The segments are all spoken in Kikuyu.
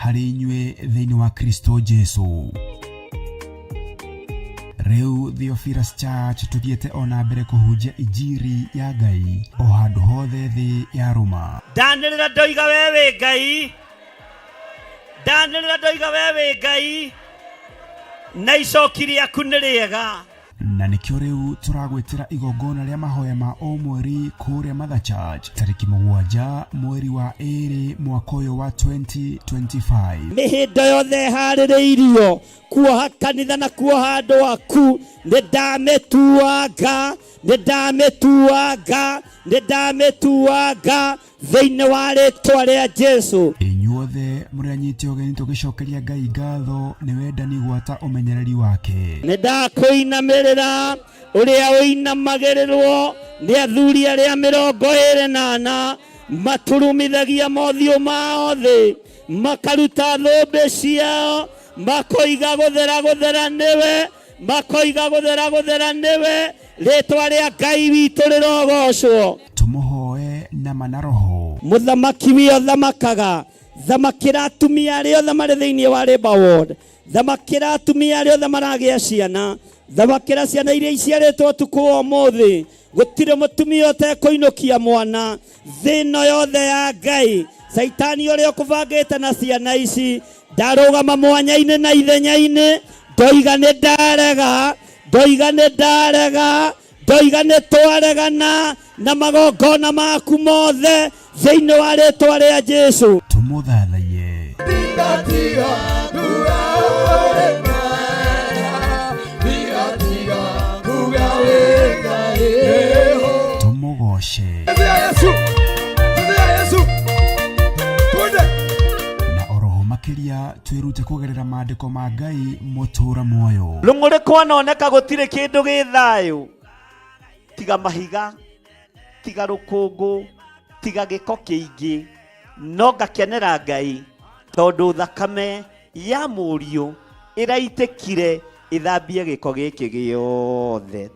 Harĩ inyuĩ thĩinĩ wa Kristo Jesu. Rĩu Theophilus Church tũthiĩte ona mbere kũhunjia injiri ya Ngai o handũ hothe thĩ ya rũma. Ndanĩrĩra ndoiga we wĩ Ngai, ndanĩrĩra ndoiga we wĩ Ngai, na icoki rĩaku nĩ rĩega. Na nĩkĩo rĩu tũragwĩtĩra igongona rĩa mahoya ma o mweri kũrĩa Mother Church tarĩki 7 mweri wa 2 mwaka ũyũ wa 2025. Mĩhĩndo yothe ĩharĩrĩirio kuoha kanitha na kuoha andũ aku, nĩ ndamĩtuanga, nĩ ndamĩtuanga, nĩ ndamĩtuanga thĩinĩ wa rĩtwa rĩa Jesu. Inyuothe mũrĩ anyite ũgeni tũgĩcokeria Ngai ngatho nĩ wendani gwata ũmenyereri wake. Nĩ ndakũinamĩrĩra ũrĩa ũinamagĩrĩrwo nĩ athuri arĩa 24 maturumithagia mothiũ mao thĩ, makaruta thũmbĩ ciao, makoiga gũthera gũthera nĩwe, makoiga gũthera gũthera nĩwe, rĩtwa rĩa Ngai witũ rĩrogocwo. Tũmũhoe na mana roho. Mũthamaki wio thamakaga, thamakĩra atumia arĩa othe marĩ thĩinĩ wa Labour Ward, thamakĩra atumia arĩa othe maragĩa ciana, thamakĩra ciana iria iciarĩtwo ũtukũ wa ũmũthĩ. Gũtirĩ mũtumia ũtekũinũkia mwana thĩ ĩno yothe ya Ngai. Caitani ũrĩa ũkũbangĩte na ciana ici ndarũgama mwanya-inĩ na ithenya-inĩ, ndoiga nĩ ndarega, ndoiga nĩ ndarega, ndoiga nĩ twaregana na magongona maku mothe thĩinĩ wa rĩtwa rĩa Jesu. Tũmũthathaiye. Tũmũgoce. Na oroho makĩria twĩrute kũgerera maandĩko ma Ngai mũtũra muoyo. Rũng'ũrĩ kwanoneka gũtirĩ kĩndũ gĩ thayũ, tiga mahiga, tiga rũkũngũ, tiga gĩko kĩingĩ, no ngakenera Ngai tondũ thakame ya mũriũ ĩraitĩkire ĩthambie gĩko gĩkĩ gĩothe,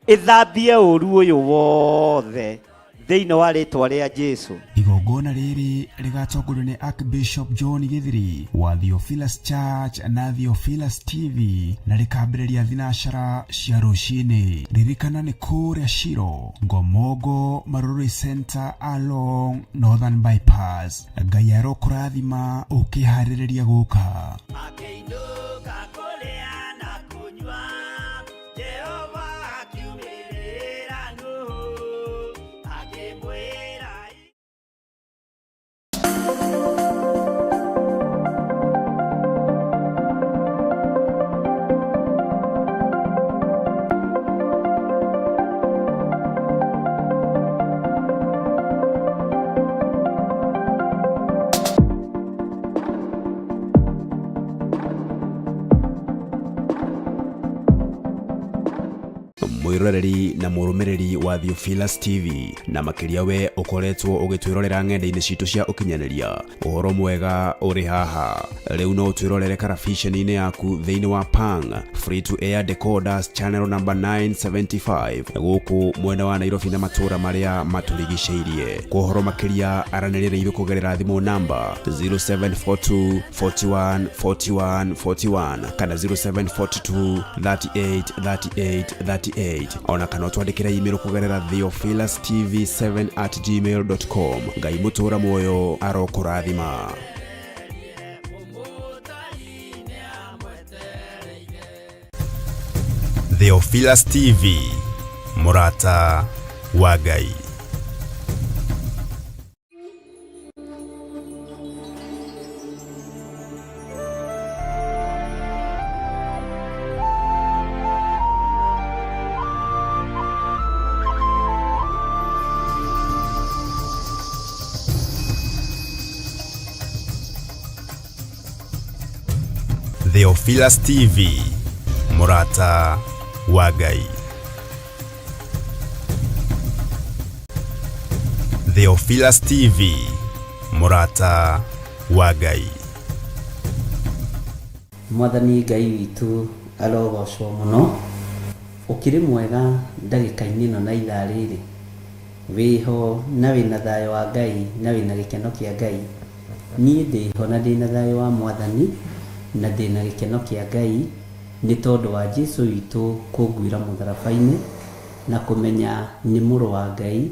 ĩthambie ũru ũyũ wothe thĩinĩ wa rĩtwa rĩa Jesu. Igongona rĩrĩ rĩgatongorio nĩ Archbishop John Githiri wa Theophilus Church na Theophilus TV na rĩkambĩrĩria thinacara cia rũcinĩ. Ririkana nĩ kũrĩa Shiro, Ngomongo, Marurui Center along Northern Bypass. Ngai arokũrathima ũkĩharĩrĩria gũka. Akĩinũka kũrĩa na kũnyua, Jehova akiumĩrĩra Nuhu, akĩmwĩra. Mwiroreri na mũrũmĩrĩri wa Theophilus TV, na makĩria we ũkoretwo ũgĩtwĩrorera ng'enda-inĩ citũ cia ũkinyanĩria, ũhoro mwega ũrĩ haha. Rĩu no ũtwĩrorere karabiceni-inĩ yaku thĩinĩ wa Pang Free to Air Decoders channel number 975 gũkũ mwena wa Nairobi na matũũra marĩa matũrigicĩirie. Kwa ũhoro makĩria aranĩria na ithuĩ kũgerera thimũ namba 0742 41 41 41 kana 0742 38 38 38, ona kana ũtwandĩkĩre email kũgerera theophilustv7@gmail.com. Ngai mũtũra muoyo arokũrathima. Theophilus TV, mũrata wa Ngai. Theophilus TV, mũrata wa Ngai. Theophilus TV, mũrata wa Ngai. Mwathani Ngai witũ arogocwo mũno. Ũkĩrĩ mwega ndagĩka-inĩ ĩno na ithaa rĩrĩ, wĩho na wĩna thayũ wa Ngai na wĩna gĩkeno kĩa Ngai. Niĩ ndĩho na ndĩna thayũ wa Mwathani, na ndĩna gĩkeno kĩa Ngai, nĩ tondũ wa Jesu witũ kũnguĩra mũtharaba-inĩ, na kũmenya nĩ Mũrũ wa Ngai,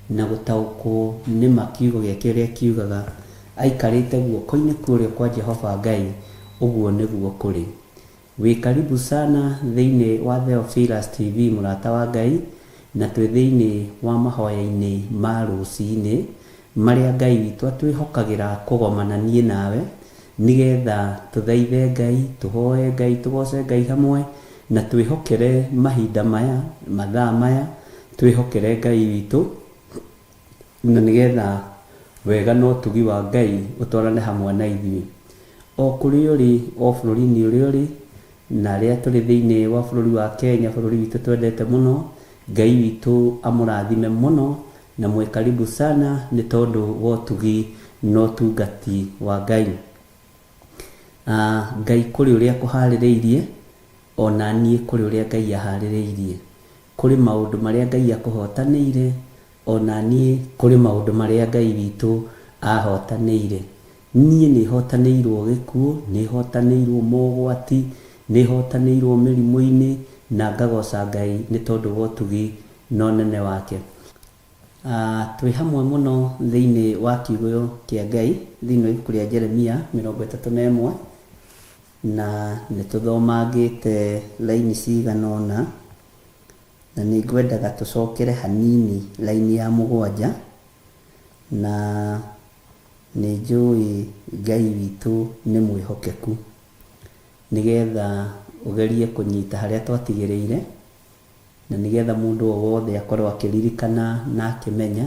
na gũtaũkwo nĩ ma kiugo gĩake ũrĩa kiugaga, aikarĩte guoko-inĩ kwa ũrĩo kwa Jehova Ngai, ũguo nĩguo kũrĩ. Wĩ karibu sana thĩinĩ wa Theophilus TV mũrata wa Ngai, na twĩ thĩinĩ wa mahoya-inĩ ma rũcinĩ, marĩa Ngai witũ atwĩhokagĩra kũgomana niĩ nawe, nĩgetha tũthaithe Ngai, tũhoe Ngai, tũgoce Ngai hamwe, na twĩhokere mahinda maya, mathaa maya, twĩhokere Ngai witũ, na nĩgetha wega na ũtugi wa Ngai ũtwarane hamwe na ithuĩ. O kũrĩa ũrĩ, o bũrũri-inĩ ũrĩa ũrĩ, na arĩa tũrĩ thĩinĩ wa bũrũri wa Kenya, bũrũri witũ twendete mũno, Ngai witũ amũrathime mũno, na mwĩ karibu sana nĩ tondũ wa ũtugi na ũtungati wa Ngai. Ngai kũrĩ ũrĩa akũharĩrĩirie, o na niĩ kũrĩ ũrĩa Ngai aharĩrĩirie. Kũrĩ maũndũ marĩa Ngai akũhotanĩire, o na niĩ kũrĩ maũndũ marĩa Ngai witũ ahotanĩire. Niĩ nĩ hotanĩirwo gĩkuũ, nĩ hotanĩirwo mogwati, nĩ hotanĩirwo mĩrimũ-inĩ, na ngagoca Ngai nĩ tondũ wa ũtugi na ũnene wake. Twĩ hamwe mũno thĩinĩ wa kiugo kĩa Ngai, thĩinĩ wa ibuku rĩa Jeremia 31, na nĩ tũthomangĩte raini cigana ũna, na nĩ ngwendaga tũcokere hanini raini ya 7, na nĩ njũĩ Ngai witũ nĩ mwĩhokeku, nĩgetha ũgerie kũnyita harĩa twatigĩrĩire, na nĩgetha mũndũ o wothe akorwo akĩririkana na akĩmenya,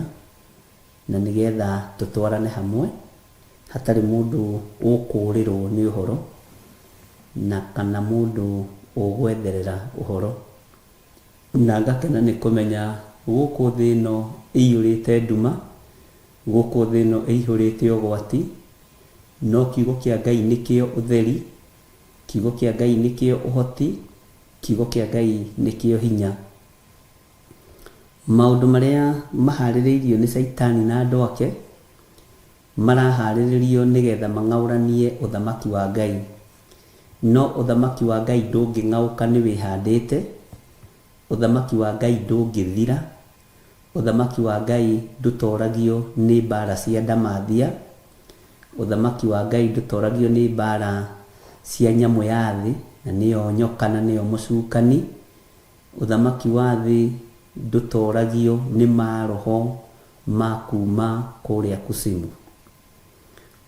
na nĩgetha tũtwarane hamwe, hatarĩ mũndũ ũkũrĩrwo nĩ ũhoro, na kana mũndũ ũgwetherera ũhoro. Na ngakena nĩ kũmenya gũkũ thĩ ĩno ĩiyũrĩte nduma, gũkũ thĩ ĩno ĩihũrĩte ũgwati, no kiugo kĩa Ngai nĩkĩo ũtheri, kiugo kĩa Ngai nĩkĩo ũhoti, kiugo kĩa Ngai nĩkĩo hinya. Maũndũ marĩa maharĩrĩirio nĩ Caitani na andũ ake, maraharĩrĩrio nĩgetha mang'aũranie ũthamaki wa Ngai. No ũthamaki wa Ngai ndũngĩng'aũka nĩ wĩhandĩte, ũthamaki wa Ngai ndũngĩthira, ũthamaki wa Ngai ndũtoragio nĩ mbara cia ndamathia, ũthamaki wa Ngai ndũtoragio nĩ mbara cia nyamũ ya thĩ, na nĩyo nyoka na nĩyo mũcukani. Ũthamaki wa thĩ ndũtoragio nĩ maroho ma kuma kũrĩa kusimu.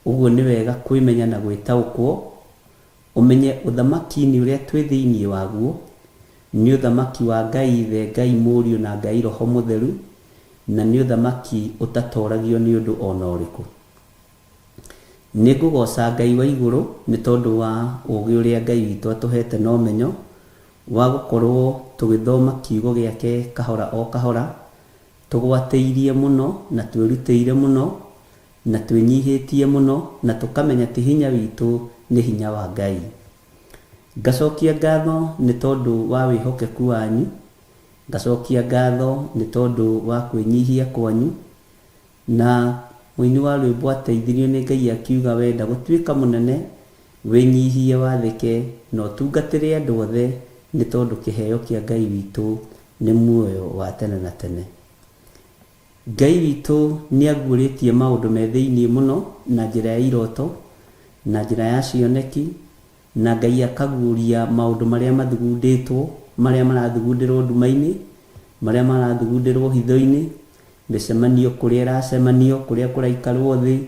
Ũguo nĩ wega kwĩmenya na gwĩtaũkwo, ũmenye ũthamaki-inĩ ũrĩa twĩ thĩinĩ waguo, nĩ ũthamaki wa Ngai Ithe, Ngai Mũriũ na Ngai Roho Mũtheru, na nĩ ũthamaki ũtatoragio nĩ ũndũ ona ũrĩkũ. Nĩ ngũgoca Ngai wa igũrũ nĩ tondũ wa ũũgĩ ũrĩa Ngai witũ atũhete na ũmenyo wa gũkorwo tũgĩthoma kiugo gĩake kahora o kahora, tũgwatĩirie mũno na twĩrutĩire mũno na twĩnyihĩtie mũno, na tũkamenya ti hinya witũ nĩ hinya wa Ngai. Ngacokia ngatho nĩ tondũ wa wĩhokeku wanyu, ngacokia ngatho nĩ tondũ wa kwĩnyihia kwanyu, na mũini wa rwĩmbo ateithirio nĩ Ngai akiuga wenda gũtuĩka mũnene, wĩnyihie wathĩke na ũtungatĩre andũ othe, nĩ tondũ kĩheo kĩa Ngai witũ nĩ muoyo wa tene na tene. Ngai witũ nĩ aguũrĩtie maũndũ me thĩinĩ mũno na njĩra ya iroto, na njĩra ya cioneki, na Ngai akaguũria maũndũ marĩa mathugundĩtwo, marĩa marathugundĩrwo nduma-inĩ, marĩa marathugundĩrwo hitho-inĩ, mĩcemanio kũrĩa ĩracemanio, kũrĩa kũraikarwo thĩ.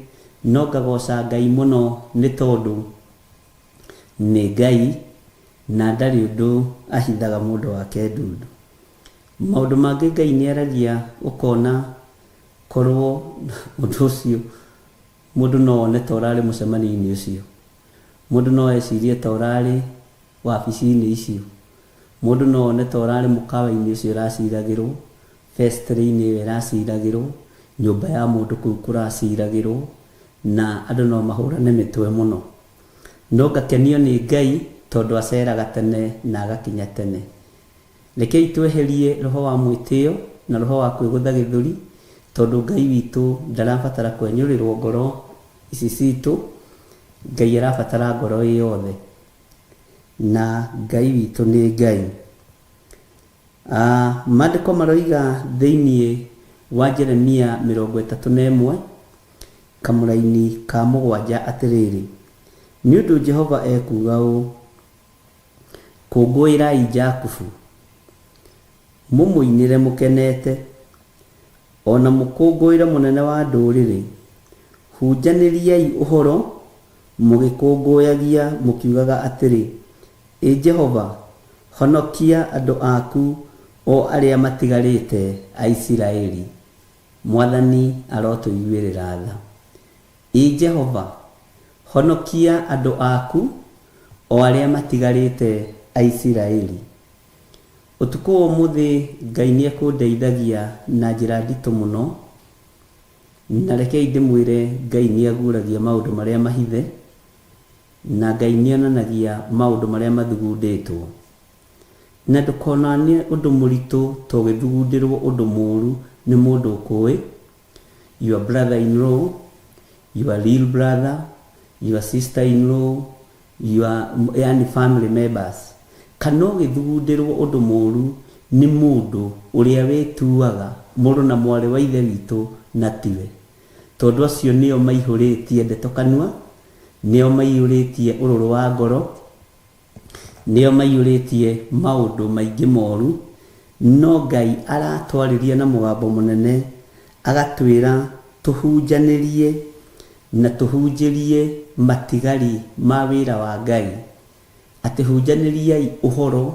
No ngagoca Ngai mũno nĩ tondũ nĩ Ngai na ndarĩ ũndũ ahithaga mũndũ wake ndundu. Maũndũ mangĩ Ngai nĩ aragia ũkona korwo ũndũ ũcio mũndũ no one ta ũrarĩ mũcemanio-inĩ ũcio, mũndũ no ecirie ta ũrarĩ wabici-inĩ icio, mũndũ no one ta ũrarĩ mũkawa-inĩ ũcio ũraciragĩrwo, festry-inĩ ĩyo ĩraciragĩrwo, nyũmba ya mũndũ kũu kũraciragĩrwo, na andũ no mahũrane mĩtwe mũno. No ngakenio nĩ Ngai tondũ aceraga tene na agakinya tene. Rekei tweherie roho wa mwĩtĩo na roho wa kwĩgũtha gĩthũri, tondũ Ngai witũ ndarabatara kwenyũrĩrwo ngoro ici citũ. Ngai arabatara ngoro ĩ yothe, na Ngai witũ nĩ Ngai. Maandĩko maroiga thĩinĩ wa Jeremia 31 kamũraini ka 7 atĩrĩrĩ, nĩ ũndũ Jehova ekuuga ũũ, kũngũĩrai Jakubu, mũmũinĩre mũkenete, o na mũkũngũĩre mũnene wa ndũrĩrĩ, hunjanĩriai ũhoro mũgĩkũngũyagia mũkiugaga atĩrĩ, Ĩ Jehova, honokia andũ aku o arĩa matigarĩte a Isiraeli. Mwathani arotũiguĩrĩra tha. Ĩ Jehova, honokia andũ aku o arĩa matigarĩte a Isiraeli. Ũtukũ wa ũmũthĩ Ngai nĩekũndeithagia na njĩra nditũ mũno, na rekei ndĩmwĩre Ngai nĩaguũragia maũndũ marĩa mahithe, na Ngai nĩonanagia maũndũ marĩa mathugundĩtwo. Na ndũkonanie ũndũ mũritũ ta ũgĩthugundĩrwo ũndũ mũũru nĩ mũndũ ũkũĩ, your brother in law, your real brother, your sister in law, your yani family members. Kana ũgĩthugundĩrwo ũndũ mũũru nĩ mũndũ ũrĩa wĩtuaga mũrũ na mwarĩ wa ithe witũ na tiwe. Tondũ acio nĩo maihũrĩtie ndeto kanua, nĩo maiyũrĩtie ũrũrũ wa ngoro, nĩo maiyũrĩtie maũndũ maingĩ moru, no Ngai aratwarĩria na mũgambo mũnene agatwĩra tũhunjanĩrie na tũhunjĩrie matigari ma wĩra wa Ngai, atĩ hunjanĩriai ũhoro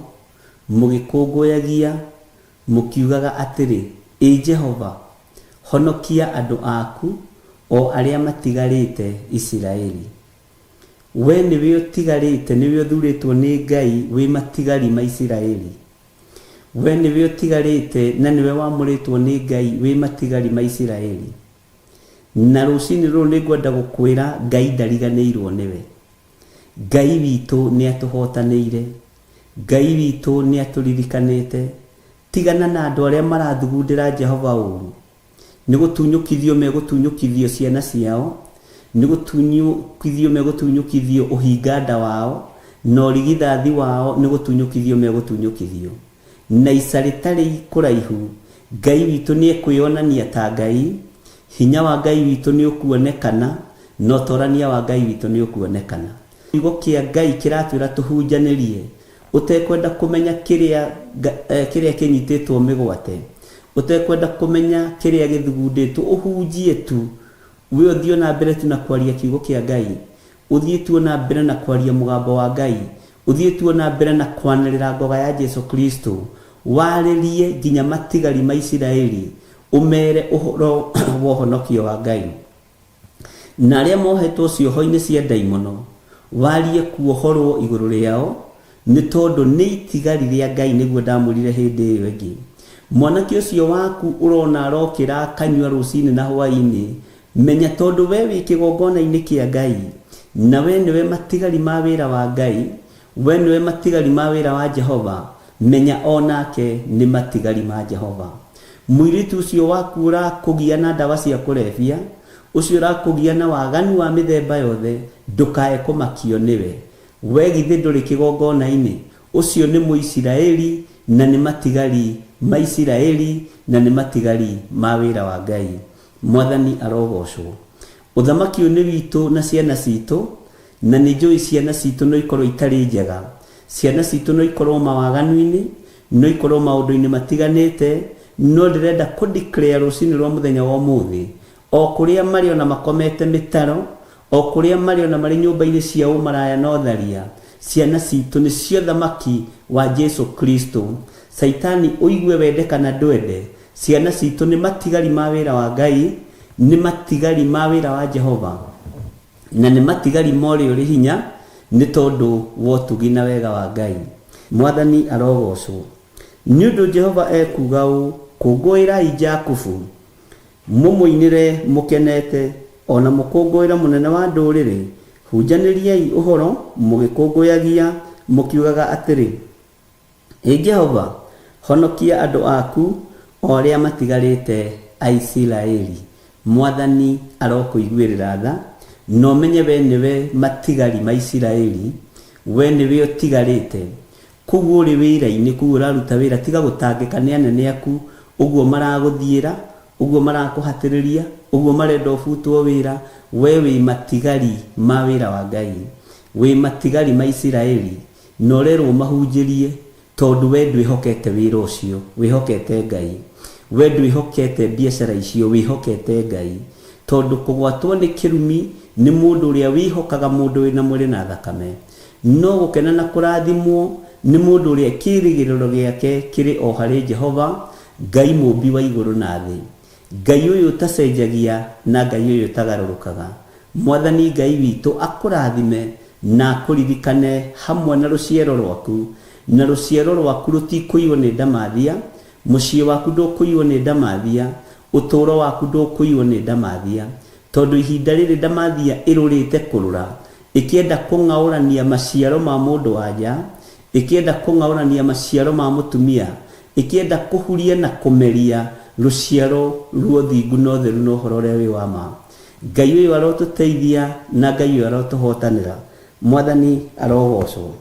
mũgĩkũngũyagia mũkiugaga atĩrĩ, Ĩ Jehova, honokia andũ aku o arĩa matigarĩte Isiraeli. We nĩwe ũtigarĩte, nĩwe ũthurĩtwo nĩ Ngai wĩ matigari ma Isiraeli. We nĩwe ũtigarĩte na nĩwe wamũrĩtwo nĩ Ngai wĩ matigari ma Isiraeli. Na rũcinĩ rũrũ nĩngwenda gũkwĩra Ngai ndariganĩirwo nĩwe. Ngai witũ nĩatũhotanĩire. Ngai witũ nĩatũririkanĩte. Tigana na andũ arĩa marathugundĩra Jehova ũru. Nĩ gũtunyũkithio megũtunyũkithio ciana ciao, nĩ gũtunyũkithio megũtunyũkithio ũhinganda wao, na ũrigithathi wao nĩ gũtunyũkithio megũtunyũkithio. Na ica rĩtarĩ kũraihu, Ngai witũ nĩekwĩonania ta Ngai, hinya wa Ngai witũ nĩũkuonekana, na ũtorania wa Ngai witũ nĩũkuonekana. Kiugo kĩa Ngai kĩratwĩra tũhunjanĩrie, ũtekwenda kũmenya kĩrĩa kĩrĩa kĩnyitĩtwo mĩgwate, ũtekwenda kũmenya kĩrĩa gĩthugundĩtwo, ũhunjie tu, we ũthiĩ na mbere tu na kwaria kiugo kĩa Ngai, ũthiĩ tu na mbere na kwaria mũgambo wa Ngai, ũthiĩ tu na mbere na kwanĩrĩra ngoga ya Jesu Kristo, warĩrie nginya matigari ma Isiraeli, ũmere ũhoro wa ũhonokio wa Ngai. Na arĩa mohetwo cioho-inĩ cia ndaimono, warie kuohorwo igũrũ rĩao, nĩ tondũ nĩ itigari rĩa Ngai nĩguo ndamwĩrire hĩndĩ ĩyo ĩngĩ. Mwanake ũcio waku ũrona arokĩra akanyua rũcinĩ na hwaĩ-inĩ, menya tondũ we wĩ kĩgongona-inĩ kĩa Ngai, na we nĩwe matigari ma wĩra wa Ngai, we nĩwe matigari ma wĩra wa Jehova, menya o nake nĩ matigari ma Jehova. Mũirĩtu ũcio waku ũrakũgia na ndawa cia kũrebia, ũcio ũrakũgia na waganu wa mĩthemba yothe, ndũkae kũmakio nĩwe. We githĩ ndũrĩ kĩgongona-inĩ? Ũcio nĩ Mũisiraeli na nĩ matigari ma Isiraeli na nĩ matigari ma wĩra wa Ngai. Mwathani arogocwo. Ũthamaki ũyũ nĩ witũ na ciana citũ, na nĩ njũĩ ciana citũ no ikorwo itarĩ njega. Ciana citũ no ikorwo mawaganu-inĩ, no ikorwo maũndũ-inĩ matiganĩte, no ndĩrenda kũ declare rũcinĩ rwa mũthenya wa ũmũthĩ, o kũrĩa marĩ ona makomete mĩtaro, o kũrĩa marĩ ona marĩ nyũmba-inĩ cia ũmaraya na ũtharia, ciana citũ nĩcio thamaki wa Jesu Kristo. Caitani ũigue wende kana ndwende, ciana citũ nĩ matigari ma wĩra wa Ngai, nĩ matigari ma wĩra wa Jehova, na nĩ matigari ma ũrĩa ũrĩ hinya, nĩ tondũ wa ũtugi na wega wa Ngai. Mwathani arogocwo. Nĩ ũndũ Jehova ekuuga ũũ, kũngũĩrai Jakubu, mũmũinĩre mũkenete, o na mũkũngũĩre mũnene wa ndũrĩrĩ, hunjanĩriai ũhoro mũgĩkũngũyagia mũkiugaga atĩrĩ, Ĩ Jehova, honokia andũ aku o arĩa matigarĩte a Isiraeli. Mwathani arokũiguĩrĩra tha, Na ũmenye we nĩwe matigari ma Isiraeli, we nĩwe ũtigarĩte. Kũu ũrĩ wĩra-inĩ, kũu ũraruta wĩra, tiga gũtangĩka nĩ anene aku, ũguo maragũthiĩra, ũguo marakũhatĩrĩria, ũguo marenda ũbutwo wĩra, we wĩ matigari ma wĩra wa Ngai. Wĩ matigari ma Isiraeli, na ũrerwo ũmahunjĩrie, tondũ we ndwĩhokete wĩra ũcio, wĩhokete Ngai. We ndwĩhokete biacara icio, wĩhokete Ngai. Tondũ kũgwatwo nĩ kĩrumi nĩ mũndũ ũrĩa wĩhokaga mũndũ wĩna mwĩrĩ na thakame. No gũkena na kũrathimwo nĩ mũndũ ũrĩa kĩĩrĩgĩrĩro gĩake kĩrĩ o harĩ Jehova, Ngai Mũũmbi wa igũrũ na thĩ. Ngai ũyũ ũtacenjagia na Ngai ũyũ ũtagarũrũkaga. Mwathani Ngai witũ akũrathime na akũririkane hamwe na rũciaro rwaku, na rũciaro rwaku rũtikũiywo nĩ ndamathia, mũciĩ waku ndũkũiywo nĩ ndamathia, ũtũũro waku ndũkũiywo nĩ ndamathia. Tondũ ihinda rĩrĩ ndamathia ĩrũrĩte kũrũra, ĩkĩenda kũng'aũrania maciaro ma mũndũ wa nja, ĩkĩenda kũng'aũrania maciaro ma mũtumia, ĩkĩenda kũhuria na kũmeria rũciaro rwa ũthingu na ũtheru na ũhoro ũrĩa wĩ wa ma. Ngai ũyũ arotũteithia na Ngai ũyũ arotũhotanĩra. Mwathani arogocwo.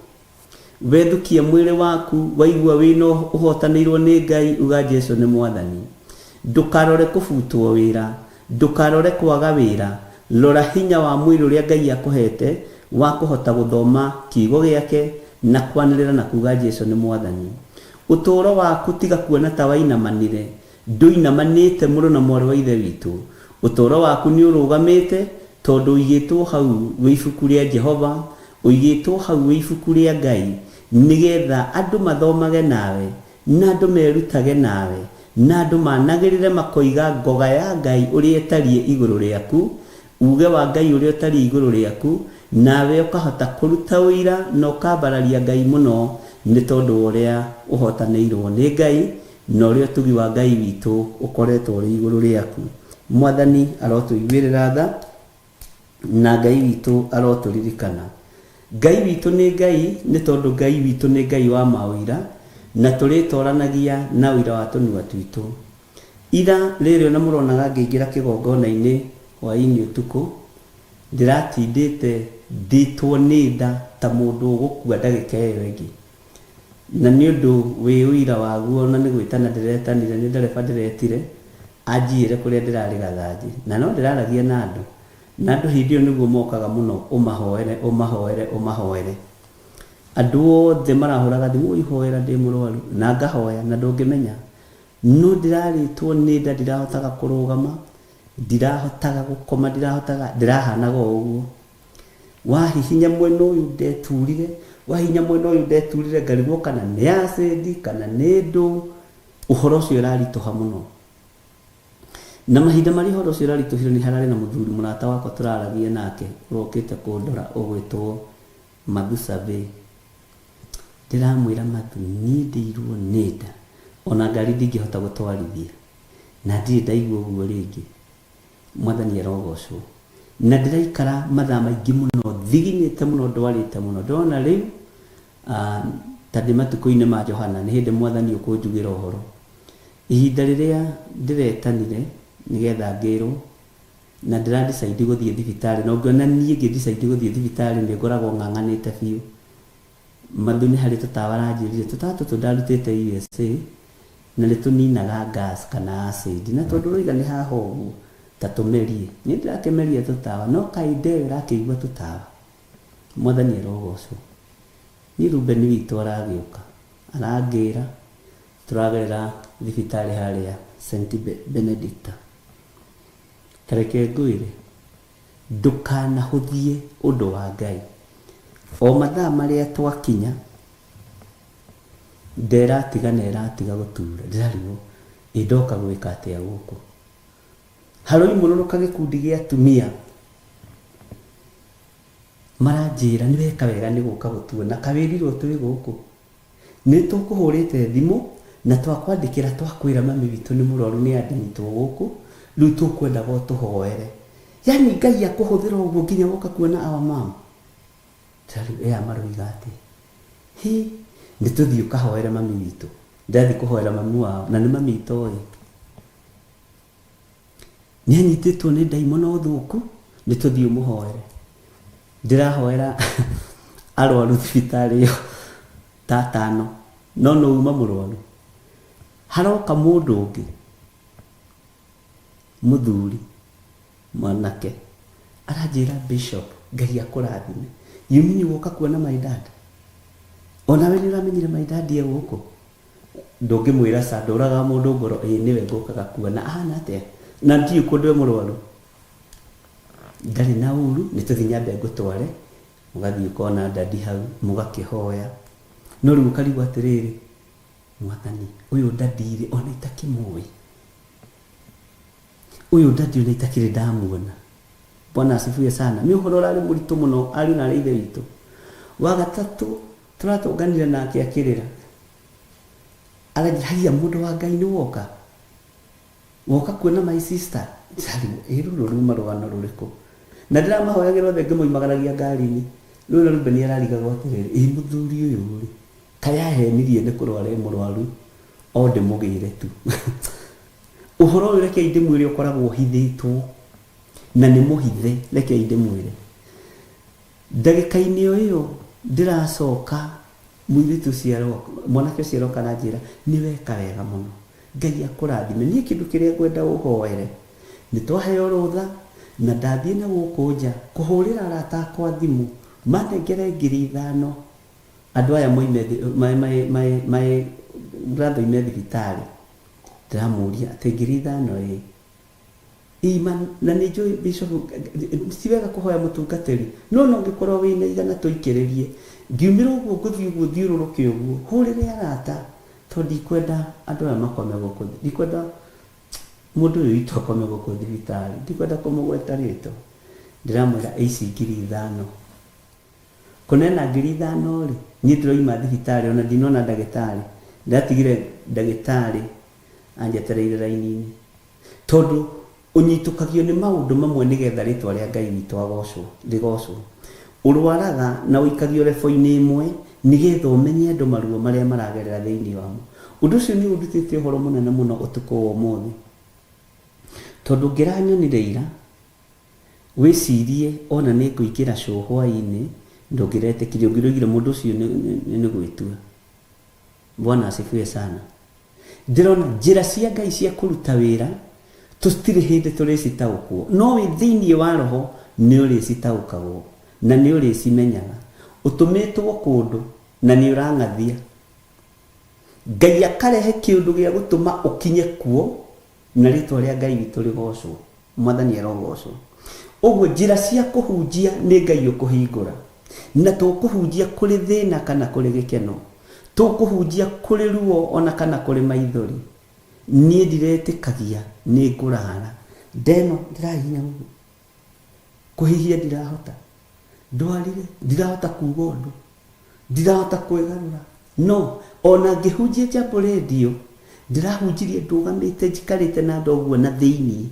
Wethukia mwĩrĩ waku, waigua wĩna ũhotanĩirwo nĩ Ngai, uga Jesu nĩ Mwathani. Ndũkarore kũbutwo wĩra, ndũkarore kwaga wĩra, rora hinya wa mwĩrĩ ũrĩa Ngai akũhete wa kũhota gũthoma kiugo gĩake na kwanĩrĩra na kuga Jesu nĩ Mwathani. Ũtũũro waku tiga kuona ta wainamanire, ndũinamanĩte mũrũ na mwarĩ wa Ithe witũ. Ũtũũro waku nĩ ũrũgamĩte tondũ ũigĩtwo hau wĩ ibuku rĩa Jehova, ũigĩtwo hau wĩ ibuku rĩa Ngai nĩgetha andũ mathomage nawe, na andũ merutage nawe, na andũ managĩrĩre makoiga ngoga ya Ngai ũrĩa ĩtariĩ igũrũ rĩaku, uge wa Ngai ũrĩa ũtariĩ igũrũ rĩaku, nawe ũkahota kũruta ũira na ũkambararia Ngai mũno nĩ tondũ wa ũrĩa ũhotanĩirwo nĩ Ngai na ũrĩa ũtugi wa Ngai witũ ũkoretwo ũrĩ igũrũ rĩaku. Mwathani arotũiguĩrĩra tha na Ngai witũ arotũririkana. Ngai witũ nĩ Ngai nĩ tondũ Ngai witũ nĩ Ngai wa maũira na tũrĩtoranagia na ũira wa tũnua twitũ. Ira rĩrĩ ona mũronaga ngĩingĩra kĩgongona-inĩ hwaĩ-inĩ ũtukũ, ndĩratindĩte ndĩtwo nĩ nda ta mũndũ ũgũkua ndagĩka ĩyo ĩngĩ. Na nĩ ũndũ wĩ ũira waguo ona nĩ gwĩtana ndĩretanire, nĩ ndereba ndĩretire anjiyĩre kũrĩa ndĩrarĩ gathanjĩ. Na no ndĩraragia na andũ, na andũ hĩndĩ ĩyo nĩguo mokaga mũno ũmahoere, ũmahoere, ũmahoere. Andũ othe marahũraga thimũ, ũi hoera ndĩ mũrwaru, na ngahoya na ndũngĩmenya. No ndĩrarĩtwo nĩ nda ndirahotaga kũrũgama, ndirahotaga gũkoma, ndirahotaga, ndĩrahanaga o ũguo. Wahihinya mwena ũyũ ndeturire, wahihinya mwena ũyũ ndeturire ngarigwo kana nĩ acid kana nĩ ndũ, ũhoro ũcio ũraritũha mũno. Na mahinda marĩa ũhoro ũcio ũraritũhire nĩ hararĩ na mũthuri mũrata wakwa tũraragia nake ũrokĩte kũndora ũgwĩtwo Mathu Survey. Ndĩramwĩra Mathu niĩ ndĩirwo nĩ nda ona ngari ndingĩhota gũtwarithia na ndirĩ ndaigua ũguo rĩngĩ. Mwathani arogocwo. Na ndĩraikara mathaa maingĩ mũno thiginĩte mũno ndwarĩte mũno. Ndĩrona rĩu ta ndĩ matukũ-inĩ ma Johana nĩ hĩndĩ Mwathani ũkũnjugĩra ũhoro. Ihinda rĩrĩa ndĩretanire nĩgetha ngĩrwo na ndĩra decide gũthiĩ thibitarĩ na ũngĩona niĩ ngĩ decide gũthiĩ thibitarĩ nĩ ngoragwo ng'ang'anĩte biũ. Mathu nĩ harĩ tũtawa aranjĩrire, tũtawa tũtũ ndarutĩte USA na nĩ tũninaga gas kana acid na tondũ ũroiga nĩ haha ũguo ta tũmerie. Niĩ ndĩrakĩmeria tũtawa no kaĩ nda ĩyo ĩrakĩigua tũtawa. Mwathani arogocwo. Niĩ Reuben witũ aragĩũka arangĩra tũragerera thibitarĩ harĩa St Benedicta. Ta reke ngwĩre, ndũkanahũthie ũndũ wa Ngai. O mathaa marĩa twakinya, nda ĩratiga na ĩratiga gũtura. Ndĩrarigwo ĩ ndoka gwĩka atĩa gũkũ. Haroimũrũrũka gĩkundi gĩa atumia maranjĩra nĩ weka wega nĩ gũka gũtuona, kawĩrirwo twĩ gũkũ. Nĩ tũkũhũrĩte thimũ na twakwandĩkĩra twakwĩra mami witũ nĩ mũrwaru nĩ admitwo gũkũ, rĩu tũkwendaga ũtũhoere. Yaani Ngai akũhũthĩra ũguo nginya woka kuona our mom. Ndĩrarigwo ĩ aya maroiga atĩa. Hĩ, nĩ tũthiĩ ũkahoere mami witũ. Ndathiĩ kũhoera mami wao na nĩ mami itoĩ. Nĩ anyitĩtwo nĩ ndaimono thũku Nĩ tũthiĩ ũmũhoere. Ndĩrahoera arwaru thibitarĩ ĩyo ta atano, no nũ uma mũrwaru? Haroka mũndũ ũngĩ, mũthuri, mwanake, aranjĩra Bishop, Ngai akũrathime. You mean woka kuona my dad? Onawe nĩ ũramenyire my dad e gũkũ? Ndũngĩmwĩra ca, ndũragaga mũndũ ngoro, ĩĩ nĩwe ngũkaga kuona. Ahana atĩa? Na ndiũĩ kũndũ e mũrwaru. Ndarĩ na ũru, nĩ tũthiĩ nyambe ngũtware, mũgathiĩ ũkona daddy hau, mũgakĩhoya. No rĩu ũkarigwo atĩrĩrĩ, Mwathani, ũyũ daddy rĩ, ona itakĩmũĩ. Ũyũ daddy ona itakĩrĩ ndamuona. Bwana asifiwe sana. Nĩ ũhoro ũrarĩ mũritũ mũno ariũ na aarĩ a Ithe witũ. Wa gatatũ tũratũnganire nake akĩrĩra. Aranjĩra, haiya mũndũ wa Ngai nĩ woka? Woka kuona my sister? Ndĩrarigwo, ĩ rũrũ ruma rũgano rũrĩkũ? Na ndĩramahoyagĩra othe ngĩmoimagaragia ngari-inĩ. Rĩu ona Reuben ararigagwo atĩrĩrĩ, ĩ mũthuri ũyũ rĩ, kaĩ ahenirie nĩ kũrwara e mũrwaru o ndĩmũgĩre tu. Ũhoro ũyũ rekei ndĩmwĩre ũkoragwo ũhithĩtwo, na nĩ mũhithe, rekei ndĩmwĩre. Ndagĩka-inĩ o ĩyo ndĩracoka, mũirĩtu ũcio aroka, mwanake ũcio aroka aranjĩra, nĩ weka wega mũno, Ngai akũrathime. Niĩ kĩndũ kĩrĩa ngwenda ũhoere, nĩ twaheo rũtha, na ndathiĩ na gũkũ nja kũhũrĩra arata akwa thimũ, manengere 5,000, andũ aya moime, my, my, my, my brother oime thibitarĩ. Ndĩramũria atĩ 5,000 ĩĩ. Ima, na nĩ njũĩ bishop, ti wega kũhoya mũtungatĩri, no ona ũngĩkorwo wĩna 100 tũikĩrĩrie. Ngiumĩra ũguo ngũthiĩ ũguo thiũrũrũke ũguo, hũrĩre arata, tondũ ndikwenda andũ aya makome gũkũ, ndikwenda mũndũ ũyũ witũ akome gũkũ thibitarĩ, ndikwenda kũmũgweta rĩtwa. Ndĩramwĩra ici 5,000. Kũneana 5,000 rĩ, niĩ ndĩroima thibitarĩ ona ndinona ndagĩtarĩ, ndatigire ndagĩtarĩ anjetereire raini-inĩ. Tondũ ũnyitũkagio nĩ maũndũ mamwe nĩgetha rĩtwa rĩa Ngai witũ agocwo, rĩgocwo. Ũrwaraga na ũikagio rebo-inĩ ĩmwe nĩgetha ũmenye andũ maruo marĩa maragerera thĩinĩ wamo. Ũndũ ũcio nĩ ũndutĩte ũhoro mũnene mũno ũtukũ wa ũmũthĩ. Tondũ ũngĩranyonire ira, wĩcirie ona nĩ ngũingĩra show hwaĩ-inĩ, ndũngĩretĩkirie, ũngĩroigire mũndũ ũcio nĩ gwĩtua. Bwana asifiwe sana. Ndĩrona njĩra cia Ngai cia kũruta wĩra tũtirĩ hĩndĩ tũrĩcitaũkwo, no wĩ thĩinĩ wa Roho nĩ ũrĩcitaũkagwo na nĩ ũrĩcimenyaga. Ũtũmĩtwo kũndũ na nĩ ũrang'athia. Ngai akarehe kĩũndũ gĩa gũtũma ũkinye kuo na rĩtwa rĩa Ngai witũ rĩgocwo. Mwathani arogocwo. Ũguo njĩra cia kũhunjia nĩ Ngai ũkũhingũra. Na tũkũhunjia kũrĩ thĩna kana kũrĩ gĩkeno. Tũkũhunjia kũrĩ ruo ona kana kũrĩ maithori. Niĩ ndiretĩkagia nĩ ngũrara. Ndeno ndĩrahihinya ũguo. Kũhihia ndirahota. Ndwarire ndirahota kuga ũndũ. Ndirahota kwĩgarũra. No ona ngĩhunjia Jambo Radio, ndĩrahunjirie ndũgamĩte njikarĩte na nda ũguo na thĩinĩ.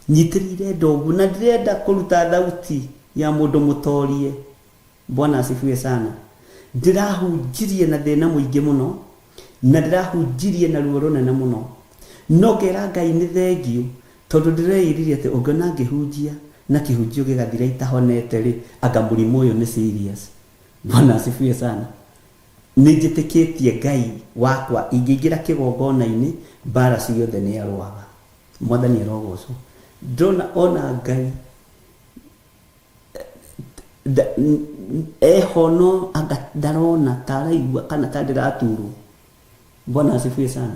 Nyitĩrĩire nda ũguo na ndirenda kũruta thauti ya mũndũ mũtorie. Bwana asifiwe sana. Ndĩrahunjirie na thĩna mũingĩ mũno, na ndĩrahunjirie na ruo rũnene mũno. No ngera Ngai nĩ thengiũ, tondũ ndĩreĩrire atĩ ũngĩona ngĩhunjia na kĩhunjio gĩgathira itahonete rĩ, anga mũrimũ ũyũ nĩ serious. Bwana asifiwe sana. Nĩ njĩtĩkĩtie Ngai wakwa, ingĩingĩra kĩgongona-inĩ, mbara ciothe nĩ arũaga. Mwathani arogocwo. Ndĩrona ona Ngai eho no anga ndarona ta araigua kana ta ndĩraturwo. Bwana asifiwe sana.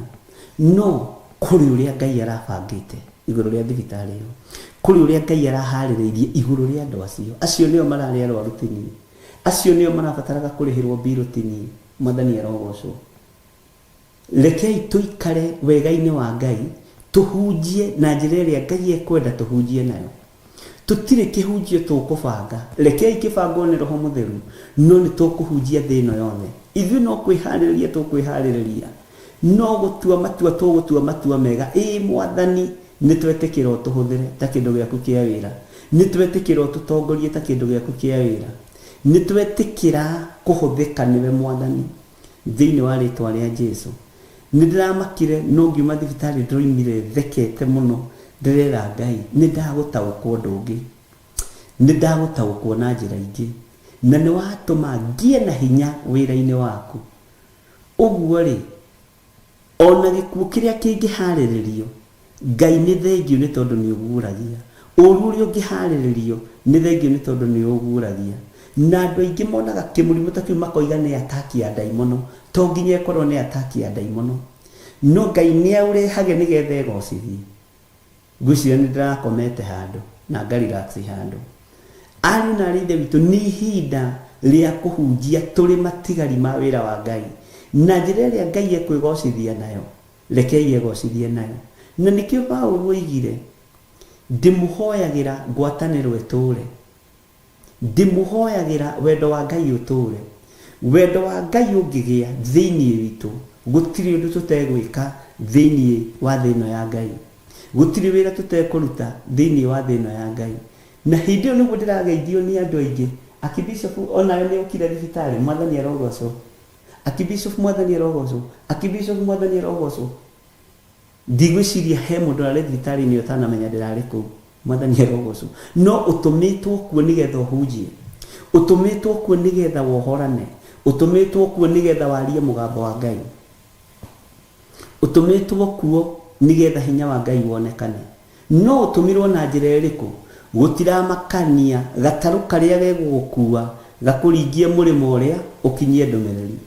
No kũrĩ ũrĩa Ngai arabangĩte igũrũ rĩa thibitarĩ ĩyo, kũrĩ ũrĩa Ngai araharĩrĩirie igũrũ rĩa andũ acio. Acio nĩo mararĩ arwaru ti niĩ, acio nĩo marabataraga kũrĩhĩrwo mbirũ ti niĩ. Mwathani arogocwo. Rekei tũikare wega-inĩ wa Ngai, tũhunjie na njĩra ĩrĩa Ngai ekwenda tũhunjie nayo. Tũtirĩ kĩhunjio tũkũbanga, rekei kĩbangwo nĩ Roho Mũtheru, no nĩ tũkũhunjia thĩ ĩno yothe. Ithuĩ no kwĩharĩrĩria tũkwĩharĩrĩria, no gũtua matua tũgũtua matua mega, ĩĩ Mwathani, nĩ twetĩkĩra ũtũhũthĩre ta kĩndũ gĩaku kĩa wĩra, nĩ twetĩkĩra ũtũtongorie ta kĩndũ gĩaku kĩa wĩra, nĩ twetĩkĩra kũhũthĩka nĩwe Mwathani. Thĩinĩ wa rĩtwa rĩa Jesu. Nĩ ndĩramakire no ngiuma thibitarĩ ndĩroimire thekete mũno ndĩrera Ngai nĩ ndagũtaũkwo ũndũ ũngĩ. Nĩ ndagũtaũkwo na njĩra ingĩ, na nĩ watũma ngĩe na hinya wĩra-inĩ waku. Ũguo-rĩ, o na gĩkuũ kĩrĩa kĩngĩhaarĩrĩrio, Ngai nĩ thengiũ nĩ tondũ nĩ ũguũragia. Ũũru ũrĩa ũngĩhaarĩrĩrio, nĩ thengiũ nĩ tondũ nĩ ũguũragia. Na andũ aingĩ monaga kĩmũrimũ ta kĩu makoiga nĩ ataki ya ndaimono. To nginya ĩkorwo nĩ ataki ya ndaimono. No Ngai nĩ aũrehage nĩgetha egocithie. Ngwĩciria nĩ ndĩrakomete handũ na nga relax handũ. Ariũ na aarĩ a Ithe witũ, nĩ ihinda rĩa kũhunjia tũrĩ matigari ma wĩra wa Ngai. Na njĩra ĩrĩa Ngai ekwĩgocithia nayo, rekei egocithie nayo. Na nĩkĩo Paulo oigire, Ndĩmũhoyagĩra ngwatanĩro ĩtũũre. Ndĩmũhoyagĩra wendo wa Ngai ũtũũre. Wendo wa Ngai ũngĩgĩa thĩinĩ witũ, gũtirĩ ũndũ tũtegwĩka thĩinĩ wa thĩ ĩno ya Ngai. Gũtirĩ wĩra tũtekũruta thĩinĩ wa thĩ ĩno ya Ngai. Na hĩndĩ ĩyo nĩguo ndĩrageithio nĩ andũ aingĩ, Akibishopu onawe nĩ ũkire thibitarĩ, Mwathani arogocwo. Akibishopu Mwathani arogocwo. Akibishopu Mwathani arogocwo. Ndigwĩciria he mũndũ ũrarĩ thibitarĩ-inĩ ũtanamenya ndĩrarĩ kũu. Mwathani arogocwo. No ũtũmĩtwo kuo nĩgetha ũhunjie. Ũtũmĩtwo kuo nĩgetha wohorane. Ũtũmĩtwo kuo nĩgetha warie mũgambo wa Ngai. Ũtũmĩtwo kuo nĩgetha hinya wa Ngai wonekane. No ũtũmirwo na njĩra ĩrĩkũ? Gũtiramakania gatarũ karĩa gegũgũkua gakũringie mũrĩmo ũrĩa ũkinyie ndũmĩrĩri.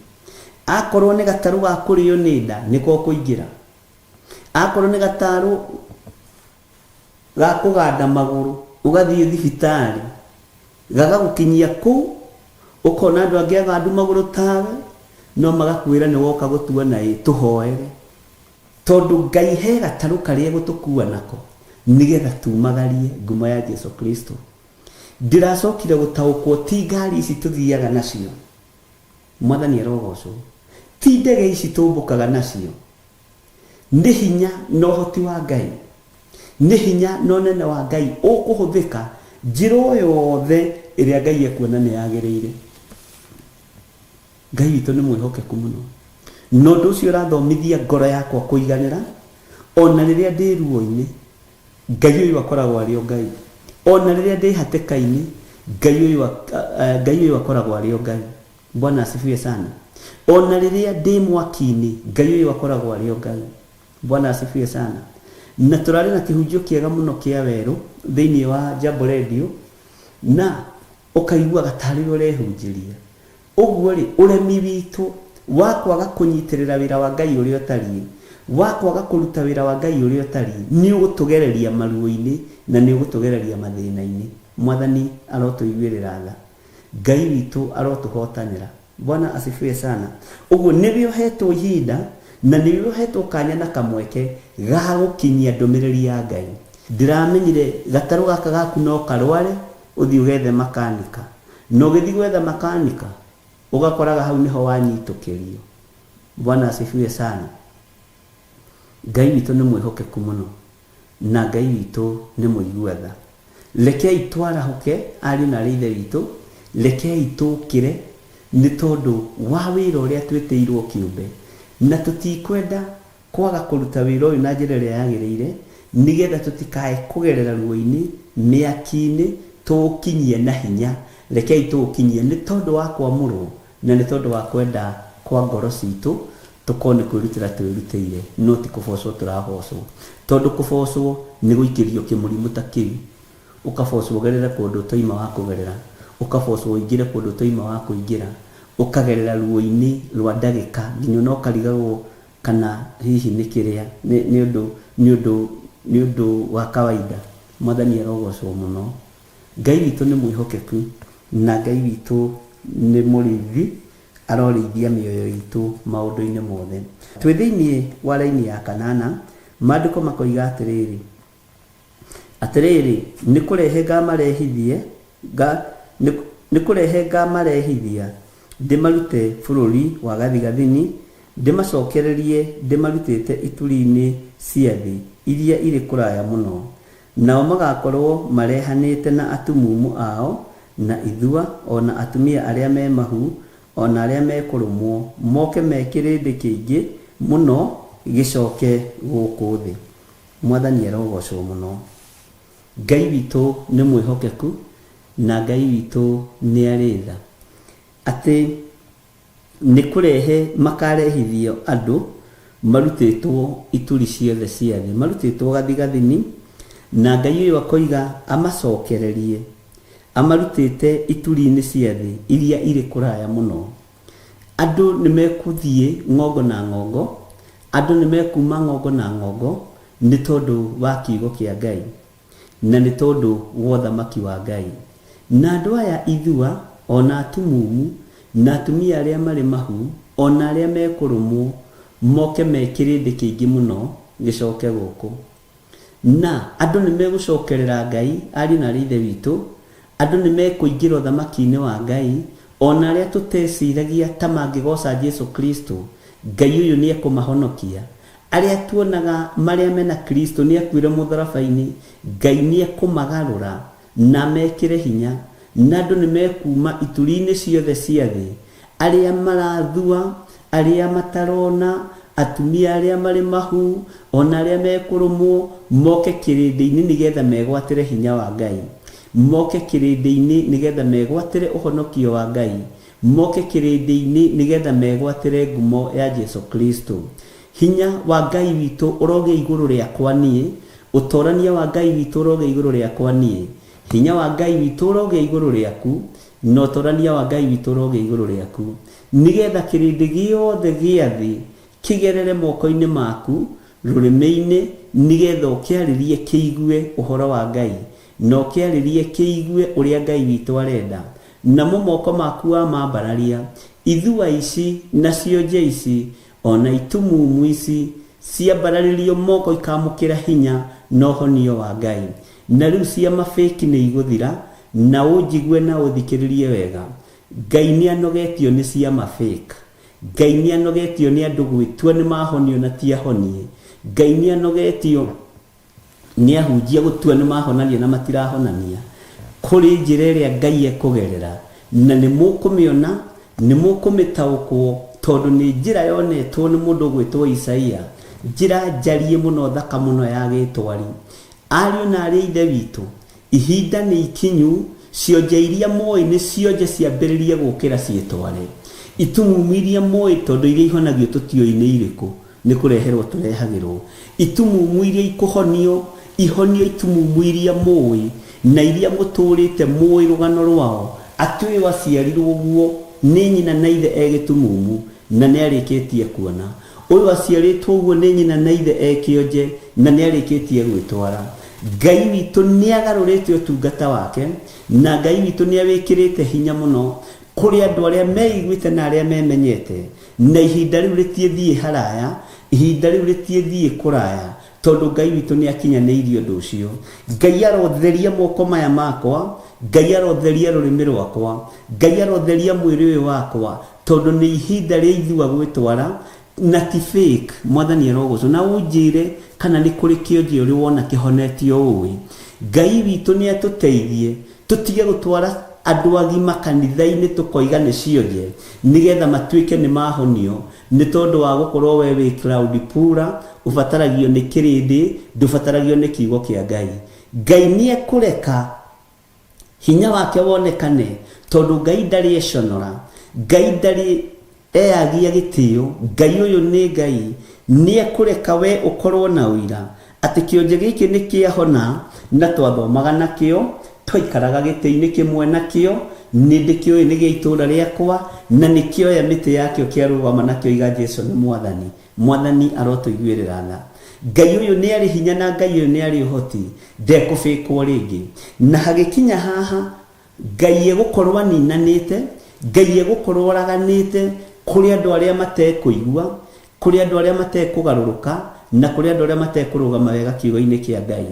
Akorwo nĩ gatarũ ga kũrĩo nĩ nda, nĩko ũkũingĩra. Akorwo nĩ gatarũ ga kũganda magũrũ ũgathiĩ thibitarĩ, gagagũkinyia kũu, ũkona andũ angĩ agandu magũrũ tawe, no magakwĩra nĩ woka gũtuona ĩ, tũhoere. Tondũ Ngai he gatarũ karĩa egũtũkua nako, nĩgetha tumagarie ngumo ya Jesu Kristo. Ndĩracokire gũtaũkwo ti ngari ici tũthiaga nacio, Mwathani arogocwo. Ti ndege ici tũmbũkaga nacio. Nĩ hinya na ũhoti wa Ngai. Nĩ hinya na ũnene wa Ngai ũkũhũthĩka njĩra o yothe ĩrĩa Ngai ekuona nĩ yagĩrĩire. Ngai witũ nĩ mwĩhokeku mũno. Na ũndũ ũcio ũrathomithia ngoro yakwa kũiganĩra ona rĩrĩa ndĩ ruo-inĩ. Ngai ũyũ akoragwo arĩ o Ngai. Ona rĩrĩa ndĩ hatĩka-inĩ, Ngai ũyũ Ngai ũyũ akoragwo arĩ o Ngai. Bwana asifiwe sana. Ona rĩrĩa ndĩ mwaki-inĩ, Ngai ũyũ akoragwo arĩ o Ngai. Bwana asifiwe sana. Na tũrarĩ na kĩhunjio kĩega mũno kĩa werũ thĩinĩ wa Jambo Radio, na ũkaiguaga tarĩ we ũrehunjĩria. Ũguo-rĩ, ũremi witũ wa kwaga kũnyitĩrĩra wĩra wa Ngai ũrĩa ũtariĩ, wa kwaga kũruta wĩra wa Ngai ũrĩa ũtariĩ, nĩũgũtũgereria maruo-inĩ na nĩũgũtũgereria mathĩna-inĩ. Mwathani arotũiguĩrĩra tha. Ngai witũ arotũhotanĩra. Bwana asifiwe sana. Ũguo nĩwe ũhetwo ihinda na nĩwe ũhetwo kanya na kamweke ga gũkinyia ndũmĩrĩri ya Ngai. Ndĩramenyire gatarũ gaka gaku no karware ũthiĩ ũgethe makanika. Na ũgĩthiĩ gwetha makanika, ũgakoraga hau nĩho wanyitũkĩrio. Bwana asifiwe sana. Ngai witũ nĩ mwĩhokeku mũno, na Ngai witũ nĩ mũigua tha. Rekei twarahũke ariũ na aarĩ a Ithe witũ, rekei tũũkĩre nĩ tondũ wa wĩra ũrĩa twĩtĩirwo kĩũmbe, na tũtikwenda Kwaga kũruta wĩra ũyũ na njĩra ĩrĩa yagĩrĩire nĩgetha tũtikae kũgerera ruo-inĩ, mĩaki-inĩ, tũũkinyie na hinya. Rekei tũũkinyie nĩ tondũ wa kwamũrwo na nĩ tondũ wa kwenda kwa ngoro citũ, tũkorwo nĩ kwĩrutĩra twĩrutĩire no ti kũbocwo tũrabocwo. Tondũ kũbocwo nĩ gũikĩrio kĩmũrimũ ta kĩu, ũkabocwo ũgerere kũndũ ũtoima wa kũgerera, ũkabocwo ũingĩre kũndũ ũtoima wa kũingĩra, ũkagerera ruo-inĩ rwa ndagĩka nginya ona ũkarigagwo Kana hihi nĩ kĩrĩa, nĩ, nĩ ũndũ, nĩ ũndũ, nĩ ũndũ wa kawaida. Mwathani arogocwo mũno. Ngai witũ nĩ mwĩhokeku, na Ngai witũ nĩ mũrĩithi, arorĩithia mĩoyo itũ maũndũ-inĩ mothe. Twĩ thĩinĩ wa raini ya kanana, maandĩko makoiga atĩrĩrĩ, Atĩrĩrĩ, nĩ kũrehe ngamarehithie, nga, nĩ, nĩ kũrehe ngamarehithia ndĩmarute bũrũri wa gathigathini, ndĩmacokererie ndĩmarutĩte ituri-inĩ cia thĩ iria irĩ kũraya mũno, nao magakorũo marehanĩte na atumumu ao, na ithua, o na atumia arĩa me mahu, o na arĩa mekũrũmwo, moke me kĩrĩndĩ kĩingĩ mũno gĩcoke gũkũ thĩ. Mwathani arogocwo mũno. Ngai witũ nĩ mwĩhokeku Na Ngai witũ nĩ arĩ tha. Atĩ nĩ kũrehe makarehithio andũ marutĩtwo ituri ciothe cia thĩ, marutĩtwo gathigathini, na Ngai ũyũ akoiga amacokererie, amarutĩte ituri-inĩ cia thĩ iria irĩ kũraya mũno. Andũ nĩ mekũthiĩ ng'ongo na ng'ongo, andũ nĩ mekuma ng'ongo na ng'ongo nĩ tondũ wa kiugo kĩa Ngai, na nĩ tondũ wa ũthamaki wa Ngai. Na andũ aya ithua, o na atumumu, na atumia arĩa marĩ mahu, o na arĩa mekũrũmwo, moke me kĩrĩndĩ kĩingĩ mũno gĩcoke gũkũ. Na andũ nĩ megũcokerera Ngai, ariũ na aarĩ a Ithe witũ, andũ nĩ mekũingĩra ũthamaki-inĩ wa Ngai, o na arĩa tũteciragia ta mangĩgooca Jesu Kristo, Ngai ũyũ nĩ ekũmahonokia. Arĩa tuonaga marĩa mena Kristo nĩ akuire mũtharaba-inĩ, Ngai nĩ ekũmagarũra na amekĩre hinya, na andũ nĩ mekuuma ituri-inĩ ciothe cia thĩ, arĩa marathua, arĩa matarona, atumia arĩa marĩ mahu, o na arĩa mekũrũmwo, moke kĩrĩndĩ-inĩ nĩgetha megwatĩre hinya wa Ngai, moke kĩrĩndĩ-inĩ nĩgetha megwatĩre ũhonokio wa Ngai, moke kĩrĩndĩ-inĩ nĩgetha megwatĩre ngumo ya Jesu Kristo. Hinya wa Ngai witũ ũrogĩa igũrũ rĩakwa niĩ, ũtorania wa Ngai witũ ũrogĩa igũrũ rĩakwa niĩ, hinya wa Ngai witũ ũrogĩa igũrũ rĩaku, na ũtorania wa Ngai witũ ũrogĩa igũrũ rĩaku, nĩgetha kĩrĩndĩ gĩothe gĩa thĩ kĩgerere moko-inĩ maku, rũrĩmĩ-inĩ, nĩgetha ũkĩarĩrie kĩigue ũhoro wa Ngai, na ũkĩarĩrie kĩigue ũrĩa Ngai witũ arenda. Namo moko maku wamambararia, ithua ici na cionje ici, o na itumumu ici, ciambararĩrio moko ikamũkĩra hinya na ũhonio wa Ngai. Na rĩu ciama fake nĩ igũthira, na ũnjigue na ũthikĩrĩrie wega. Ngai nĩ anogetio nĩ ciama fake. Ngai nĩ anogetio nĩ andũ gwĩtua nĩ mahonio na ti ahonie. Ngai nĩ anogetio nĩ ahunjia gũtua nĩ mahonania na matirahonania. Kũrĩ njĩra ĩrĩa Ngai ekũgerera, na nĩ mũkũmĩona, nĩ mũkũmĩtaũkwo, tondũ nĩ njĩra yonetwo nĩ mũndũ ũgwĩtwo Isaia, njĩra njariĩ mũno thaka mũno ya gĩtwari. Ariũ na aarĩ a Ithe witũ, ihinda nĩ ikinyu, cionje iria mũĩ nĩ cionje ciambĩrĩrie gũkĩra ciĩtware. Itumumu iria mũĩ, tondũ iria ihonagio tũtiũĩ nĩ irĩkũ, nĩ kũreherwo tũrehagĩrwo. Itumumu iria ikũhonio, ihonio itumumu iria mũĩ, na iria mũtũũrĩte mũĩ rũgano rwao, atĩ ũyũ aciarirwo ũguo nĩ nyina na ithe e gĩtumumu, na nĩ arĩkĩtie kuona. Ũyũ aciarĩtwo ũguo nĩ nyina na ithe e kĩonje, na nĩ arĩkĩtie gwĩtwara. Ngai witũ nĩ agarũrĩte ũtungata wake, na Ngai witũ nĩ awĩkĩrĩte hinya mũno kũrĩ andũ arĩa meiguĩte na arĩa memenyete, na ihinda rĩu rĩtiĩthiĩ haraya, ihinda rĩu rĩtiĩthiĩ kũraya, tondũ Ngai witũ nĩ akinyanĩirie ũndũ ũcio. Ngai arotheria moko maya makwa, Ngai arotheria rũrĩmĩ rwakwa, Ngai arotheria mwĩrĩ ũyũ wakwa, tondũ nĩ ihinda rĩa ithua gwĩtwara, na ti fake. Mwathani arogocwo. Na ũnjĩre kana nĩ kũrĩ kĩonje ũrĩ wona kĩhonetio ũĩ. Ngai witũ nĩ atũteithie tũtige gũtwara andũ agima kanitha-inĩ tũkoiga nĩ cionje nĩgetha matuĩke nĩ mahonio, nĩ tondũ wa gũkorwo we wĩ cloud puller, ũbataragio nĩ kĩrĩndĩ, ndũbataragio nĩ kiugo kĩa Ngai. Ngai nĩ ekũreka hinya wake wonekane, tondũ Ngai ndarĩ econora, Ngai ndarĩ eyagia gĩtĩo, Ngai ũyũ nĩ Ngai, nĩ ekũreka we ũkorwo na ũira atĩ kĩonje gĩkĩ nĩ kĩahona, na twathomaga nakĩo, twaikaraga gĩtĩ-inĩ kĩmwe nakĩo, nĩ ndĩkĩũĩ nĩ gĩa itũũra rĩakwa, na nĩ kĩoya mĩtĩ yakĩo kĩarũgama na kĩoiga Jesu nĩ Mwathani. Mwathani arotũiguĩrĩra tha. Ngai ũyũ nĩ arĩ hinya na Ngai ũyũ nĩ arĩ ũhoti, ndekũbĩkwo rĩngĩ. Na hagĩkinya haha, Ngai egũkorwo aninanĩte, Ngai egũkorwo oraganĩte kũrĩ andũ arĩa matekũigua, kũrĩ andũ arĩa matekũgarũrũka, na kũrĩ andũ arĩa matekũrũgama wega kiugo-inĩ kĩa Ngai.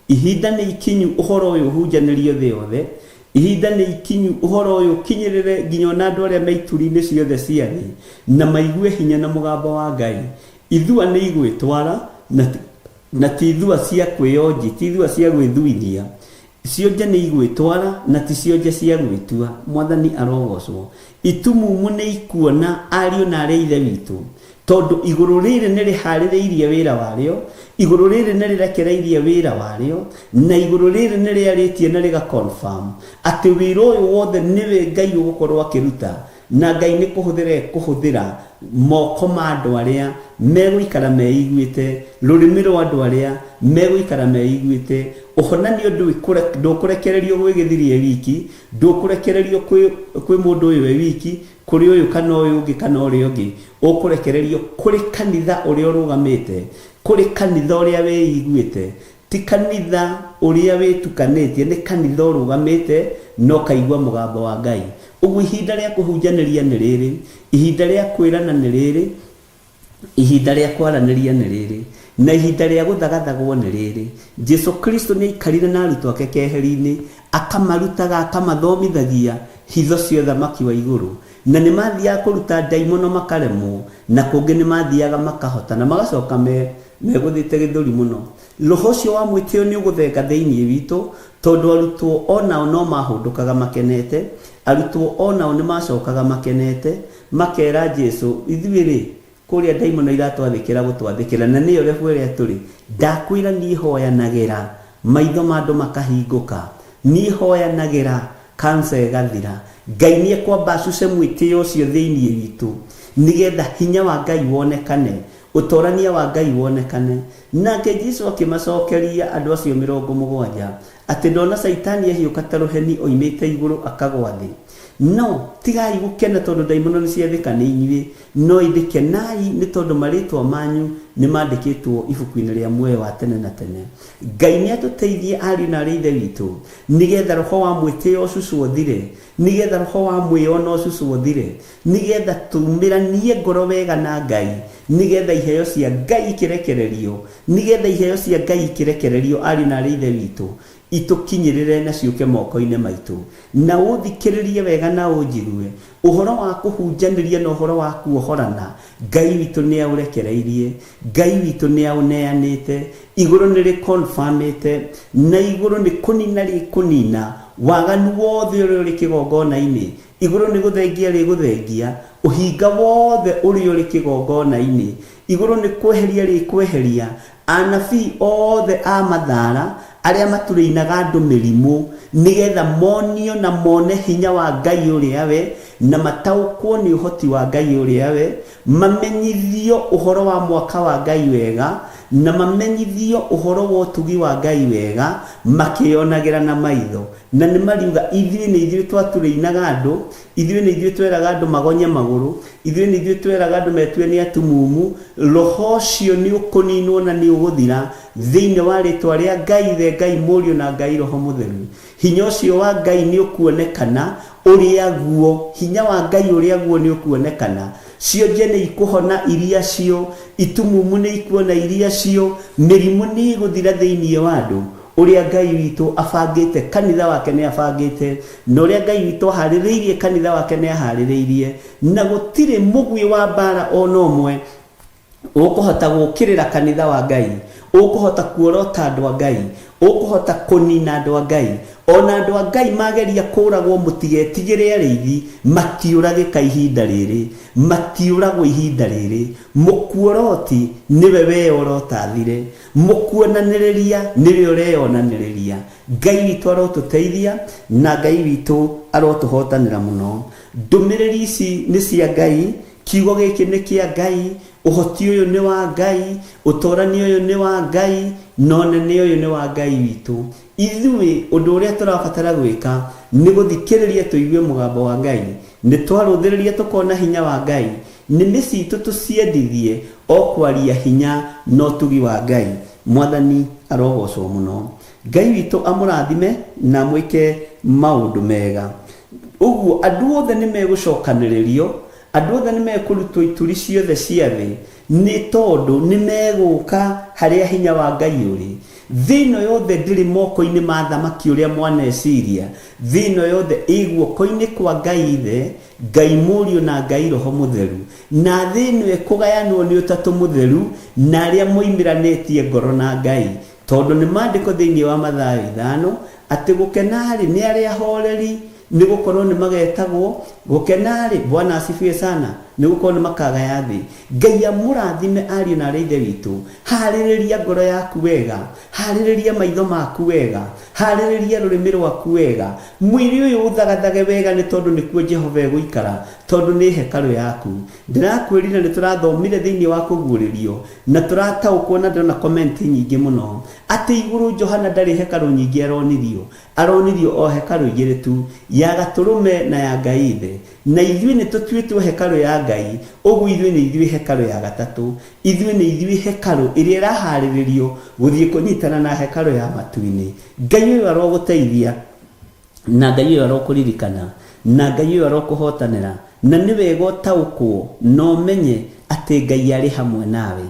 Ihinda nĩ ikinyu ũhoro ũyũ ũhunjanĩrio thĩ yothe, ihinda nĩ ikinyu ũhoro ũyũ ũkinyĩrĩre nginya ona andũ arĩa me ituri-inĩ ciothe cia thĩ, na maigue hinya na mũgambo wa Ngai. Ithua nĩ igwĩtwara, na ti ithua cia kwĩyonji, ti ithua cia gwĩthuithia. Cionje nĩ igwĩtwara, na ti cionje cia gwĩtua. Mwathani arogocwo. Itumumu nĩ ikuona ariũ na aarĩ a Ithe witũ. Tondũ igũrũ rĩrĩ nĩ rĩharĩrĩirie wĩra warĩo, igũrũ rĩrĩ nĩ rĩrekereirie wĩra warĩo, na igũrũ rĩrĩ nĩ rĩarĩtie na rĩga confirm atĩ wĩra ũyũ wothe nĩwe Ngai ũgũkorwo akĩruta, na Ngai nĩ kũhũthĩra ekũhũthĩra moko ma andũ arĩa megũikara meiguĩte, rũrĩmĩ rwa andũ arĩa megũikara meiguĩte. Ũhonanio ndũkũrekererio gwĩ gĩthiri e wiki, ndũkũrekererio kwĩ mũndũ ũyũ e wiki, kũrĩ ũyũ kana ũyũ ũngĩ kana ũrĩa ũngĩ, ũkũrekererio kũrĩ kanitha ũrĩa ũrũgamĩte, kũrĩ kanitha ũrĩa wĩiguĩte, ti kanitha ũrĩa wĩtukanĩtie, nĩ kanitha ũrũgamĩte na ũkaigua mũgambo wa Ngai. Ũguo ihinda rĩa kũhunjanĩria nĩ rĩrĩ, ihinda rĩa kwĩrana nĩ rĩrĩ, ihinda rĩa kwaranĩria nĩ rĩrĩ, na ihinda rĩa gũthagathagwo nĩ rĩrĩ. Jesu Kristo nĩ aikarire na arutwo ake keheri-inĩ, akamarutaga, akamathomithagia hitho cia ũthamaki wa igũrũ. Na nĩ mathiaga kũruta ndaimono makaremwo, na kũngĩ nĩ mathiaga makahota, na magacoka megũthĩte gĩthũri mũno. Roho ũcio wa mwĩtĩo nĩ ũgũthenga thĩinĩ witũ, tondũ arutwo onao no mahũndũkaga makenete, arutwo onao nĩ macokaga makenete, makera Jesu, ithuĩ-rĩ, kũrĩa ndaimono iratwathĩkĩra gũtwathĩkĩra, na nĩyo level ĩrĩa tũrĩ. Ndakwĩra niĩ hoyanagĩra, maitho ma andũ makahingũka. Niĩ hoyanagĩra, cancer ĩgathira. Ngai nĩ ekwamba acuce mwĩtĩo ũcio thĩinĩ witũ, nĩgetha hinya wa Ngai wonekane, ũtorania wa Ngai wonekane. Nake Jesu akĩmacokeria andũ acio 70 atĩ ndona Caitani ahiũka ta rũheni oimĩte igũrũ akagwa thĩ. No tigai gũkena tondũ ndaimono nĩ ciathĩka nĩ inyuĩ, no ĩndĩ kenai nĩ tondũ marĩtwa manyu nĩ mandĩkĩtwo ibuku-inĩ rĩa muoyo wa tene na tene. Ngai nĩ atũteithie ariũ na arĩ ithe witũ, nĩgetha roho wa mwĩtĩo ũcucwo ũthire, nĩgetha roho wa mwĩono ũcucwo ũthire, nĩgetha tumĩranie ngoro wega na Ngai, nĩgetha iheo cia Ngai ikĩrekererio, nĩgetha iheo cia Ngai ikĩrekererio ariũ na arĩ ithe witũ, itũkinyĩrĩre na ciũke moko-inĩ maitũ. Na ũthikĩrĩrie wega na ũnjigue, ũhoro wa kũhunjanĩria na ũhoro wa kuohorana, Ngai witũ nĩ aũrekereirie, Ngai witũ nĩ aũneanĩte, igũrũ nĩ rĩkonfamĩte, na igũrũ nĩ kũnina rĩkũnina waganu wothe ũrĩa ũrĩ kĩgongona-inĩ, igũrũ nĩ gũthengia rĩgũthengia ũhinga wothe ũrĩa ũrĩ kĩgongona-inĩ, igũrũ nĩ kweheria rĩkweheria anabii othe a mathara arĩa maturĩinaga andũ mĩrimũ, nĩgetha monio na mone hinya wa Ngai ũrĩa we, na mataũkwo nĩ ũhoti wa Ngai ũrĩa we, mamenyithio ũhoro wa mwaka wa Ngai wega, na mamenyithio ũhoro wa ũtugi wa Ngai wega, makĩyonagĩra na maitho. Na nĩ mariuga ithuĩ nĩ ithuĩ twaturĩinaga andũ, ithuĩ nĩ ithuĩ tweraga andũ magonye magũrũ, ithuĩ nĩ ithuĩ tweraga andũ metue nĩ atumumu. Roho ũcio nĩ ũkũninwo na nĩ ũgũthira thĩinĩ wa rĩtwa rĩa Ngai Ithe, Ngai Mũriũ na Ngai Roho Mũtheru. Hinya ũcio wa Ngai nĩ ũkuonekana ũrĩa guo, hinya wa Ngai ũrĩa guo nĩ ũkuonekana. Cionje nĩ ikũhona iria cio, itumumu nĩ ikuona iria cio, mĩrimũ nĩ ĩgũthira thĩinĩ wa andũ. Ũrĩa Ngai witũ abangĩte kanitha wake nĩ abangĩte, na ũrĩa Ngai witũ aharĩrĩirie kanitha wake nĩ aharĩrĩirie, na gũtirĩ mũguĩ wa mbara ona ũmwe ũkũhota gũũkĩrĩra kanitha wa Ngai, ũkũhota kuorota andũ a Ngai, ũkũhota kũnina andũ a Ngai. Ona andũ a Ngai mageria kũragwo, mũtigetigĩre arĩithi, matiũragĩka ihinda rĩrĩ, matiũragwo ihinda rĩrĩ. Mũkuoroti nĩwe weyorota thire, mũkuonanĩrĩria nĩwe ũreyonanĩrĩria. Ngai witũ arotũteithia na Ngai witũ arotũhotanĩra mũno. Ndũmĩrĩri ici nĩ cia Ngai, kiugo gĩkĩ nĩ kĩa Ngai, ũhoti ũyũ nĩ wa Ngai, ũtorani ũyũ nĩ wa Ngai, na ũnene ũyũ nĩ wa Ngai witũ. Ithuĩ ũndũ ũrĩa tũrabatara gwĩka nĩ gũthikĩrĩria tũigue mũgambo wa Ngai, nĩ twarũthĩrĩria tũkona hinya wa Ngai, nĩmĩ citũ tũciendithie o kwaria hinya na ũtugi wa Ngai. Mwathani arogocwo mũno. Ngai witũ amũrathime na amwĩke maũndũ mega. Ũguo andũ othe nĩ megũcokanĩrĩrio, andũ othe nĩ mekũrutwo ituri ciothe cia thĩ, nĩ tondũ nĩ megũka harĩa hinya wa Ngai ũrĩ. Thĩ ĩno yothe ndĩrĩ moko-inĩ ma thamaki ũrĩa mwaneciria, thĩ ĩno yothe ĩ guoko-inĩ kwa Ngai Ithe, Ngai Mũriũ na Ngai Roho Mũtheru. Na thĩ ĩno ĩkũgayanwo nĩ Ũtatũ Mũtheru na arĩa moimĩranĩtie ngoro na Ngai. Tondũ nĩ maandĩko thĩinĩ wa Mathayo 5 atĩ gũkena-rĩ nĩ arĩa ahoreri, nĩ gũkorwo nĩ magetagwo Gũkena-rĩ, Bwana asifiwe sana, nĩ gũkorwo nĩ makagaya thĩ. Ngai amũrathime ariũ na arĩ a Ithe witũ. Harĩrĩria ngoro yaku wega, harĩrĩria maitho maku wega, harĩrĩria rũrĩmĩ rwaku wega, mwĩrĩ ũyũ ũthagathage wega nĩ tondũ nĩkuo Jehova egũikara, tondũ nĩ hekarũ yaku. Ndĩrakwĩrire nĩ tũrathomire thĩinĩ wa kũguũrĩrio na tũrataũkwo na ndĩrona comment nyingĩ mũno atĩ igũrũ Johana ndarĩ hekarũ nyingĩ aronirio. Aronirio o hekarũ igĩrĩ tu, ya Gatũrũme na ya Ngai Ithe. Na ithuĩ nĩ tũtuĩtwo hekarũ ya Ngai, ũguo ithuĩ nĩ ithuĩ hekarũ ya gatatũ. Ithuĩ nĩ ithuĩ hekarũ ĩrĩa ĩraharĩrĩrio gũthiĩ kũnyitana na hekarũ ya matu-inĩ. Ngai ũyũ arogũteithia, na Ngai ũyũ arokũririkana, na Ngai ũyũ arokũhotanĩra. Na nĩ wega ũtaũkwo na ũmenye atĩ Ngai arĩ hamwe nawe.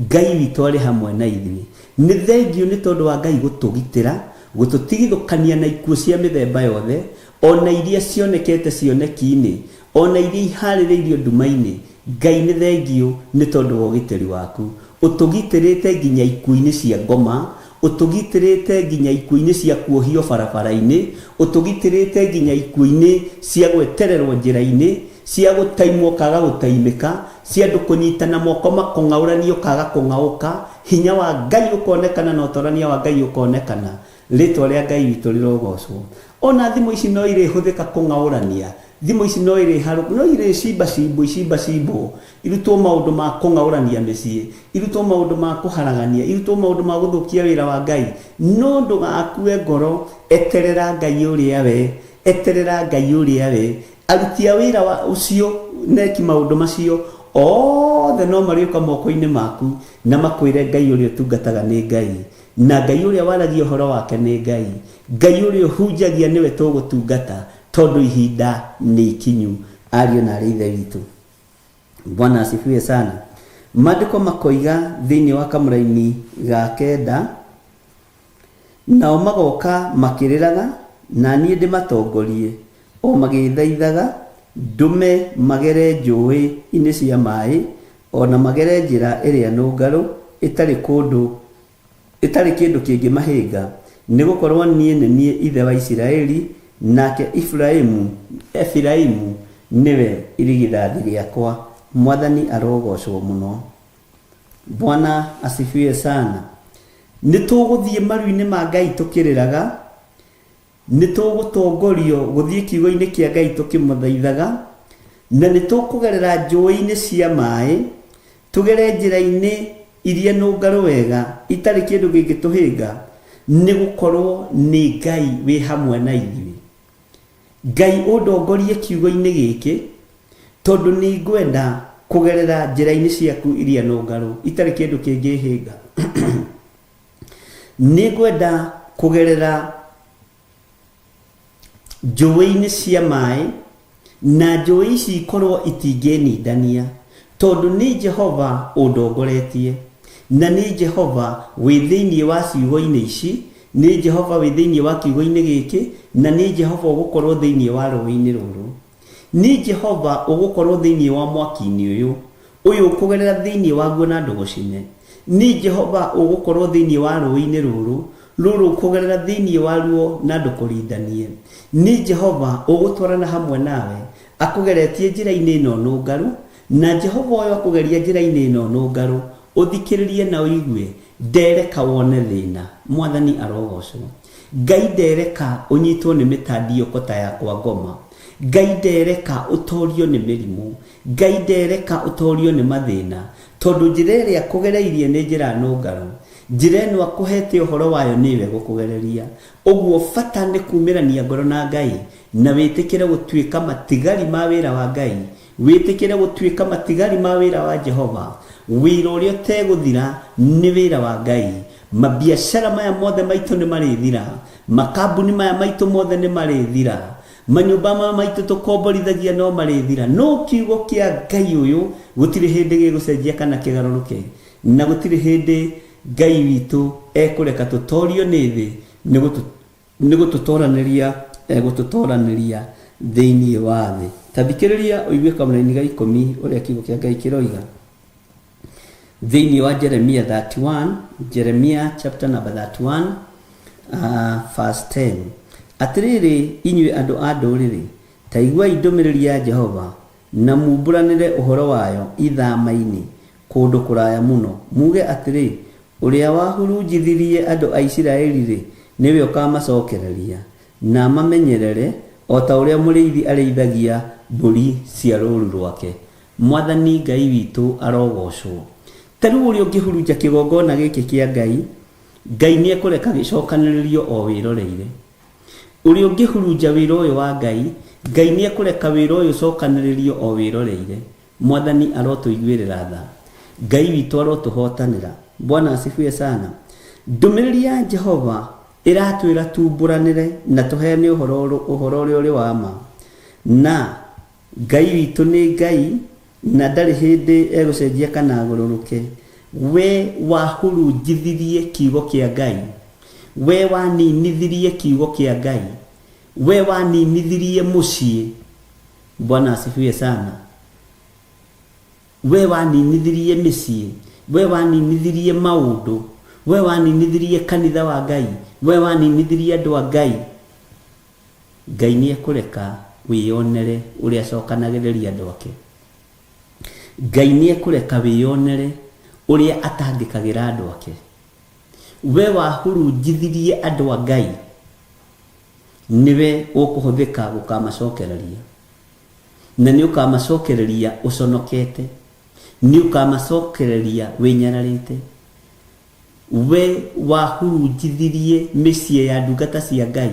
Ngai witũ arĩ hamwe na ithuĩ. Nĩ thengiũ nĩ tondũ wa Ngai gũtũgitĩra, gũtũtigithũkania na ikuũ cia mĩthemba yothe, o na iria cionekete cioneki-inĩ, o na iria ihaarĩrĩirio nduma-inĩ. Ngai nĩ thengiũ nĩ tondũ wa ũgitĩri waku. Ũtũgitĩrĩte nginya ikuũ-inĩ cia ngoma, ũtũgitĩrĩte nginya ikuũ-inĩ cia kuohio barabara-inĩ, ũtũgitĩrĩte nginya ikuũ-inĩ cia gwetererwo njĩra-inĩ, cia gũtaimwo ũkaga gũtaimĩka, cia andũ kũnyitana moko makũng'aũranie ũkaga kũng'aũka, Hinya wa Ngai ũkonekana na ũtorania wa Ngai ũkonekana. Rĩtwa rĩa Ngai witũ rĩrogocwo. Ona thimũ ici no irĩhũthĩka kũng'aũrania. Thimũ ici no irĩharũka, no irĩcimbacimbwo icimbacimbwo, irutwo maũndũ ma kũng'aũrania mĩciĩ, irutwo maũndũ ma kũharagania, irutwo maũndũ ma gũthũkia wĩra wa Ngai. No ndũgakue ngoro, eterera Ngai ũrĩa we, eterera Ngai ũrĩa we. Aruti a wĩra wa ũcio na eki maũndũ macio othe no marĩũka moko-inĩ maku na makwĩre Ngai ũrĩa ũtungataga nĩ Ngai, na Ngai ũrĩa waragia ũhoro wake nĩ Ngai, Ngai ũrĩa ũhunjagia nĩwe tũgũtungata, tondũ ihinda nĩ ikinyu. Ariũ na aarĩ a Ithe witũ, Bwana asifiwe sana. Maandĩko makoiga thĩinĩ wa kamũraini ga kenda, Nao magoka makĩrĩraga, na niĩ ndĩmatongorie, o magĩĩthaithaga, ndũme magere njũĩ-inĩ cia maĩ, o na magere njĩra ĩrĩa nũngarũ ĩtarĩ kũndũ, ĩtarĩ kĩndũ kĩngĩmahĩnga, nĩ gũkorũo niĩ nĩ niĩ ithe wa Isiraeli, nake Efiraimu, Efiraimu nĩwe irigithathi rĩakwa. Mwathani arogoocwo mũno. Bwana asifiwe sana. Nĩ tũgũthiĩ maru-inĩ ma Ngai tũkĩrĩraga, nĩ tũgũtongorio gũthiĩ kiugo-inĩ kĩa Ngai tũkĩmũthaithaga, na nĩ tũkũgerera njũĩ-inĩ cia maĩ, tũgere njĩra-inĩ iria nũngarũ wega itarĩ kĩndũ kĩngĩtũhĩnga, nĩ gũkorwo nĩ Ngai wĩ hamwe na ithuĩ. Ngai ũndongorie kiugo-inĩ gĩkĩ, tondũ nĩ ngwenda kũgerera njĩra-inĩ ciaku iria nũngarũ, itarĩ kĩndũ kĩngĩhĩnga. Nĩ ngwenda kũgerera njũĩ-inĩ cia maĩ, na njũĩ ici ikorwo itingĩnindania, tondũ nĩ Jehova ũndongoretie, na nĩ Jehova wĩ thĩinĩ wa ciugo-inĩ ici, Nĩ Jehova wĩ thĩinĩ wa kiugo-inĩ gĩkĩ, na nĩ Jehova ũgũkorũo thĩinĩ wa rũũĩ-inĩ rũrũ. Nĩ Jehova ũgũkorũo thĩinĩ wa mwaki-inĩ ũyũ, ũyũ ũkũgerera thĩinĩ waguo na ndũgũcine. Nĩ Jehova ũgũkorũo thĩinĩ wa rũũĩ-inĩ rũrũ, rũrũ ũkũgerera thĩinĩ waruo na ndũkũrindanie. Nĩ Jehova ũgũtwarana hamwe nawe, akũgeretie njĩra-inĩ ĩno nũngarũ, na Jehova ũyũ akũgeria njĩra-inĩ ĩno nũngarũ, ũthikĩrĩrie na ũigue, Ndereka wone thĩna. Mwathani arogocwo. Ngai ndereka ũnyitwo nĩ mĩtandiũko ta ya kwa ngoma. Ngai ndereka ũtorio nĩ mĩrimũ. Ngai ndereka ũtorio nĩ mathĩna. Tondũ njĩra ĩrĩa akũgereirie nĩ njĩra nũngarũ. Njĩra ĩno akũhete ũhoro wayo nĩyo ĩgũkũgereria. Ũguo bata nĩ kumĩrania ngoro na Ngai na wĩtĩkĩre gũtuĩka matigari ma wĩra wa Ngai Wĩtĩkĩre gũtuĩka matigari ma wĩra wa Jehova. Wĩra ũrĩa ũtegũthira nĩ wĩra wa Ngai. Mabiacara maya mothe maitũ nĩ marĩthira. Makambuni maya maitũ mothe nĩ marĩthira. Manyũmba maya maitũ tũkomborithagia no marĩthira. No kiugo kĩa Ngai ũyũ gũtirĩ hĩndĩ gĩgũcenjia kana kĩgarũrũke. Na gũtirĩ hĩndĩ Ngai witũ ekũreka tũtorio nĩ thĩ nĩ Nĩ gũtũtoranĩria egũtũtoranĩria thĩinĩ wa thĩ. Ta thikĩrĩria ũigue kamũraini ga ikũmi ũrĩa kiugo kĩa Ngai kĩroiga. Thĩinĩ wa Jeremia 31, Jeremia chapter number 31, verse 10. Atĩrĩrĩ inyuĩ andũ a ndũrĩrĩ, Ta iguai ndũmĩrĩri ya Jehova, na mumbũranĩre ũhoro wayo ithama-inĩ kũndũ kũraya mũno, muuge atĩrĩ, 'Ũrĩa wahurunjithirie andũ a Isiraeli-rĩ, nĩwe ũkaamacokereria, na amamenyerere o ta ũrĩa mũrĩithi arĩithagia mbũri cia rũũru rwake. Mwathani Ngai witũ arogoocwo. Ta rĩu ũrĩa ũngĩhurunja kĩgongona gĩkĩ kĩa Ngai, Ngai nĩekũreka gĩcokanĩrĩrio o wĩroreire. Ũrĩa ũngĩhurunja wĩra ũyũ wa Ngai, Ngai nĩekũreka wĩra ũyũ ũcokanĩrĩrio o wĩroreire. Mwathani arotũiguĩrĩra tha. Ngai witũ arotũhotanĩra. Bwana asifiwe sana. Ndũmĩrĩri ya Jehova ĩratwĩra tumbũranĩre na tũheane ũhoro ũhoro ũrĩa ũrĩ wa ma. Na Ngai witũ nĩ Ngai na ndarĩ hĩndĩ egũcenjia kana agũrũrũke. We wahurunjithirie kiugo kĩa Ngai. We waninithirie kiugo kĩa Ngai. We waninithirie mũciĩ. Bwana asifiwe sana. We waninithirie mĩciĩ. We waninithirie maũndũ. We waninithirie kanitha wa Ngai. We waninithirie andũ a Ngai. Ngai nĩ ekũreka wĩyonere ũrĩa acokanagĩrĩria andũ ake. Ngai nĩ ekũreka wĩyonere ũrĩa atangĩkagĩra andũ ake. We wahurunjithirie andũ a Ngai, nĩwe ũkũhũthĩka gũkamacokereria. Na nĩ ũkamacokereria ũconokete. Nĩ ũkamacokereria wĩnyararĩte. We wahurunjithirie mĩciĩ ya ndungata cia Ngai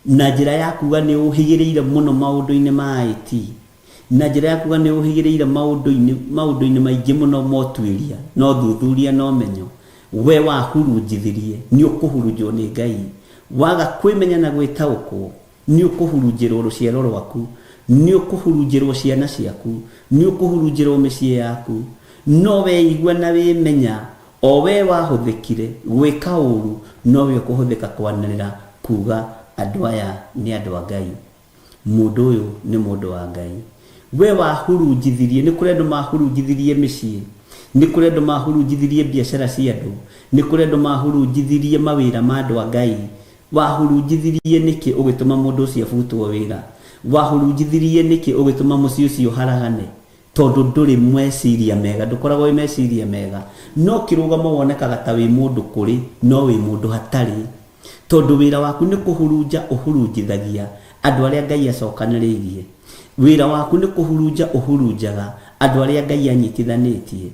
na njĩra ya kuga nĩ ũhĩgĩrĩire mũno maũndũ-inĩ ma IT, na njĩra ya kuga nĩ ũhĩgĩrĩire maũndũ-inĩ maũndũ-inĩ maingĩ mũno ma ũtuĩria na ũthuthuria na ũmenyo, we wahurunjithirie, nĩ ũkũhurunjwo nĩ Ngai. Waga kwĩmenya na gwĩtaũkwo, Nĩ ũkũhurunjĩrwo rũciaro rwaku, nĩ ũkũhurunjĩrwo ciana ciaku, nĩ ũkũhurunjĩrwo mĩciĩ yaku. No weigua na wĩmenya, o wee wahũthĩkire gwĩka ũũru, nowe ũkũhũthĩka kwanĩrĩra kuuga, Andũ aya nĩ andũ a Ngai. Mũndũ ũyũ nĩ mũndũ wa Ngai. We wahurunjithirie, nĩ kũrĩ andũ mahurunjithirie mĩciĩ, nĩ kũrĩ andũ mahurunjithirie biacara cia andũ, nĩ kũrĩ andũ mahurunjithirie mawĩra ma andũ a Ngai. Wahurunjithirie nĩkĩ ũgĩtũma mũndũ ũcio abutwo wĩra? Wahurunjithirie nĩkĩ ũgĩtũma mũciĩ ũcio ũharagane? Tondũ ndũrĩ meciria mega, ndũkoragwo wĩ meciria mega. No kĩrũgamo wonekaga ta wĩ mũndũ kũrĩ, no wĩ mũndũ hatarĩ. Tondũ wĩra waku nĩ kũhurunja ũhurunjithagia andũ arĩa Ngai acokanĩrĩirie. Wĩra waku nĩ kũhurunja ũhurunjaga andũ arĩa Ngai anyitithanĩtie.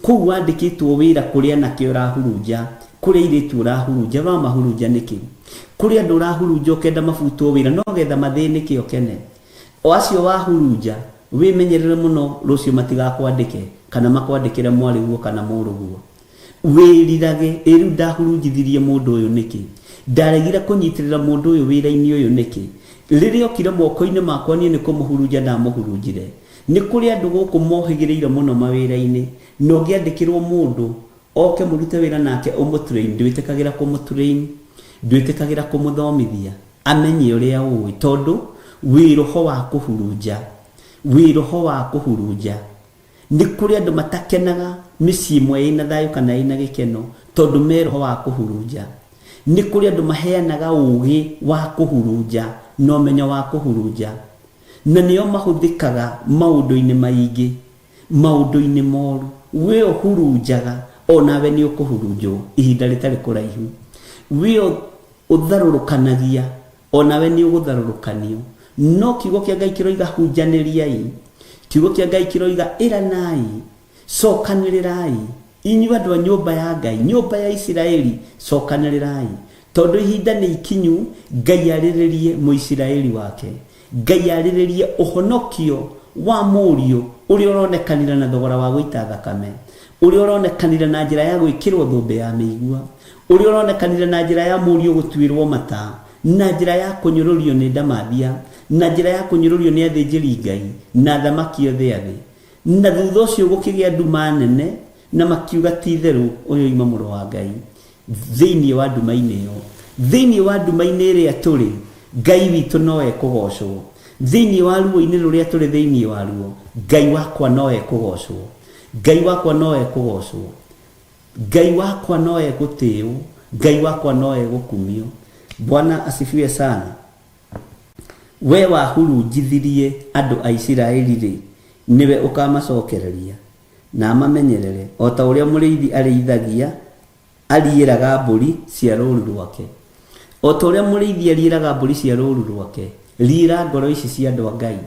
Kũu wandĩkĩtwo wĩra kũrĩ anake ũrahurunja, kũrĩ airĩtu ũrahurunja, ũramahurunja nĩkĩ? Kũrĩ andũ ũrahurunja ũkenda mabutwo wĩra no getha mathĩnĩke ũkene. O acio wahurunja, wĩmenyerere mũno rũciũ matigakwandĩke kana makwandĩkĩre mwarĩguo kana mũrũguo. Wĩrirage, ĩ rĩu ndahurunjithirie mũndũ ũyũ nĩkĩ? Ndaregire kũnyitĩrĩra mũndũ ũyũ wĩra-inĩ ũyũ nĩkĩ? Rĩrĩa okire moko-inĩ makwa niĩ nĩ kũmũhurunja ndamũhurunjire. Nĩ kũrĩ andũ gũkũ mohĩgĩrĩire mũno mawĩra-inĩ, na ũngĩandĩkĩrwo mũndũ oke mũrute wĩra nake ũmũ train, ndwĩtĩkagĩra kũmũ train, ndwĩtĩkagĩra kũmũthomithia amenye ũrĩa ũĩ, tondũ wĩ roho wa kũhurunja, wĩ roho wa kũhurunja. Nĩ kũrĩ andũ matakenaga mĩciĩ ĩmwe ĩna thayũ kana ĩna gĩkeno tondũ me roho wa kũhurunja. Nĩ kũrĩ andũ maheanaga ũgĩ wa kũhurunja na ũmenyo wa kũhurunja. Na nĩo mahũthĩkaga maũndũ-inĩ maingĩ, maũndũ-inĩ moru. We ũhurunjaga, o nawe nĩ ũkũhurunjwo ihinda rĩtarĩ kũraihu. We ũtharũrũkanagia, o nawe nĩ ũgũtharũrũkanio. No kiugo kĩa Ngai kĩroiga hunjanĩriai. Kiugo kĩa Ngai kĩroiga ĩranai, cokanĩrĩrai, inyuĩ andũ a nyũmba ya Ngai, nyũmba ya Isiraeli, cokanĩrĩrai. Tondũ ihinda nĩ ikinyu Ngai arĩrĩrie Mũisiraeli wake. Ngai arĩrĩrie ũhonokio wa Mũriũ ũrĩa ũronekanire na thogora wa gũita thakame, ũrĩa ũronekanire na njĩra ya gwĩkĩrwo thũmbĩ ya mĩigua, ũrĩa ũronekanire na njĩra ya Mũriũ gũtuĩrwo mata, na njĩra ya kũnyũrũrio nĩ ndamathia, na njĩra ya kũnyũrũrio nĩ athĩnjĩri Ngai na athamaki othe a thĩ. Na thutha ũcio gũkĩgĩa nduma nene, na makiuga, Ti-itherũ ũyũ oima Mũrũ wa Ngai. Thĩinĩ wa nduma-inĩ ĩyo, thĩinĩ wa nduma-inĩ ĩrĩa tũrĩ, Ngai witũ no ekũgoocwo. Thĩinĩ wa ruo-inĩ rũrĩa tũrĩ thĩinĩ waruo, Ngai wakwa no ekũgoocwo. Ngai wakwa no ekũgoocwo. Ngai wakwa no egũtĩĩo. Ngai wakwa no egũkumio. Bwana asifiwe sana. We wahurunjithirie andũ a Isiraeli-rĩ, nĩwe ũkamacokereria na amamenyerere, o ta ũrĩa mũrĩithi arĩithagia ariĩraga mbũri cia rũũru rwake. O ta ũrĩa mũrĩithi ariĩraga mbũri cia rũũru rwake, riĩra ngoro ici cia andũ a Ngai.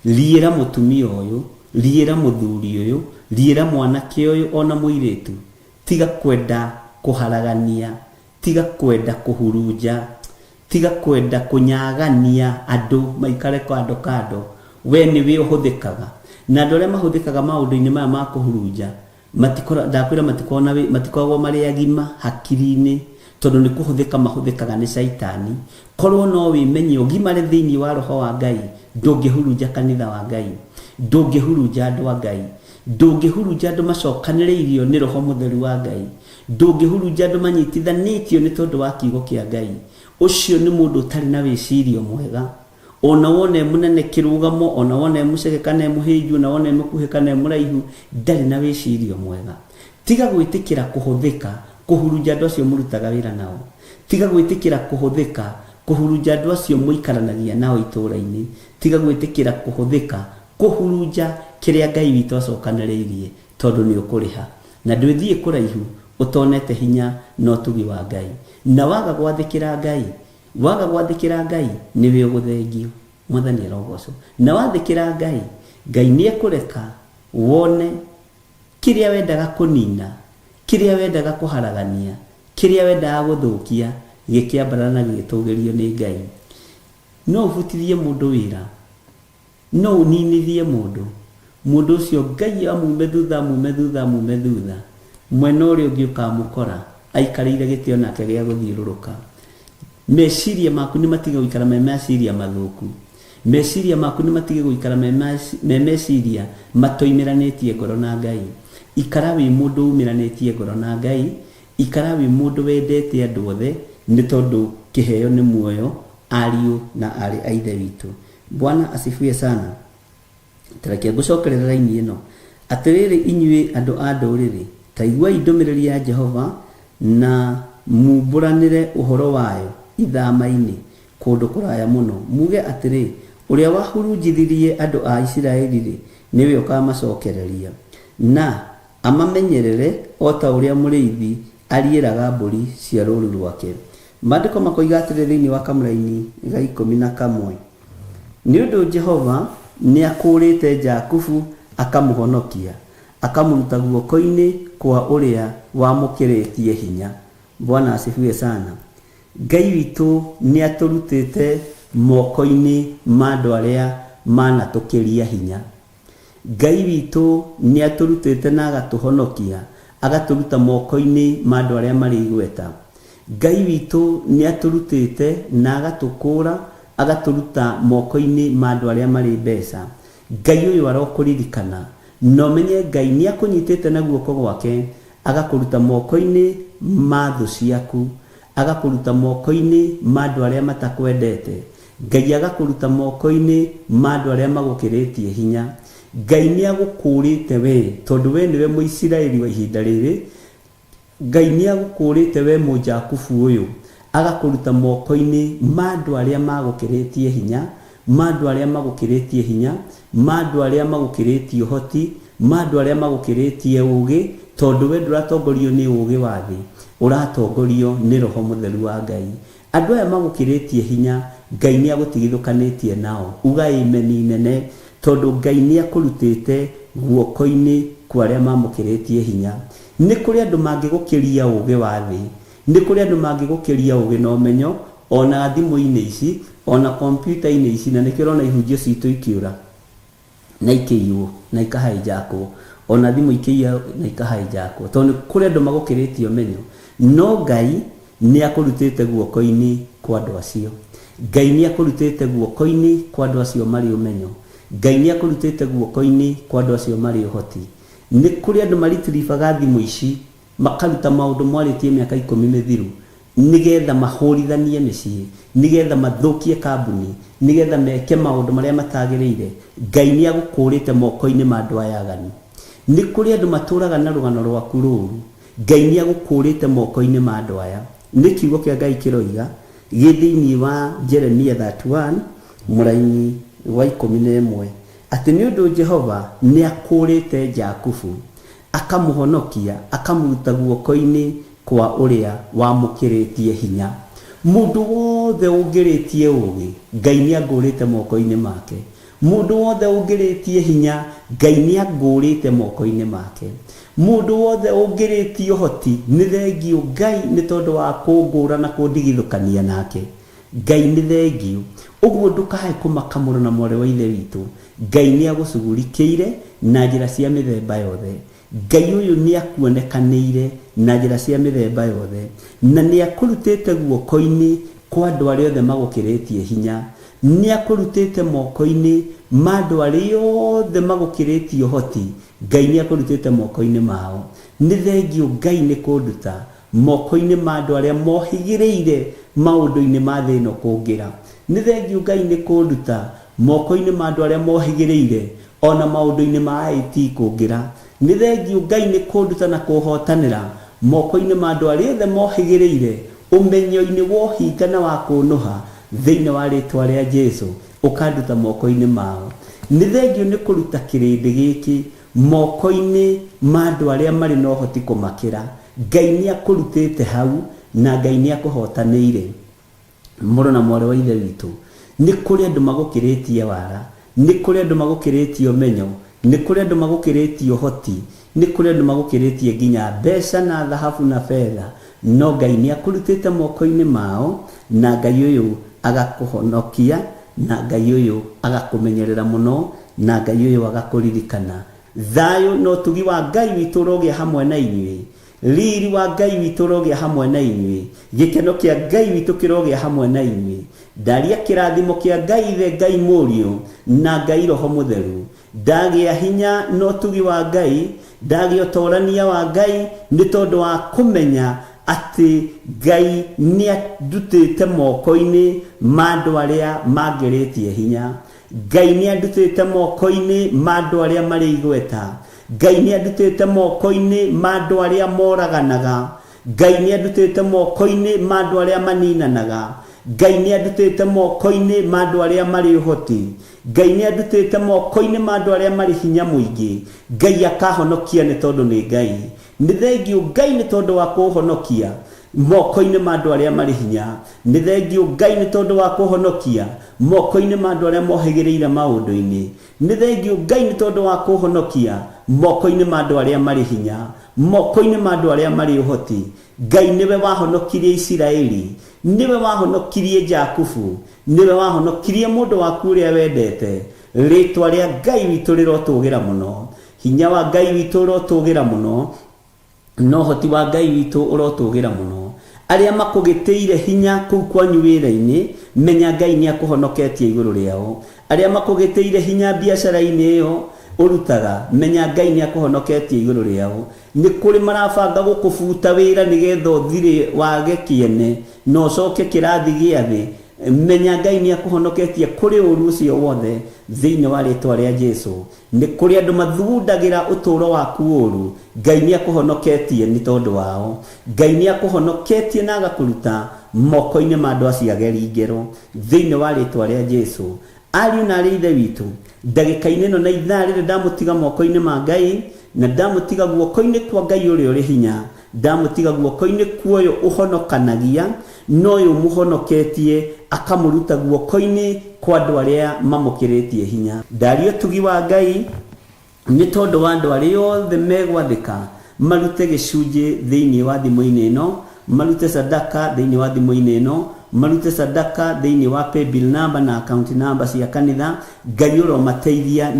Riĩra mũtumia ũyũ, riĩra mũthuri ũyũ, riĩra mwanake ũyũ ona mũirĩtu. Tiga kwenda kũharagania, tiga kwenda kũhurunja, tiga kwenda kũnyagania andũ maikare kando kando. We nĩwe ũhũthĩkaga. Na andũ arĩa mahũthĩkaga maũndũ-inĩ maya ma kũhurunja, matikora, ndakwĩra matikoragwo na wĩ, matikoragwo marĩ agima hakiri-inĩ, tondũ nĩ kũhũthĩka mahũthĩkaga nĩ caitani. Korwo no wĩmenye ũgimare thĩinĩ wa roho wa Ngai, ndũngĩhurunja kanitha wa Ngai, ndũngĩhurunja andũ a Ngai, ndũngĩhurunja andũ macokanĩrĩirio nĩ roho mũtheru wa Ngai, ndũngĩhurunja andũ manyitithanĩtio nĩ tondũ wa kiugo kĩa Ngai. Ũcio nĩ mũndũ ũtarĩ na wĩcirio mwega. Ona wona e mũnene kĩrũgamo, ona wona e mũceke kana e mũhĩnju, ona wona e mũkuhĩ kana e mũraihu, ndarĩ na wĩcirio mwega. Tiga gwĩtĩkĩra kũhũthĩka kũhurunja andũ acio mũrutaga wĩra nao. Tiga gwĩtĩkĩra kũhũthĩka kũhurunja andũ acio mũikaranagia nao itũũra-inĩ. Tiga gwĩtĩkĩra kũhũthĩka kũhurunja kĩrĩa Ngai witũ acokanĩrĩirie, tondũ nĩ ũkũrĩha. Na ndwĩthiĩ kũraihu ũtonete hinya na ũtugi wa Ngai. Na waga gwathĩkĩra Ngai, waga gwathĩkĩra Ngai, nĩwe ũgũthengio. Mwathani arogocwo. Na wathĩkĩra Ngai, Ngai nĩ ekũreka wone kĩrĩa wendaga kũnina, kĩrĩa wendaga kũharagania, kĩrĩa wendaga gũthũkia, gĩkĩambarara na gĩgĩtũgĩrio nĩ Ngai. No ũbutithie mũndũ wĩra, no ũninithie mũndũ, mũndũ ũcio Ngai amume thutha, amume thutha, amume thutha, mwena ũrĩa ũngĩ ũkamũkora aikarĩire gĩtĩ onake gĩa gũthiũrũrũka. Meciria maku nĩ matige gũikara me meciria mathũku. Meciria maku nĩ matige gũikara me meciria matoimĩranĩtie ngoro na Ngai. Ikara wĩ mũndũ umĩranĩtie ngoro na Ngai, ikara wĩ mũndũ wendete andũ othe, nĩ tondũ kĩheo nĩ muoyo, ariũ na aarĩ a Ithe witũ. Bwana asifiwe sana. Ta reke ngũcokerere raini ĩno. Atĩrĩrĩ inyuĩ andũ a ndũrĩrĩ, ta iguai ndũmĩrĩri ya Jehova, na mumbũranĩre ũhoro wayo ithama-inĩ kũndũ kũraya mũno, muuge atĩrĩ, Ũrĩa wahurunjithirie andũ a Isiraeli-rĩ, nĩwe ũkamacokereria, na amamenyerere o ta ũrĩa mũrĩithi ariĩraga mbũri cia rũũru rwake. Maandĩko makoiga atĩrĩ thĩinĩ wa kamũraini ga 11, Nĩ ũndũ Jehova nĩakũũrĩte Jakubu akamũhonokia, akamũruta guoko-inĩ kwa ũrĩa wamũkĩrĩtie hinya. Bwana asifiwe sana. Ngai witũ nĩatũrutĩte moko-inĩ ma andũ arĩa manatũkĩria hinya. Ngai witũ nĩatũrutĩte na agatũhonokia, agatũruta moko-inĩ ma andũ arĩa marĩ igweta. Ngai witũ nĩatũrutĩte na agatũkũũra, agatũruta moko-inĩ ma andũ arĩa marĩ mbeca. Ngai ũyũ arokũririkana, na ũmenye Ngai nĩakũnyitĩte na guoko gwake, agakũruta moko-inĩ ma thũ ciaku, agakũruta moko-inĩ ma andũ arĩa matakwendete, Ngai agakũruta moko-inĩ ma andũ arĩa magũkĩrĩtie hinya. Ngai nĩagũkũũrĩte wee, tondũ wee nĩwe Mũisiraeli wa ihinda rĩrĩ, Ngai nĩagũkũũrĩte wee Mũjakubu ũyũ, agakũruta moko-inĩ ma andũ arĩa magũkĩrĩtie hinya, ma andũ arĩa magũkĩrĩtie hinya, ma andũ arĩa magũkĩrĩtie ũhoti, ma andũ arĩa magũkĩrĩtie ũũgĩ, tondũ wee ndũratongorio nĩ ũũgĩ wa thĩ, ũratongorio nĩ Roho Mũtheru wa Ngai. Andũ aya magũkĩrĩtie hinya, Ngai nĩagũtigithũkanĩtie nao. Uga ĩmeni nene, tondũ Ngai nĩakũrutĩte guoko-inĩ kwa arĩa mamũkĩrĩtie hinya. Nĩ kũrĩ andũ mangĩgũkĩria ũũgĩ wa thĩ, nĩ kũrĩ andũ mangĩgũkĩria ũũgĩ na ũmenyo, o na thimũ-inĩ ici, o na kompiuta-inĩ ici, na nĩkĩo ũrona ihunjio citũ ikĩũra na ikĩiywo na ikahainjakwo, o na thimũ ikĩiya na ikahainjakwo, tondũ nĩ kũrĩ andũ magũkĩrĩtie ũmenyo. No Ngai nĩ akũrutĩte guoko-inĩ kwa andũ acio. Ngai nĩ akũrutĩte guoko-inĩ kwa andũ acio marĩ ũmenyo. Ngai nĩ akũrutĩte guoko-inĩ kwa andũ acio marĩ ũhoti. Nĩ kũrĩ andũ maritiribaga thimũ ici makaruta maũndũ mwarĩtie mĩaka 10 mĩthiru nĩgetha mahũrithanie mĩciĩ, nĩgetha mathũkie kambuni, nĩgetha meke maũndũ marĩa matagĩrĩire. Ngai nĩ agũkũũrĩte moko-inĩ ma andũ aya aganu. Nĩ kũrĩ andũ matũraga na rũgano rwaku rũru. Ngai nĩ agũkũũrĩte moko-inĩ ma andũ aya. Nĩ kiugo kĩa Ngai kĩroiga gĩ thĩinĩ wa Jeremia 31 Mũraini wa 11 atĩ nĩ ũndũ Jehova nĩ akũũrĩte Jakubu, akamũhonokia, akamũruta guoko-inĩ kwa ũrĩa wamũkĩrĩtie hinya. Mũndũ wothe ũngĩrĩtie ũũgĩ, Ngai nĩ angũrĩte moko-inĩ make. Mũndũ wothe ũngĩrĩtie hinya, Ngai nĩ angũrĩte moko-inĩ make. Mũndũ wothe ũngĩrĩtie ũhoti, nĩ thengiũ Ngai nĩ tondũ wa kũngũra na kũndigithũkania nake. Ngai nĩ thengiũ. Ũguo ndũkae kũmaka mũrũ na mwarĩ wa Ithe witũ. Ngai nĩ agũcugurikĩire na njĩra cia mĩthemba yothe. Ngai ũyũ nĩ akuonekanĩire na njĩra cia mĩthemba yothe, na nĩ akũrutĩte guoko-inĩ kwa andũ arĩa othe magũkĩrĩtie hinya. Nĩ akũrutĩte moko-inĩ ma andũ arĩa othe magũkĩrĩtie ũhoti. Ngai nĩ akũrutĩte moko-inĩ mao. Nĩ thengiũ Ngai nĩ kũnduta moko-inĩ ma andũ arĩa mohĩgĩrĩire maũndũ-inĩ ma thĩ ĩno kũngĩra. Nĩ thengiũ Ngai nĩ kũnduta moko-inĩ ma andũ arĩa mohĩgĩrĩire ona maũndũ-inĩ ma IT kũngĩra. Nĩ thengiũ Ngai nĩ kũnduta na kũhotanĩra moko-inĩ ma andũ arĩa othe mohĩgĩrĩire ũmenyo-inĩ wa ũhinga na wa kũnũha thĩinĩ wa rĩtwa rĩa Jesu, ũkanduta moko-inĩ mao. Nĩ thengiũ nĩ kũruta kĩrĩndĩ gĩkĩ moko-inĩ ma andũ arĩa marĩ na ũhoti kũmakĩra. Ngai nĩ akũrutĩte hau na Ngai nĩ akũhotanĩire. Mũrũ na mwarĩ wa Ithe witũ, nĩ kũrĩ andũ magũkĩrĩtie wara, nĩ kũrĩ andũ magũkĩrĩtie ũmenyo, nĩ kũrĩ andũ magũkĩrĩtie ũhoti, nĩ kũrĩ andũ magũkĩrĩtie nginya mbeca na thahabu na betha, no Ngai nĩ akũrutĩte moko-inĩ mao, na Ngai ũyũ agakũhonokia, na Ngai ũyũ agakũmenyerera mũno, na Ngai ũyũ agakũririkana. Thayũ na ũtugi wa Ngai witũ ũrogĩa hamwe na inyuĩ. Riri wa Ngai witũ ũrogĩa hamwe na inyuĩ. Gĩkeno kĩa Ngai witũ kĩrogĩa hamwe na inyuĩ. Ndaria kĩrathimo kĩa Ngai Ithe, Ngai Mũriũ, na Ngai Roho Mũtheru. Ndagĩa hinya na ũtugi wa Ngai, ndagĩa ũtorania wa Ngai, nĩ tondũ wa kũmenya atĩ Ngai nĩ andutĩte moko-inĩ ma andũ arĩa mangĩrĩtie hinya. Ngai nĩ andutĩte moko-inĩ ma andũ arĩa marĩ igweta. Ngai nĩ andutĩte moko-inĩ ma andũ arĩa moraganaga. Ngai nĩ andutĩte moko-inĩ ma andũ arĩa maninanaga. Ngai nĩ andutĩte moko-inĩ ma andũ arĩa marĩ ũhoti. Ngai nĩ andutĩte moko-inĩ ma andũ arĩa marĩ hinya mũingĩ. Ngai akahonokia nĩ tondũ nĩ Ngai. Nĩ thengiũ Ngai nĩ tondũ wa kũhonokia moko-inĩ ma andũ arĩa marĩ hinya. Nĩ thengiũ Ngai nĩ tondũ wa kũhonokia moko-inĩ ma andũ arĩa mohĩgĩrĩire maũndũ-inĩ. Nĩ thengiũ Ngai nĩ tondũ wa kũhonokia moko-inĩ ma andũ arĩa marĩ hinya, moko-inĩ ma andũ arĩa marĩ ũhoti. Ngai nĩwe wahonokirie Isiraeli, nĩwe wahonokirie Jakubu, nĩwe wahonokirie mũndũ waku ũrĩa wendete. Rĩtwa rĩa Ngai witũ rĩrotũgĩra mũno. Hinya wa Ngai witũ ũrotũgĩra mũno, na ũhoti wa Ngai witũ ũrotũgĩra mũno. Arĩa makũgĩtĩire hinya kũu kwanyu wĩra-inĩ, menya Ngai nĩ akũhonoketie igũrũ rĩao. Arĩa makũgĩtĩire hinya biacara-inĩ ĩyo ũrutaga, menya Ngai nĩ akũhonoketie igũrũ rĩao. Nĩ kũrĩ marabanga gũkũbuta wĩra nĩgetha ũthire wage kĩene na ũcoke kĩrathi gĩa thĩ, menya Ngai nĩ akũhonoketie kũrĩ ũru ũcio wothe thĩinĩ wa rĩtwa rĩa Jesu. Nĩ kũrĩ andũ mathugundagĩra ũtũũro waku ũũru, Ngai nĩ akũhonoketie nĩ tondũ wao. Ngai nĩ akũhonoketie na agakũruta moko-inĩ ma andũ acio ageri ngero thĩinĩ wa rĩtwa rĩa Jesu. Ariũ na arĩ Ithe witũ, ndagĩka-inĩ ĩno na ithaa rĩrĩ ndamũtiga moko-inĩ ma Ngai, na ndamũtiga guoko-inĩ kwa Ngai ũrĩa ũrĩ hinya, ndamũtiga guoko-inĩ kwa ũyũ ũhonokanagia, na ũyũ ũmũhonoketie akamũruta guoko-inĩ kwa andũ arĩa mamũkĩrĩtie hinya. Ndaria ũtugi wa Ngai nĩ tondũ wa andũ arĩa othe megwathĩka marute gĩcunjĩ thĩinĩ wa thimũ-inĩ ĩno, marute sadaka thĩinĩ wa thimũ-inĩ ĩno, marute sadaka thĩinĩ wa paybill number na account number cia kanitha. Ngai ũromateithia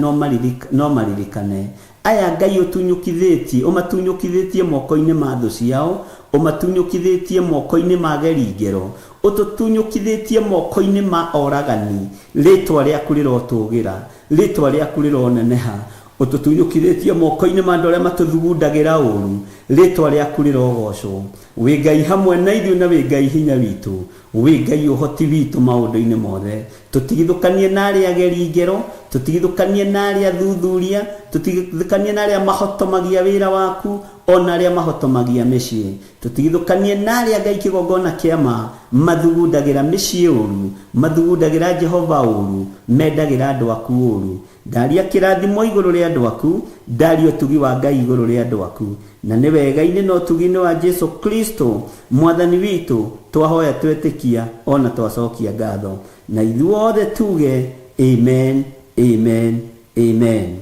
no maririkane. Aya Ngai ũtunyũkithĩtie, ũmatunyũkithĩtie moko-inĩ ma thũ ciao, ũmatunyũkithĩtie moko-inĩ ma geringero, ũtũtunyũkithĩtie moko-inĩ ma oragani. Rĩtwa rĩaku rĩrotũgĩra, rĩtwa rĩaku rĩroneneha. Ũtũtunyũkithĩtie moko-inĩ ma andũ arĩa matũthugundagĩra ũru, rĩtwa rĩaku rĩrogocwo. Wĩ Ngai hamwe na ithuĩ na wĩ Ngai hinya witũ. Wĩ Ngai ũhoti witũ maũndũ-inĩ mothe. Tũtigithũkanie na arĩa ageri ngero, tũtigithũkanie na arĩa athuthuria, tũtigithũkanie na arĩa mahotomagia wĩra waku, ona arĩa mahotomagia mĩciĩ. Tũtigithũkanie na arĩa Ngai kĩgongona kĩa ma mathugundagĩra mĩciĩ ũru, mathugundagĩra Jehova ũru, mendagĩra andũ aku ũru. Ndaria kĩrathimo igũrũ rĩa andũ aku, ndaria ũtugi wa Ngai igũrũ rĩa andũ aku. Na nĩ wega-inĩ na ũtugi-inĩ wa Jesu Kristo Mwathani witũ twahoya twetĩkia ona twacokia ngatho. Na ithuothe tuge amen, amen, amen.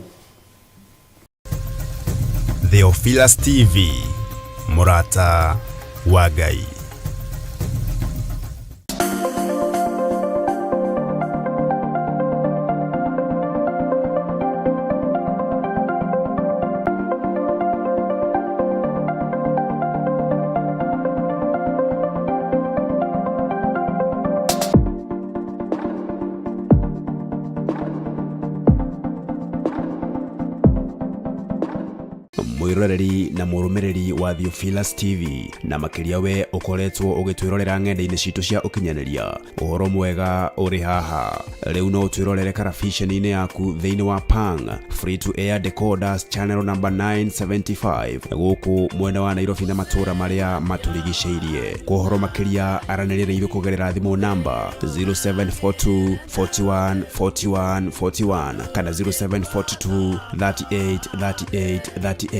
Theophilus TV, mũrata wa Ngai. Mwĩroreri na mũrũmĩrĩri wa Theophilus TV, na makĩria we ũkoretwo ũgĩtwĩrorera ng'enda-inĩ citũ cia ũkinyanĩria, ũhoro mwega ũrĩ haha. Rĩu no ũtwĩrorere karabiceni-inĩ yaku thĩinĩ wa Pang Free to Air Decoders channel number 975 gũkũ mwena wa Nairobi na matũũra marĩa matũrigicĩirie. Kwa ũhoro makĩria aranĩria na ithuĩ kũgerera thimũ namba 0742 41 41 41 kana 0742 38 38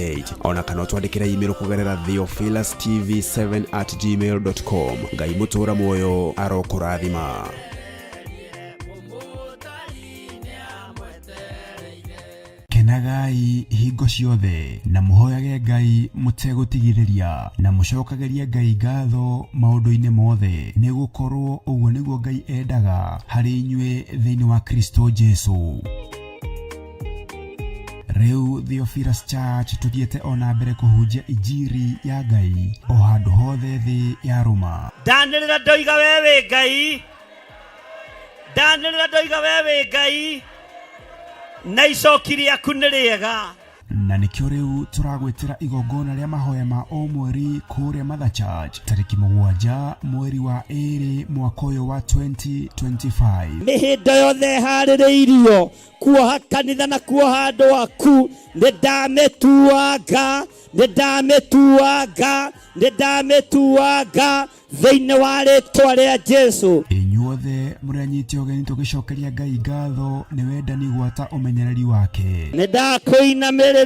38, ona kana ũtwandĩkĩre email kũgerera theophilustv7@gmail.com. Ngai mũtũũra muoyo arokũrathima. Kenagai hingo ciothe na mũhoyage Ngai mũtegũtigithĩria, na mũcokagĩrie Ngai ngatho maũndũ-inĩ mothe, nĩ gũkorwo ũguo nĩguo Ngai endaga harĩ inyuĩ thĩinĩ wa Kristo Jesu. Rĩu Theophilus Church tũthiĩte ona mbere kũhunjia injiri ya Ngai o handũ hothe thĩ ya rũma. Ndanĩrĩra ndoiga we wĩ Ngai, ndanĩrĩra ndoiga we wĩ Ngai, na icoki rĩaku nĩ rĩega. Na nĩkĩo rĩu tũragwĩtĩra igongona rĩa mahoya ma o mweri kũrĩa Mother Church tarĩki 7 mweri wa 2 mwaka ũyũ wa 2025. Mĩhĩndo yothe ĩharĩrĩirio kuoha kanitha na kuoha andũ aku, nĩ ndamĩtuanga, nĩ ndamĩtuanga, nĩ ndamĩtuanga thĩinĩ wa rĩtwa rĩa Jesu. Inyuothe mũrĩ anyiti ũgeni tũgĩcokeria Ngai ngatho nĩ wendani gwata ũmenyereri wake. Nĩ ndakũinamĩrĩra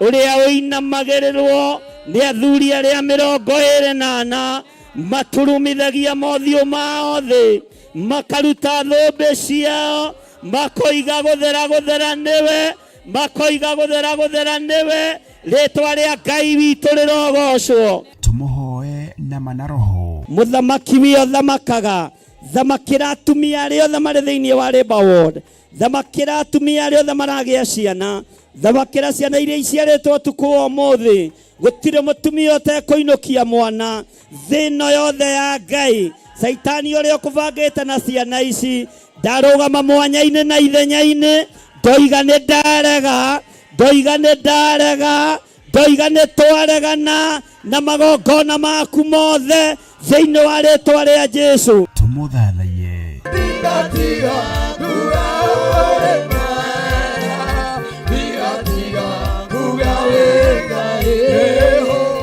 ũrĩa ũinamagĩrĩrwo nĩ athuri arĩa 24 maturumithagia mothiũ mao thĩ, makaruta thũmbĩ ciao, makoiga gũthera gũthera nĩwe, makoiga gũthera gũthera nĩwe, rĩtwa rĩa Ngai witũ rĩrogocwo. Tũmũhoe na mana roho. Mũthamaki wĩ ũthamakaga, thamakĩra atumia arĩa othe marĩ thĩinĩ wa Labour Ward, thamakĩra atumia arĩa othe maragĩa ciana, thamakĩra ciana iria iciarĩtwo ũtukũ wa ũmũthĩ. Gũtirĩ mũtumia ũtekũinũkia mwana thĩ ĩno yothe ya Ngai. Caitani ũrĩa ũkũbangĩte na ciana ici ndarũgama mwanya-inĩ na ithenya-inĩ, ndoiga nĩ ndarega, ndoiga nĩ ndarega, ndoiga nĩ twaregana na magongona maku mothe thĩinĩ wa rĩtwa rĩa Jesu. Tũmũthathaiye.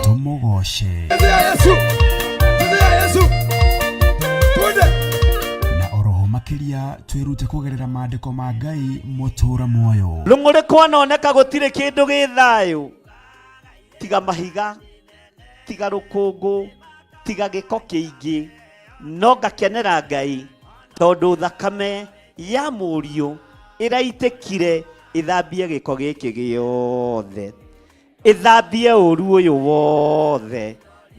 Tũmũgoce. Na oroho makĩria twĩrute kũgerera maandĩko ma Ngai mũtũũra muoyo. Rũng'ũrĩ kwanoneka gũtirĩ kĩndũ gĩ thayũ, tiga mahiga, tiga rũkũngũ, tiga gĩko kĩingĩ, no ngakenera Ngai tondũ thakame ya mũriũ ĩraitĩkire ĩthambie gĩko gĩkĩ gĩothe, ĩthambie ũru ũyũ wothe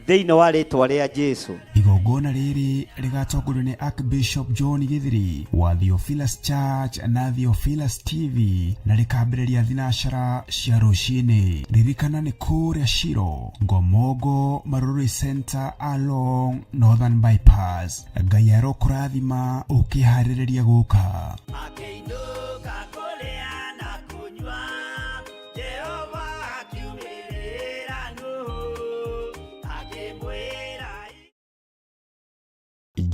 thĩinĩ wa rĩtwa rĩa Jesu. Igongona rĩrĩ rĩgatongorio nĩ Archbishop John Githiri wa Theophilus Church na Theophilus TV na rĩkambĩrĩria thinacara cia rũcinĩ. Ririkana nĩ kũrĩa Shiro, Ngomongo, Marurui Center along Northern Bypass. Ngai arokũrathima ũkĩharĩrĩria gũka. Akĩinũka kũrĩa na kũnyua, Jehova akiumĩrĩra Nuhu, akĩmwĩra.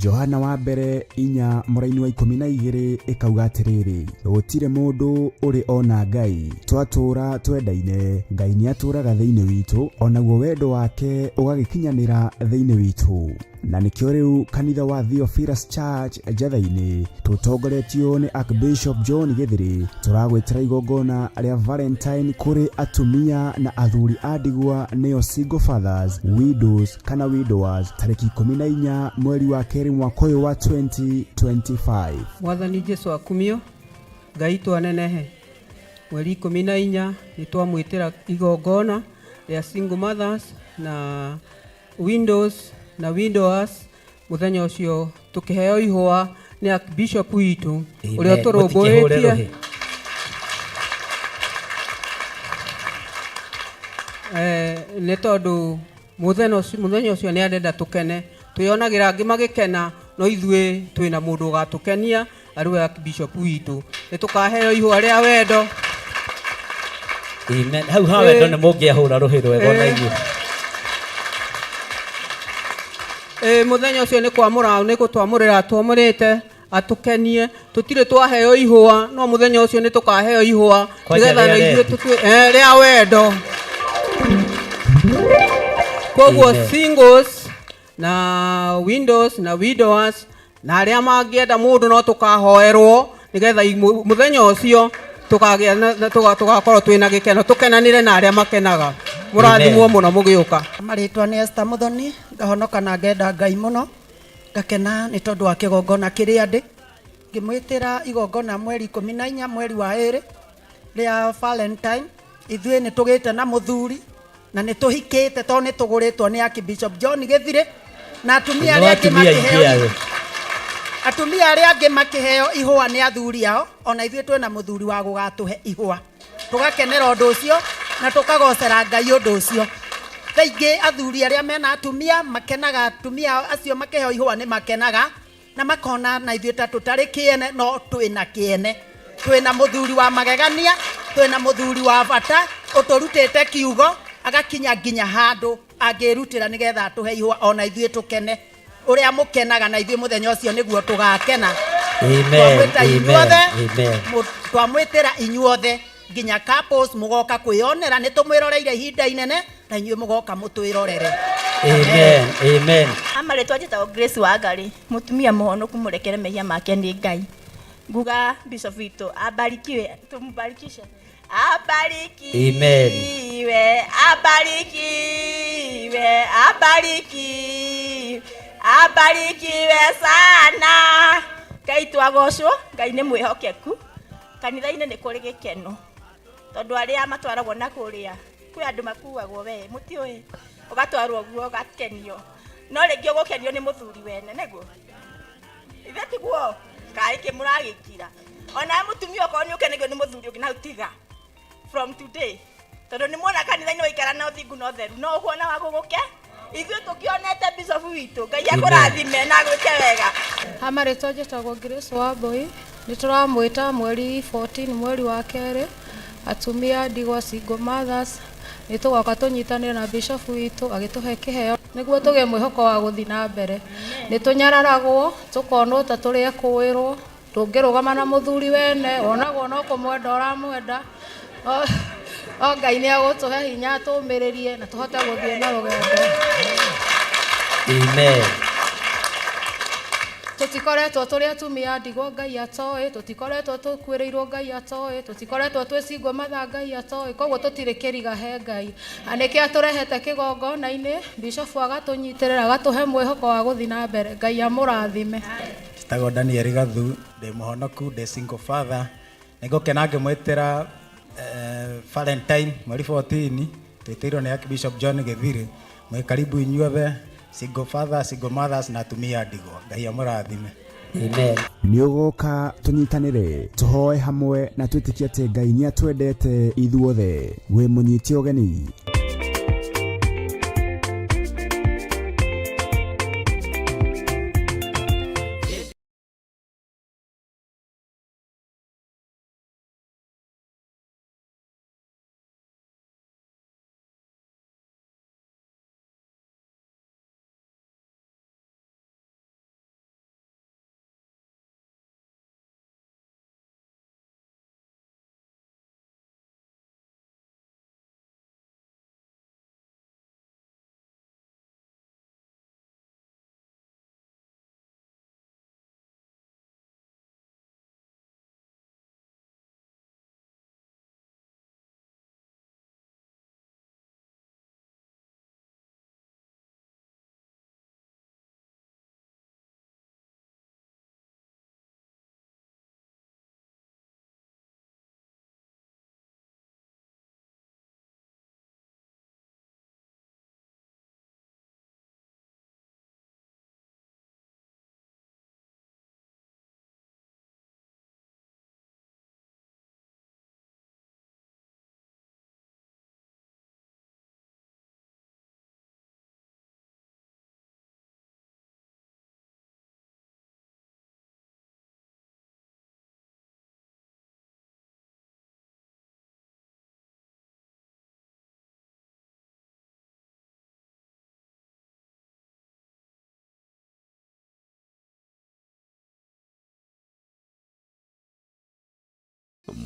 Johana wa mbere 4 mũraini wa 12 ĩkauga atĩrĩrĩ, gũtirĩ mũndũ ũrĩ ona Ngai, twatũũra twendaine, Ngai nĩatũũraga thĩinĩ witũ, onaguo wendo wake ũgagĩkinyanĩra thĩinĩ witũ. Na nĩkĩo rĩu kanitha wa Theophilus Church Njatha-inĩ tũtongoretio nĩ Archbishop John Gĩthĩrĩ tũragwĩtĩra igongona rĩa Valentine kũrĩ atumia na athuri a ndigwa nĩo single fathers, widows kana widowers tarĩki 14 mweri wa kerĩ mwaka ũyũ wa 2025. Mwathani Jesu akumio, Ngai twanenehe. Mweri 14 nĩ twamwĩtĩra igongona rĩa single mothers na widows na widowers. Mũthenya ũcio tũkĩheo ihũa nĩ Archbishop witũ ũrĩa Amen. Mũtikĩhũre ũtũrũmbũĩtie. Rũhĩ. Nĩ tondũ mũthenya ũcio nĩ arenda tũkene, twĩonagĩra angĩ magĩkena, no ithuĩ twĩna mũndũ ũgatũkenia arĩ we Archbishop witũ. Nĩ tũkaheo ihũa rĩa wendo. Amen. Hau ha wendo nĩ mũngĩahũra rũhĩ rwega ona inyuĩ. Mũthenya ũcio nĩ kwamũra, nĩ gũtwamũrĩra twamũrĩte atũkenie. Tũtirĩ twaheo ihũa, no mũthenya ũcio nĩ tũkaheo ihũa Kwanja nĩgetha rĩa na ithuĩ rendi. Rĩa wendo. Koguo Amen. singles na widows na widowers na arĩa mangĩenda mũndũ no tũkahoerwo nĩgetha mũthenya ũcio tũkagĩa na tũgakorwo twĩna gĩkeno, tũkenanĩre na arĩa makenaga. Mũrathimwo Amen. mũno mũgĩũka. Marĩtwa nĩ Esther Muthoni, ngahonoka na ngenda Ngai mũno, ngakena nĩ tondũ wa kĩgongona kĩrĩa ndĩ. Ngĩmwĩtĩra igongona mweri 14 mweri wa 2 rĩa Valentine. Ithuĩ nĩ tũgĩte na mũthuri na nĩ tũhikĩte tondũ nĩ tũgũrĩtwo nĩ Archbishop John Gĩthirĩ, na atumia Nĩ arĩa angĩ atumia aingĩ makĩheo ayo. Atumia arĩa angĩ makĩheo ihũa nĩ athuri ao, ona ithuĩ twĩna mũthuri wa gũgatũhe ihũa. Tũgakenera ũndũ ũcio na tũkagocera Ngai ũndũ ũcio. Thaa ingĩ athuri arĩa mena atumia makenaga, atumia acio makĩheo ihũa nĩ makenaga na makona na ithuĩ ta tũtarĩ kĩene, no twĩna kĩene. Twĩna mũthuri wa magegania, twĩna mũthuri wa bata ũtũrutĩte kiugo agakinya nginya handũ angĩrutĩra nĩgetha atũhe ihũa ona ithuĩ tũkene. Ũrĩa mũkenaga na ithuĩ mũthenya ũcio nĩguo tũgakena. Amen. Twamwĩta Amen. inyuothe, Amen. twamwĩtĩra inyuothe nginya couples mũgoka kwĩyonera, nĩ tũmwĩroreire ihinda inene na inyuĩ mũgoka mũtwĩrorere. Amen. Amen. Amarĩtwa njĩtagwo Grace Wangari, mũtumia mũhonoku mũrekere mehia make nĩ Ngai. Nguga Bishop witũ abarikiwe, tũmbarikishe. Abarikiwe, Amen. abarikiwe, abarikiwe, abarikiwe sana. Ngai twagocwo, Ngai nĩ mwĩhokeku. Kanitha-inĩ nĩ kũrĩ gĩkeno tondũ arĩa matwaragwo na kũrĩa kwĩ andũ makuagwo we mũtiũĩ, ũgatwarwo guo ũgakenio, no rĩngĩ ũgũkenio nĩ mũthuri wene nĩguo ithe tiguo kaĩ kĩ mũragĩkira. Ona mũtumia okorwo nĩ ũkenagio nĩ mũthuri ũngĩ na tiga from today, tondũ nĩ muona kanitha-inĩ waikara na ũthingu na ũtheru no ũkuona wa gũgũke. Ithuĩ tũkĩonete Bishop witũ, Ngai akũrathime na agwĩke wega. Amarĩtwa njĩtagwo Grace Wambui, nĩ tũramwĩta mweri 14 mweri wa kerĩ, atumia ndigwa single mothers, nĩ tũgoka tũnyitanĩre na Bishop witũ agĩtũhe kĩheo nĩguo tũgĩe mwĩhoko wa gũthiĩ na mbere. Nĩ tũnyararagwo tũkonwo ta tũrĩ ekũĩrwo, ndũngĩrũgama na mũthuri wene, wonagwo no kũmwenda ũramwenda. O Ngai nĩ agũtũhe hinya tũmĩrĩrie na tũhote gũthiĩ na rũgendo. Amen. Tũtikoretwo tũrĩ atumia ndigwa Ngai atoĩ, tũtikoretwo tũkuĩrĩirwo Ngai atoĩ, tũtikoretwo twĩ single mother Ngai atoĩ, koguo tũtirĩ kĩriga he Ngai. Na nĩkĩo atũrehete kĩgongona-inĩ, Bishop agatũnyitĩrĩra, agatũhe mwĩhoko wa gũthiĩ na mbere. Ngai amũrathime. Njĩtagwo Daniel Gathu, ndĩ mũhonoku, ndĩ single father. Nĩngũkena ngĩmwĩtĩra Valentine mweri 14, twĩtĩirwo nĩ Archbishop John Gĩthirĩ. Mwĩ karibu inyuothe, single father, single mothers na atumia ndigwa. Ngai amũrathime. Amen. Nĩ ũgoka tũnyitanĩre, tũhoe hamwe na twĩtĩkie atĩ Ngai nĩ atwendete ithuothe. Wĩ mũnyite ũgeni.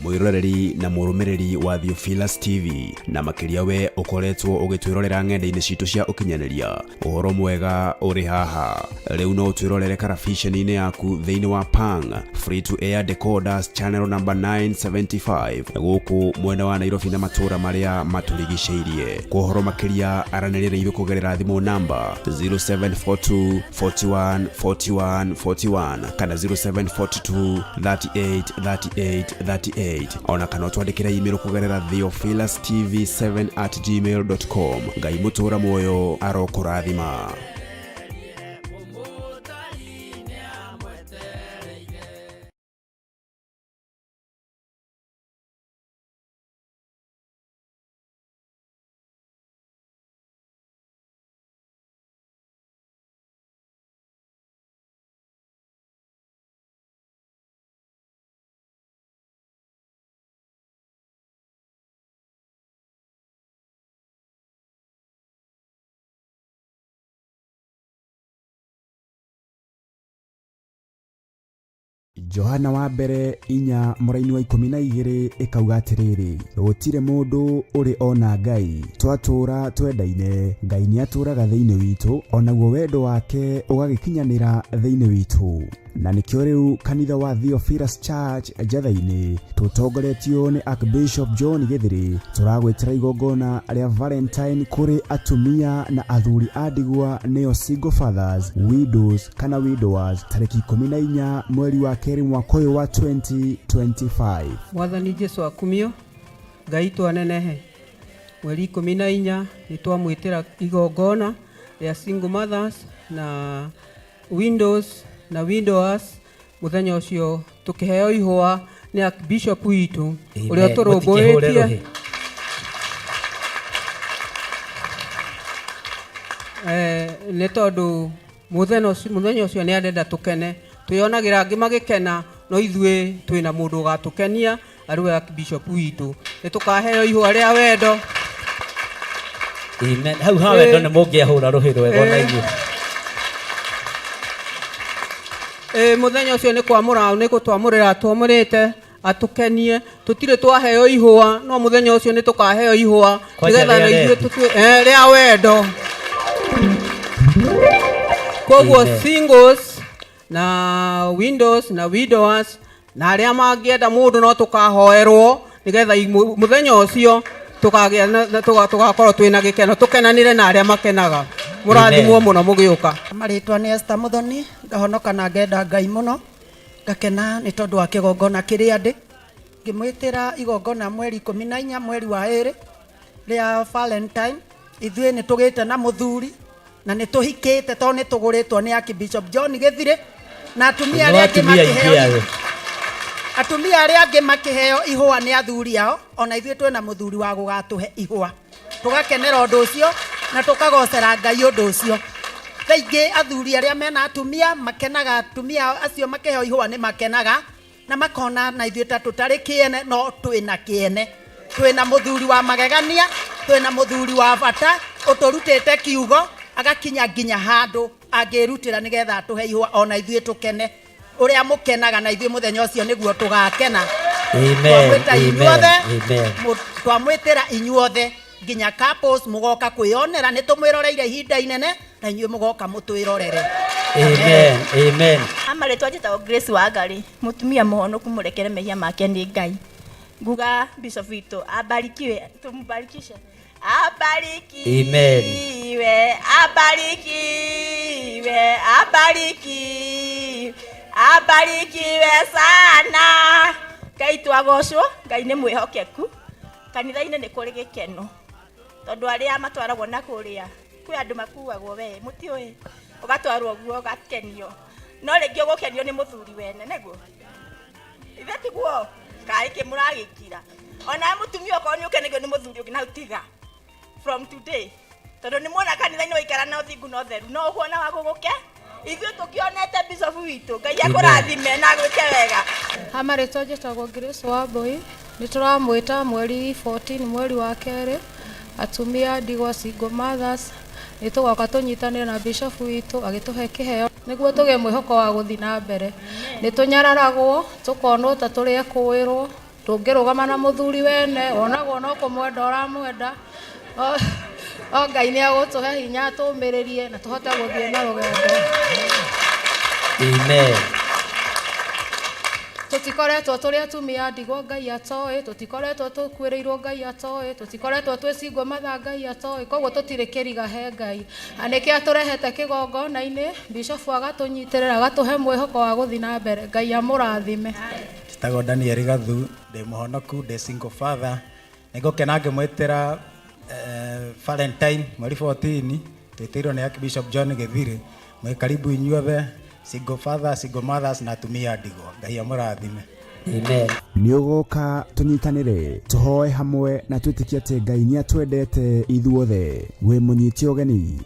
Mwĩroreri na mũrũmĩrĩri wa Theophilus TV na makĩria we ũkoretwo ũgĩtwĩrorera ng'enda-inĩ citũ cia ũkinyanĩria, ũhoro mwega ũrĩ haha. Rĩu no ũtwĩrorere karabiceni-inĩ yaku thĩinĩ wa Pang Free to Air Decoders channel number 975 gũkũ mwena wa Nairobi na matũũra marĩa matũrigicĩirie. Kwa ũhoro makĩria aranĩria na ithuĩ kũgerera thimũ namba 0742 41 41 41 kana 0742 38 38 38 ona kana ũtwandĩkĩre email kũgerera theophilustv7 at gmail.com. Ngai mũtũũra muoyo arokũrathima. Johana wa mbere 4 mũraini wa 12 ĩkauga atĩrĩrĩ, gũtirĩ mũndũ ũrĩ ona Ngai, twatũũra twendaine, Ngai nĩatũũraga thĩinĩ witũ, onaguo wendo wake ũgagĩkinyanĩra thĩinĩ witũ. Na nĩkĩo rĩu kanitha wa Theophilus Church Njatha-inĩ tũtongoretio nĩ Archbishop John Gĩthĩrĩ tũragwĩtĩra igongona rĩa Valentine kũrĩ atumia na athuri a ndigwa nĩo single fathers, widows kana widowers tarĩki 14 mweri wa kerĩ mwaka ũyũ wa 2025. Mwathani Jesu akumio, Ngai twanenehe. Mweri 14 nĩ twamwĩtĩra igongona rĩa single mothers na windows na widowers. Mũthenya ũcio tũkĩheo ihũa nĩ Archbishop witũ ũrĩa Amen. Mũtikĩhũre ũtũrũmbũĩtie. rũhĩ. Nĩ tondũ mũthenya ũcio nĩ arenda tũkene, twĩonagĩra angĩ magĩkena, no ithuĩ twĩna mũndũ ũgatũkenia arĩ we Archbishop witũ. Nĩ tũkaheo ihũa rĩa wendo. Amen. Hau ha wendo nĩ mũngĩahũra rũhĩ rwega ona inyuĩ. Mũthenya ũcio nĩ kwamũra, nĩ gũtwamũrĩra twamũrĩte atũkenie. Tũtirĩ twaheo ihũa, no mũthenya ũcio nĩ tũkaheo ihũa Kwanja nĩgetha rĩa na ithuĩ rendi. tũtue rĩa wendo. Koguo Amen. singles na windows na widowers na arĩa mangĩenda mũndũ no tũkahoerwo nĩgetha mũthenya ũcio tũkagĩa na tũgakorwo twĩna gĩkeno, tũkenanĩre na arĩa makenaga. Mũrathimwo Amen. mũno mũgĩũka. Marĩtwa nĩ Esther Muthoni, ngahonoka na ngenda Ngai mũno, ngakena nĩ tondũ wa kĩgongona kĩrĩa ndĩ. Ngĩmwĩtĩra igongona mweri 14 mweri wa 2 rĩa Valentine. Ithuĩ nĩ tũgĩte na mũthuri na nĩ tũhikĩte tondũ nĩ tũgũrĩtwo nĩ Archbishop John Gĩthirĩ na atumia No arĩa angĩ atumia aingĩ makĩheo ayo. atumia arĩa angĩ makĩheo ihũa nĩ athuri ao, ona ithuĩ twĩna mũthuri wa gũgatũhe ihũa, tũgakenera ũndũ ũcio na tũkagocera Ngai ũndũ ũcio. Thaa ingĩ athuri arĩa mena atumia makenaga, atumia acio makĩheo ihũa nĩ makenaga na makona na ithuĩ ta tũtarĩ kĩene, no twĩna kĩene, twĩna mũthuri wa magegania, twĩna mũthuri wa bata ũtũrutĩte kiugo agakinya nginya handũ angĩrutĩra nĩgetha atũhe ihũa ona ithuĩ tũkene. Ũrĩa mũkenaga na ithuĩ mũthenya ũcio nĩguo tũgakena. Amen. Twamwĩta Amen. inyuothe, Amen. twamwĩtĩra inyuothe nginya couples mũgoka kwĩyonera, nĩ tũmwĩroreire ihinda inene na inyuĩ mũgoka mũtwĩrorere. Amen. Amen. Amarĩtwa njĩtagwo Grace Wangari, mũtumia mũhonoku mũrekere mehia make nĩ Ngai. Nguga Bishop witũ abarikiwe, tumubarikishe. Abarikiwe, Amen. abarikiwe, abarikiwe, abarikiwe sana. Ngai twagocwo, Ngai nĩ mwĩhokeku. Kanitha-inĩ nĩ kũrĩ gĩkeno tondũ arĩa matwaragwo na kũrĩa kwĩ andũ makuagwo we mũtiũĩ, ũgatwarwo guo ũgakenio, no rĩngĩ ũgũkenio nĩ mũthuri wene, nĩguo ithe tiguo kaĩ kĩ mũragĩkira. Ona mũtumia okorwo nĩ ũkenagio nĩ mũthuri ũngĩ na tiga from today, tondũ nĩ muona kanitha-inĩ waikara na ũthingu na ũtheru, no ũkuona wa gũgũke. Ithuĩ tũkĩonete Bishop witũ, Ngai akũrathime na agwĩke wega. Amarĩtwa njĩtagwo Grace Wambui, nĩ tũramwĩta mweri 14 mweri wa kerĩ, atumia ndigwa single mothers, nĩ tũgoka tũnyitanĩre na Bishop witũ agĩtũhe kĩheo nĩguo tũgĩe mwĩhoko wa gũthiĩ na mbere. Nĩ tũnyararagwo tũkonwo ta tũrĩ ekũĩrwo, Ndũngĩrũgama na mũthuri wene, wonagwo no kũmwenda ũramwenda. O Ngai nĩ agũtũhe hinya atũmĩrĩrie na tũhote gũthiĩ na rũgendo. Amen. Tũtikoretwo tũrĩ atumia ndigwa Ngai atoĩ, tũtikoretwo tũkuĩrĩirwo Ngai atoĩ, tũtikoretwo twĩ single mother Ngai atoĩ, koguo tũtirĩ kĩriga he Ngai. Na nĩkĩo atũrehete kĩgongona-inĩ, bishofu agatũnyitĩrĩra, agatũhe mwĩhoko wa gũthiĩ na mbere. Ngai amũrathime. Njĩtagwo Daniel Gathu, ndĩ mũhonoku, ndĩ single father. Nĩngũkena ngĩmwĩtĩra Valentine mweri 14, twĩtĩirwo nĩ Archbishop John Gĩthirĩ. Mwĩ karibu inyuothe, single father, single mothers na atumia ndigwa. Ngai amũrathime. Amen. Nĩ ũgoka tũnyitanĩre, tũhoe hamwe na twĩtĩkie atĩ Ngai nĩ atwendete ithuothe. Wĩ mũnyite ũgeni.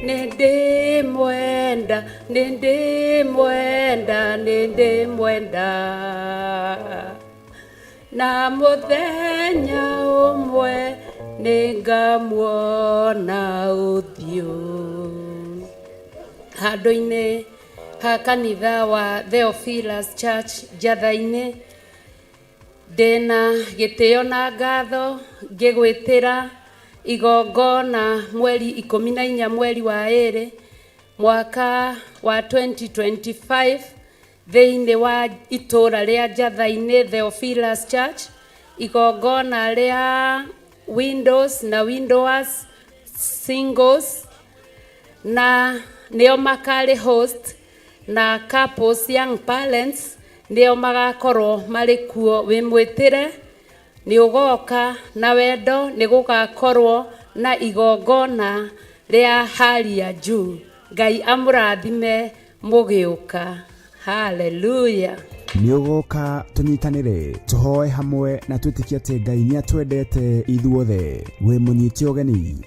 Nĩndĩmwenda, nĩndĩmwenda, nĩndĩmwenda. Na mũthenya ũmwe nĩngamuona ũthiũ. Handũ-inĩ ha kanitha wa Theophilus Church Njatha-inĩ, ndĩna gĩtĩo na ngatho ngĩgwĩtĩra igongona mweri 14 mweri wa 2 mwaka wa 2025 thĩinĩ wa itũra rĩa Njatha-inĩ Theophilus Church, igongona rĩa windows na widowers singles, na nĩo makarĩ host, na couples, young parents nĩo magakorwo marĩ kuo. Wĩ mwĩtĩre, nĩ ũgoka na wendo, nĩ gũgakorwo na igongona rĩa hali ya juu. Ngai amũrathime mũgĩũka. Haleluya. Nĩ ũgoka tũnyitanĩre, tũhoe hamwe na twĩtĩkie atĩ Ngai nĩ atwendete ithuothe. Wĩ mũnyite ũgeni.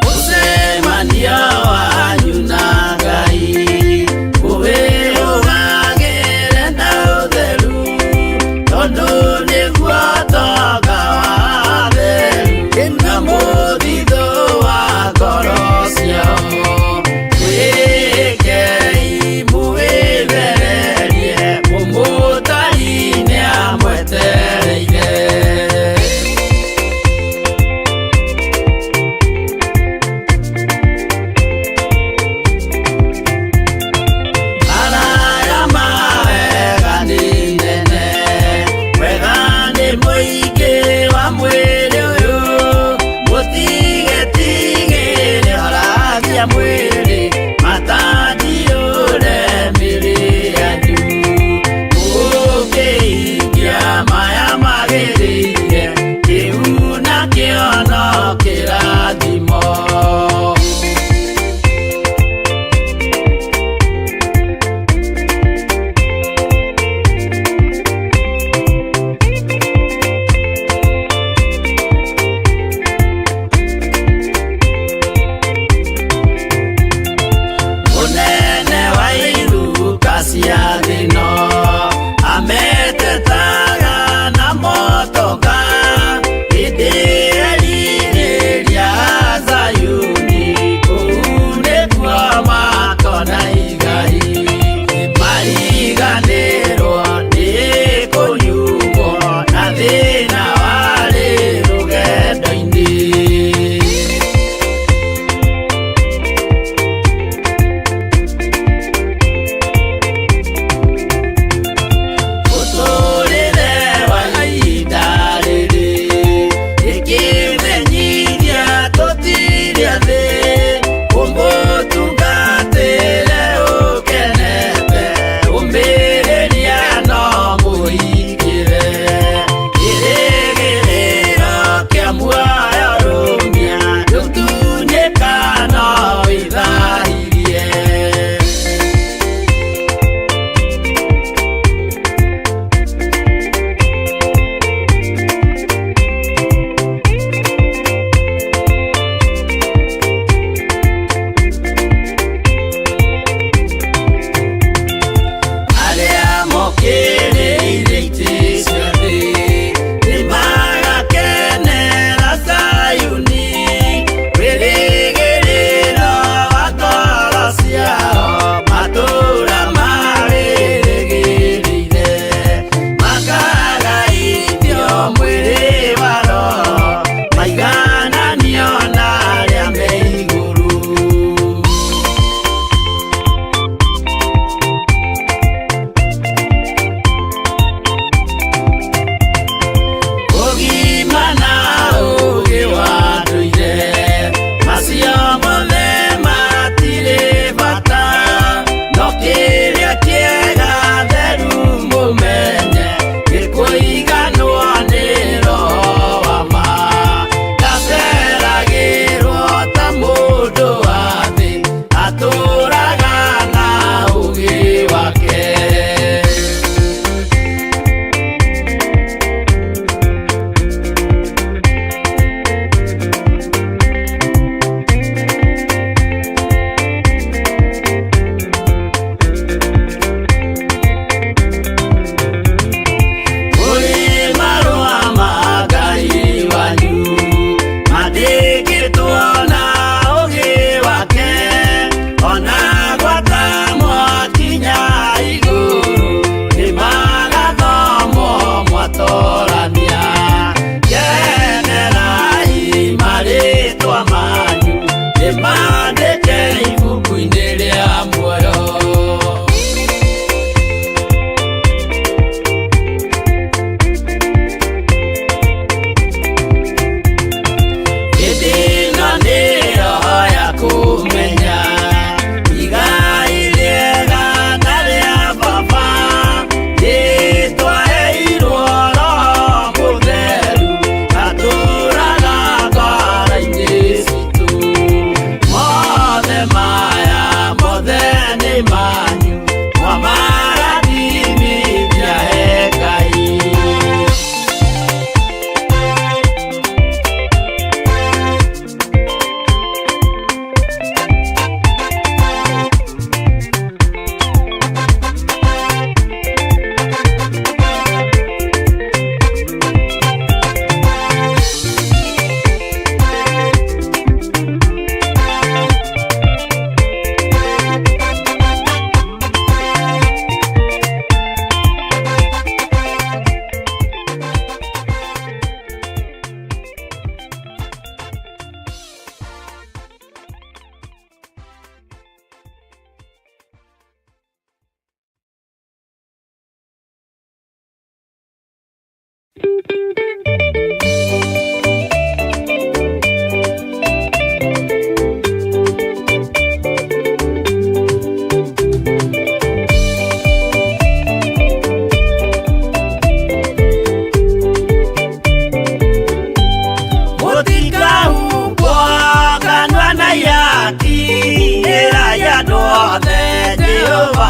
Mũcemanio wanyu na Ngai ũwĩrũgamĩrĩre.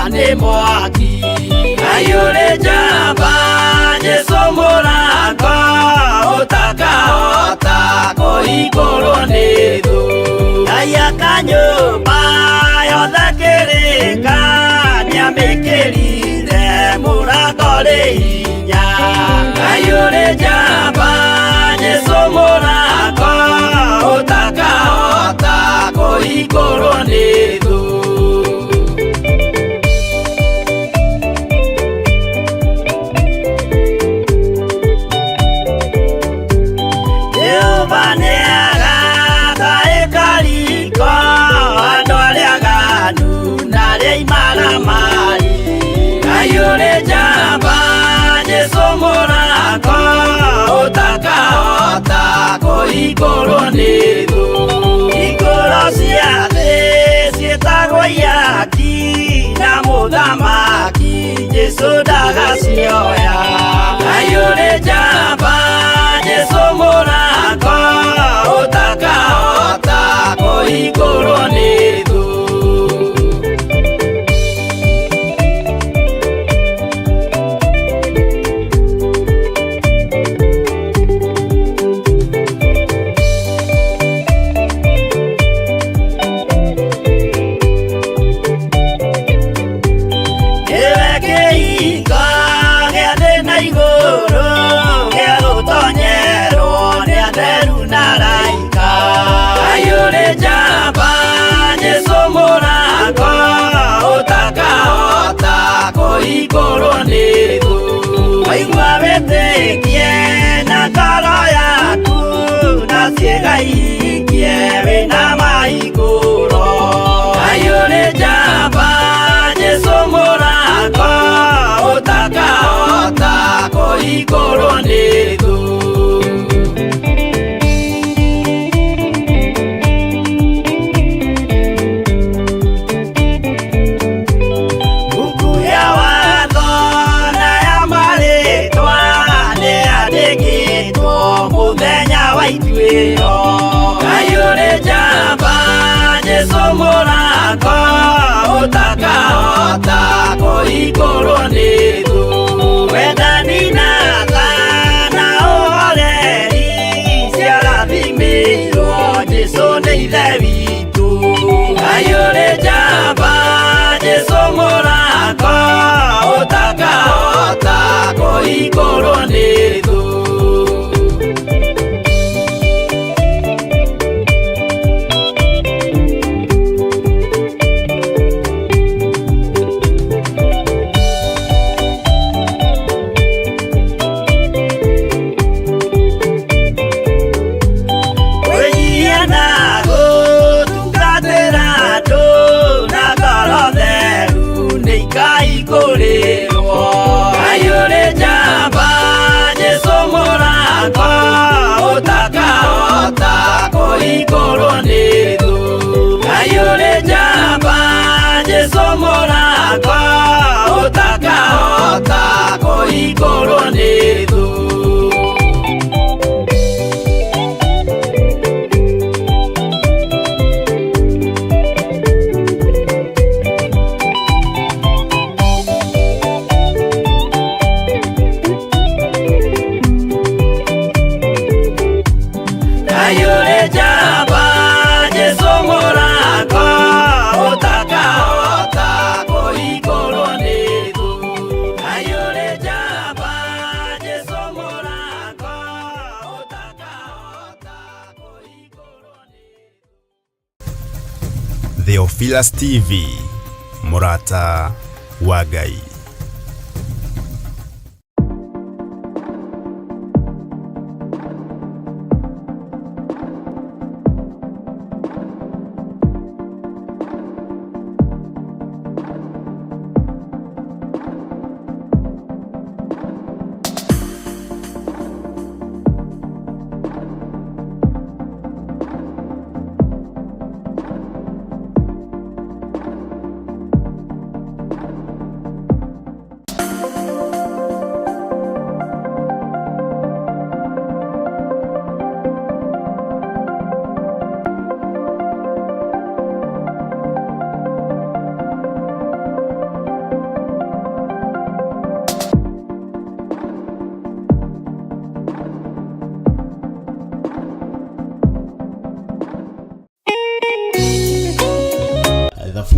Nĩ mwaki. Ngai ũrĩ njamba, Jesũ mũrango ũtakahota kũhingũrwo nĩ thũ. Ngai aka nyũmba yothe kĩrĩka, nĩamĩkĩrire mũrango rĩ hinya. Ngai ũrĩ njamba, Jesũ mũrango ũtakahota kũhingũrwo nĩ thũ. Jehova nĩagaka ĩkariko andũ arĩa aganu na arĩa imaramari. Ngai ũrĩ njamba, Jesũ mũrango ũtakahota kũhingũrwo nĩ thũ. Hingũro cia thĩ ciĩtagwo ihaki na mũthamaki Jesũ ndagacioya. Ngai ũrĩ njamba, Jesũ mũrango ũtakahota kũhingũrwo nĩ thũ. Nĩwe kĩhingo gĩa thĩ na igũrũ, gĩa gũtonyerwo nĩ atheru na araika. Ngai ũrĩ njamba, Jesũ mũrango ũtakahota kũhingũrwo nĩ thũ. Waigua wĩtĩkie na ngoro yaku, na ciĩga ihingie wĩna mahingũro. Ngai ũrĩ njamba, Jesũ mũrango ũtakahota kũhingũrwo nĩ thũ. Mbuku ya watho na ya marĩtwa nĩyandĩkĩtwo mũthenya wa ituĩro. Ngai ũrĩ njamba, Jesũ mũrango ũtakahota kũhingũrwo nĩ thũ. Wendani na tha na ũhoreri ciarathimĩirwo Jesũ nĩ Ithe witũ. Ngai ũrĩ njamba, Jesũ mũrango ũtakahota kũhingũrwo nĩ thũ. Kwĩnyihia na gũtungatĩra andũ na ngoro theru nĩ ikaihingũrĩrwo. Ngai ũrĩ njamba, Jesũ mũrango ũtakahota kũhingũrwo nĩ thũ. Ngai ũrĩ njamba, Jesũ mũrango ũtakahota kũhingũrwo nĩ thũ. Ngai ũrĩ njamba, Jesũ mũrango ũtakahota kũhingũrwo nĩ thũ. Ngai ũrĩ njamba, Jesũ mũrango ũtakahota kũhingũrwo nĩ thũ. Theophilus TV, mũrata wa Ngai.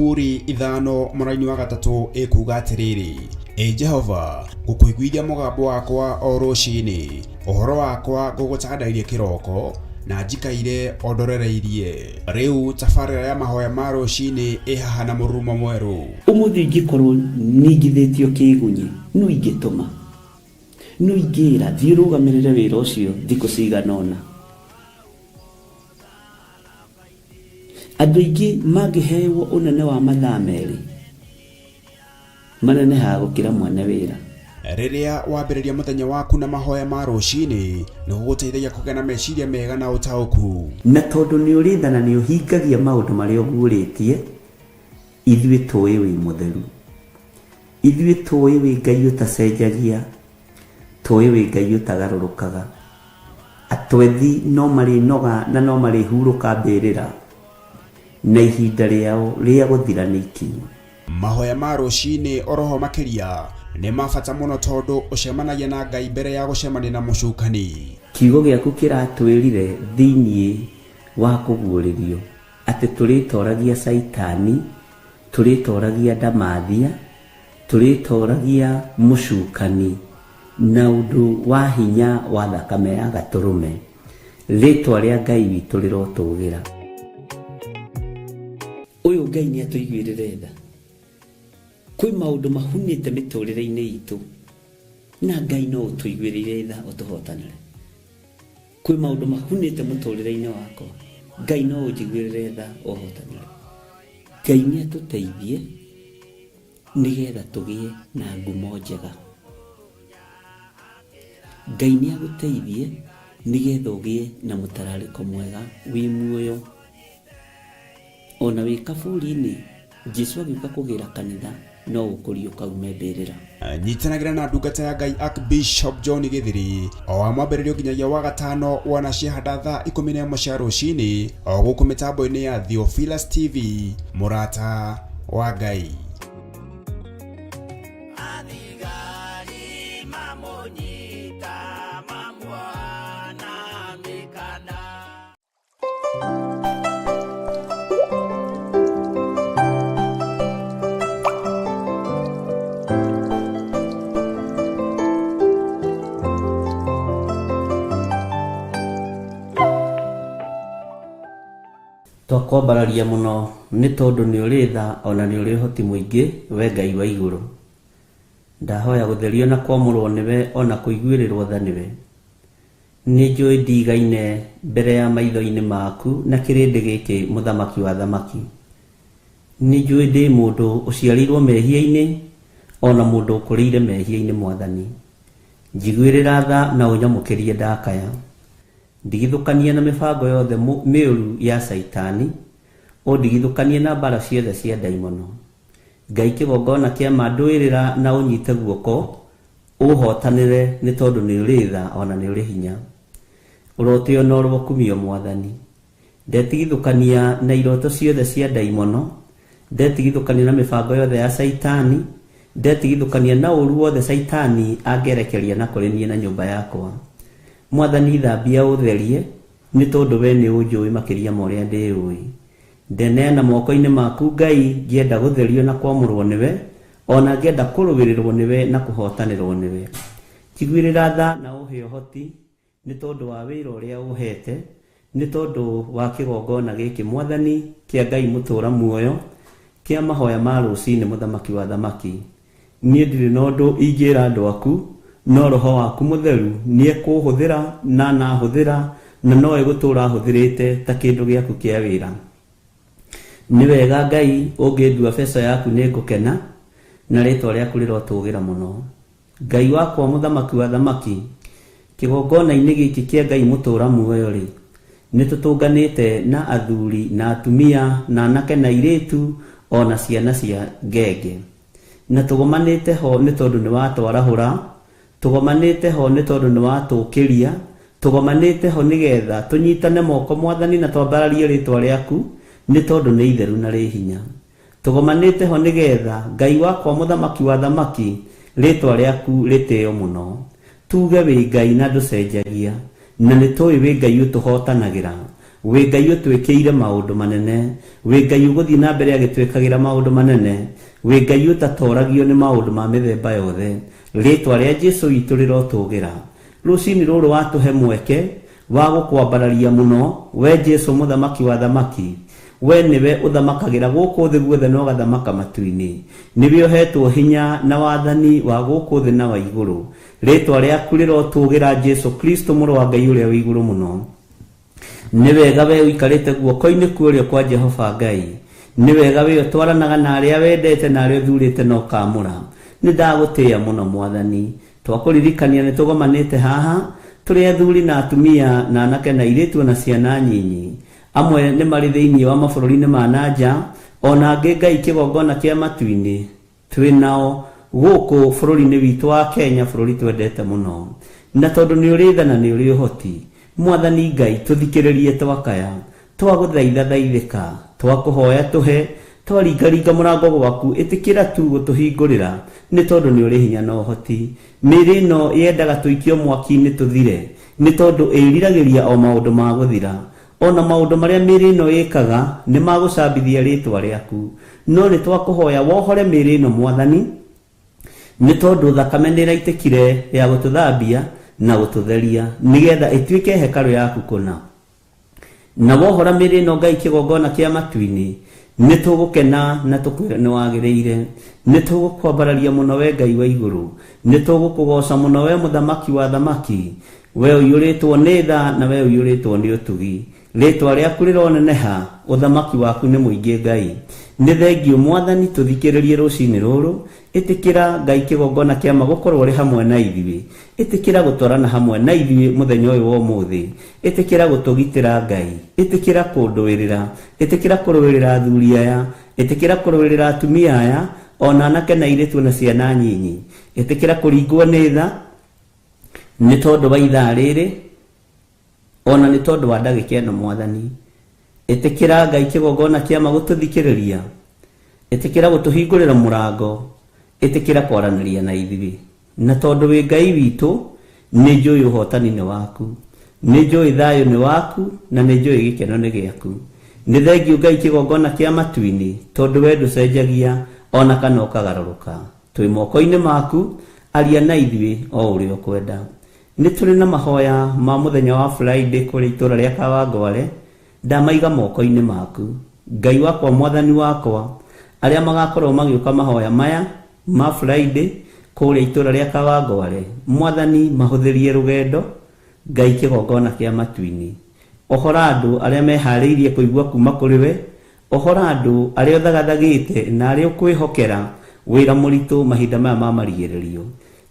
Thaburi 5 mũraini wa 3 ĩkuga atĩrĩrĩ, Ĩ Jehova, ngũkũiguithia mũgambo wakwa o rũcinĩ, ũhoro wakwa ngũgũtandairie kĩroko, na njikaire o ndorereirie. Rĩu tabarĩra ya mahoya ma rũcinĩ ĩ haha na mũrurumo mwerũ. Ũmũthĩ ingĩkorwo ningithĩtio kĩgunyi, nũ ingĩtũma? Nũ ingĩra thiĩ ũrũgamĩrĩre wĩra ũcio thikũ cigana ũna? Andũ aingĩ mangĩhewo ũnene wa mathaa 2 manenehaga gũkĩra mwene wĩra. Rĩrĩa wambĩrĩria mũthenya waku na mahoya ma rũcinĩ, nĩ gũgũteithagia kũgĩa na meciria mega na ũtaũku. Na tondũ nĩ ũrĩ tha na nĩ ũhingagia maũndũ marĩa ũguũrĩtie, ithuĩ tũĩ wĩ mũtheru. Ithuĩ tũĩ wĩ Ngai ũtacenjagia, tũĩ wĩ Ngai ũtagarũrũkaga. Atwethi no marĩnoga na no marĩhurũka mbĩrĩra, na ihinda rĩao rĩa gũthira nĩ ikinyu. Mahoya ma rũcinĩ oroho makĩria nĩ ma bata mũno tondũ ũcemanagia na Ngai mbere ya gũcemania na mũcukani. Kiugo gĩaku kĩratwĩrire thĩinĩ wa kũguũrĩrio atĩ tũrĩtoragia Caitani, tũrĩtoragia ndamathia, tũrĩtoragia mũcukani na ũndũ wa hinya wa thakame ya gatũrũme. Rĩtwa rĩa Ngai witũ rĩrotũgĩra. Ũyũ Ngai nĩ atũiguĩrĩre tha. Kwĩ maũndũ mahunĩte mĩtũrĩre-inĩ itũ na Ngai no ũtũiguĩrĩire tha ũtũhotanĩre. Kwĩ maũndũ mahunĩte mũtũrĩre-inĩ wakwa, Ngai no ũnjiguĩrĩre tha ũhotanĩre. Ngai nĩ atũteithie nĩgetha tũgĩe na ngumo njega. Ngai nĩ agũteithie nĩgetha ũgĩe na mũtararĩko mwega wĩ muoyo. Ona wĩ kaburi-inĩ, Jesu agĩũka kũgĩra kanitha no ũkũriũka ume mbĩrĩra. Nyitanagĩra na ndungata ya Ngai Archbishop John Gĩthiri o wa mwambĩrĩrio nginyagia wa gatano wona ciahanda thaa 11 cia rũcinĩ o gũkũ mĩtambo-inĩ ya Theophilus TV, mũrata wa Ngai. Twakwambararia mũno nĩ tondũ nĩ ũrĩ tha ona nĩ ũrĩ ũhoti mũingĩ we Ngai wa igũrũ. Ndahoya gũtherio na kwamũrwo nĩwe ona kũiguĩrĩrwo tha nĩwe. Nĩ njũĩ ndigaine mbere ya maitho-inĩ maku na kĩrĩndĩ gĩkĩ mũthamaki wa thamaki. Nĩ njũĩ ndĩ mũndũ ũciarĩirwo mehia-inĩ ona mũndũ ũkũrĩire mehia-inĩ mwathani. Njiguĩrĩra tha na ũnyamũkĩrie ndakaya. Ndigithũkania na mĩbango yothe mĩũru ya Caitani, ũndigithũkanie na mbara ciothe cia ndaimono. Ngai kĩgongona kĩa ma ndũĩrĩra na ũnyite guoko, ũhotanĩre nĩ tondũ nĩ ũrĩ tha ona nĩ ũrĩ hinya. Ũrotĩo na ũrokumio mwathani. Ndetigithũkania na iroto ciothe cia ndaimono, ndetigithũkania na mĩbango yothe ya Caitani, ndetigithũkania na ũũru wothe Caitani angĩerekeria na kũrĩ niĩ na nyũmba yakwa. Mwathani thambia ũtherie nĩ tondũ we nĩ ũnjũĩ makĩria ma ũrĩa ndĩũĩ. Ndeneana moko-inĩ maku Ngai ngĩenda gũtherio na kwamũrwo nĩwe, ona ngĩenda kũrũĩrĩrwo nĩwe na kũhotanĩrwo nĩwe. Njiguĩrĩra tha na ũhe ũhoti nĩ tondũ wa wĩra ũrĩa ũhete, nĩ tondũ wa kĩgongona gĩkĩ mwathani kĩa Ngai mũtũũra muoyo, kĩa mahoya ma rũcinĩ mũthamaki wa thamaki. Niĩ ndirĩ na ũndũ ingĩra andũ aku, no roho waku mũtheru nĩekũhũthĩra na anahũthĩra na no egũtũũra ahũthĩrĩte ta kĩndũ gĩaku kĩa wĩra. Nĩ wega Ngai ũngĩndua beca yaku nĩ ngũkena na rĩtwa rĩaku rĩrotũgĩra mũno. Ngai wakwa mũthamaki wa thamaki, kĩgongona-inĩ gĩkĩ kĩa Ngai mũtũũra muoyo rĩ, nĩ tũtũnganĩte na athuri na atumia na anake na airĩtu ona ciana cia ngenge. Na tũgomanĩte ho nĩ tondũ nĩ watwarahũra, tũgomanĩte ho nĩ tondũ nĩ watũũkĩria, tũgomanĩte ho nĩgetha tũnyitane moko mwathani na twambararie rĩtwa rĩaku nĩ tondũ nĩ itheru na rĩ hinya. Tũgomanĩte ho nĩgetha Ngai wakwa mũthamaki wa thamaki rĩtwa rĩaku rĩtĩo mũno. Tuge wĩ Ngai na ndũcenjagia, na nĩ tũĩ wĩ Ngai ũtũhotanagĩra. Wĩ Ngai ũtwĩkĩire maũndũ manene, wĩ Ngai ũgũthiĩ na mbere agĩtwĩkagĩra maũndũ manene, wĩ Ngai ũtatoragio nĩ maũndũ ma mĩthemba yothe. Rĩtwa rĩa Jesũ witũ rĩrotũgĩra. Rũcinĩ rũrũ watũhe mweke wa gũkwambararia mũno, we Jesũ mũthamaki wa thamaki. We nĩwe ũthamakagĩra gũkũ thĩ guothe na ũgathamaka matu-inĩ. Nĩwe ũhetwo hinya na wathani wa gũkũ thĩ na wa igũrũ. Rĩtwa rĩaku rĩrotũgĩra Jesũ Kristo mũrũ wa Ngai ũrĩa wĩ igũrũ mũno. Nĩ wega we ũikarĩte guoko-inĩ kwa ũrĩo kwa Jehova Ngai. Nĩ wega we ũtwaranaga na arĩa wendete na arĩa ũthurĩte na ũkaamũra. Nĩ ndagũtĩĩa mũno Mwathani. Twakũririkania nĩ tũgomanĩte haha tũrĩ athuri na atumia na anake na airĩtu na ciana nyinyi. Amwe nĩ marĩ thĩinĩ wa mabũrũri-inĩ ma na nja, ona angĩ Ngai kĩgongona kĩa matu-inĩ. Twĩ nao gũkũ bũrũri-inĩ witũ wa Kenya, bũrũri twendete mũno. Na tondũ nĩ ũrĩ tha na nĩ ũrĩ ũhoti, Mwathani Ngai tũthikĩrĩrie twakaya, twagũthaitha thaithĩka, twakũhoya tũhe, twaringaringa mũrango gwaku, ĩtĩkĩra tu gũtũhingũrĩra, nĩ tondũ nĩ ũrĩ hinya na ũhoti. Mĩĩrĩ ĩno yendaga tũikio mwaki-inĩ tũthire, nĩ tondũ ĩriragĩria o maũndũ ma gũthira. Ona maũndũ marĩa mĩĩrĩ ĩno ĩkaga nĩ magũcambithia rĩtwa rĩaku. No nĩ twakũhoya wohore mĩĩrĩ ĩno Mwathani, nĩ tondũ thakame nĩ ĩraitĩkire ya gũtũthambia na gũtũtheria, nĩgetha ĩtuĩke hekarũ yaku kũna. Na wohora mĩĩrĩ ĩno Ngai kĩgongona kĩa matu-inĩ, nĩ tũgũkena na tũkwĩre nĩ wagĩrĩire. Nĩ tũgũkwambararia mũno we Ngai wa igũrũ, nĩ tũgũkũgoca mũno we mũthamaki wa thamaki, we ũiyũrĩtwo nĩ tha na we ũiyũrĩtwo nĩ ũtugi. Rĩtwa rĩaku rĩroneneha, ũthamaki waku nĩ mũingĩ Ngai. Nĩ thengiũ Mwathani tũthikĩrĩrie rũcinĩ rũrũ, ĩtĩkĩra Ngai kĩgongona kĩa ma gũkorwo ũrĩ hamwe na ithuĩ. Ĩtĩkĩra gũtwarana hamwe na ithuĩ mũthenya ũyũ wa ũmũthĩ. Ĩtĩkĩra gũtũgitĩra Ngai, ĩtĩkĩra kũndũĩrĩra, ĩtĩkĩra kũrũĩrĩra athuri aya, ĩtĩkĩra kũrũĩrĩra atumia aya, ona anake na airĩtu na ciana nyinyi. Ĩtĩkĩra kũringwo nĩ tha nĩ tondũ wa ithaa rĩrĩ, ona nĩ tondũ wa ndagĩka ĩno Mwathani. Ĩtĩkĩra Ngai kĩgongona kĩa ma gũtũthikĩrĩria, ĩtĩkĩra gũtũhingũrĩra mũrango, ĩtĩkĩra kwaranĩria na ithuĩ. Na tondũ wĩ Ngai witũ, nĩ njũĩ ũhotani nĩ waku, nĩ njũĩ thayũ nĩ waku, na nĩ njũĩ gĩkeno nĩ gĩaku. Nĩ thengiũ Ngai kĩgongona kĩa matu-inĩ, tondũ we ndũcenjagia ona kana ũkagarũrũka. Twĩ moko-inĩ maku, aria na ithuĩ o ũrĩa ũkwenda. Nĩ tũrĩ na mahoya ma mũthenya wa Friday kũrĩ itũũra rĩa Kawangware, ndamaiga moko-inĩ maku. Ngai wakwa, Mwathani wakwa, arĩa magakorwo magĩũka mahoya maya ma Friday kũrĩa itũũra rĩa Kawangware, Mwathani mahũthĩrie rũgendo, Ngai kĩgongona kĩa matu-inĩ. Ohora andũ arĩa meharĩirie kũigua kuma kũrĩ we, ohora andũ arĩa ũthagathagĩte na arĩa ũkwĩhokera wĩra mũritũ mahinda maya ma marigĩrĩrio.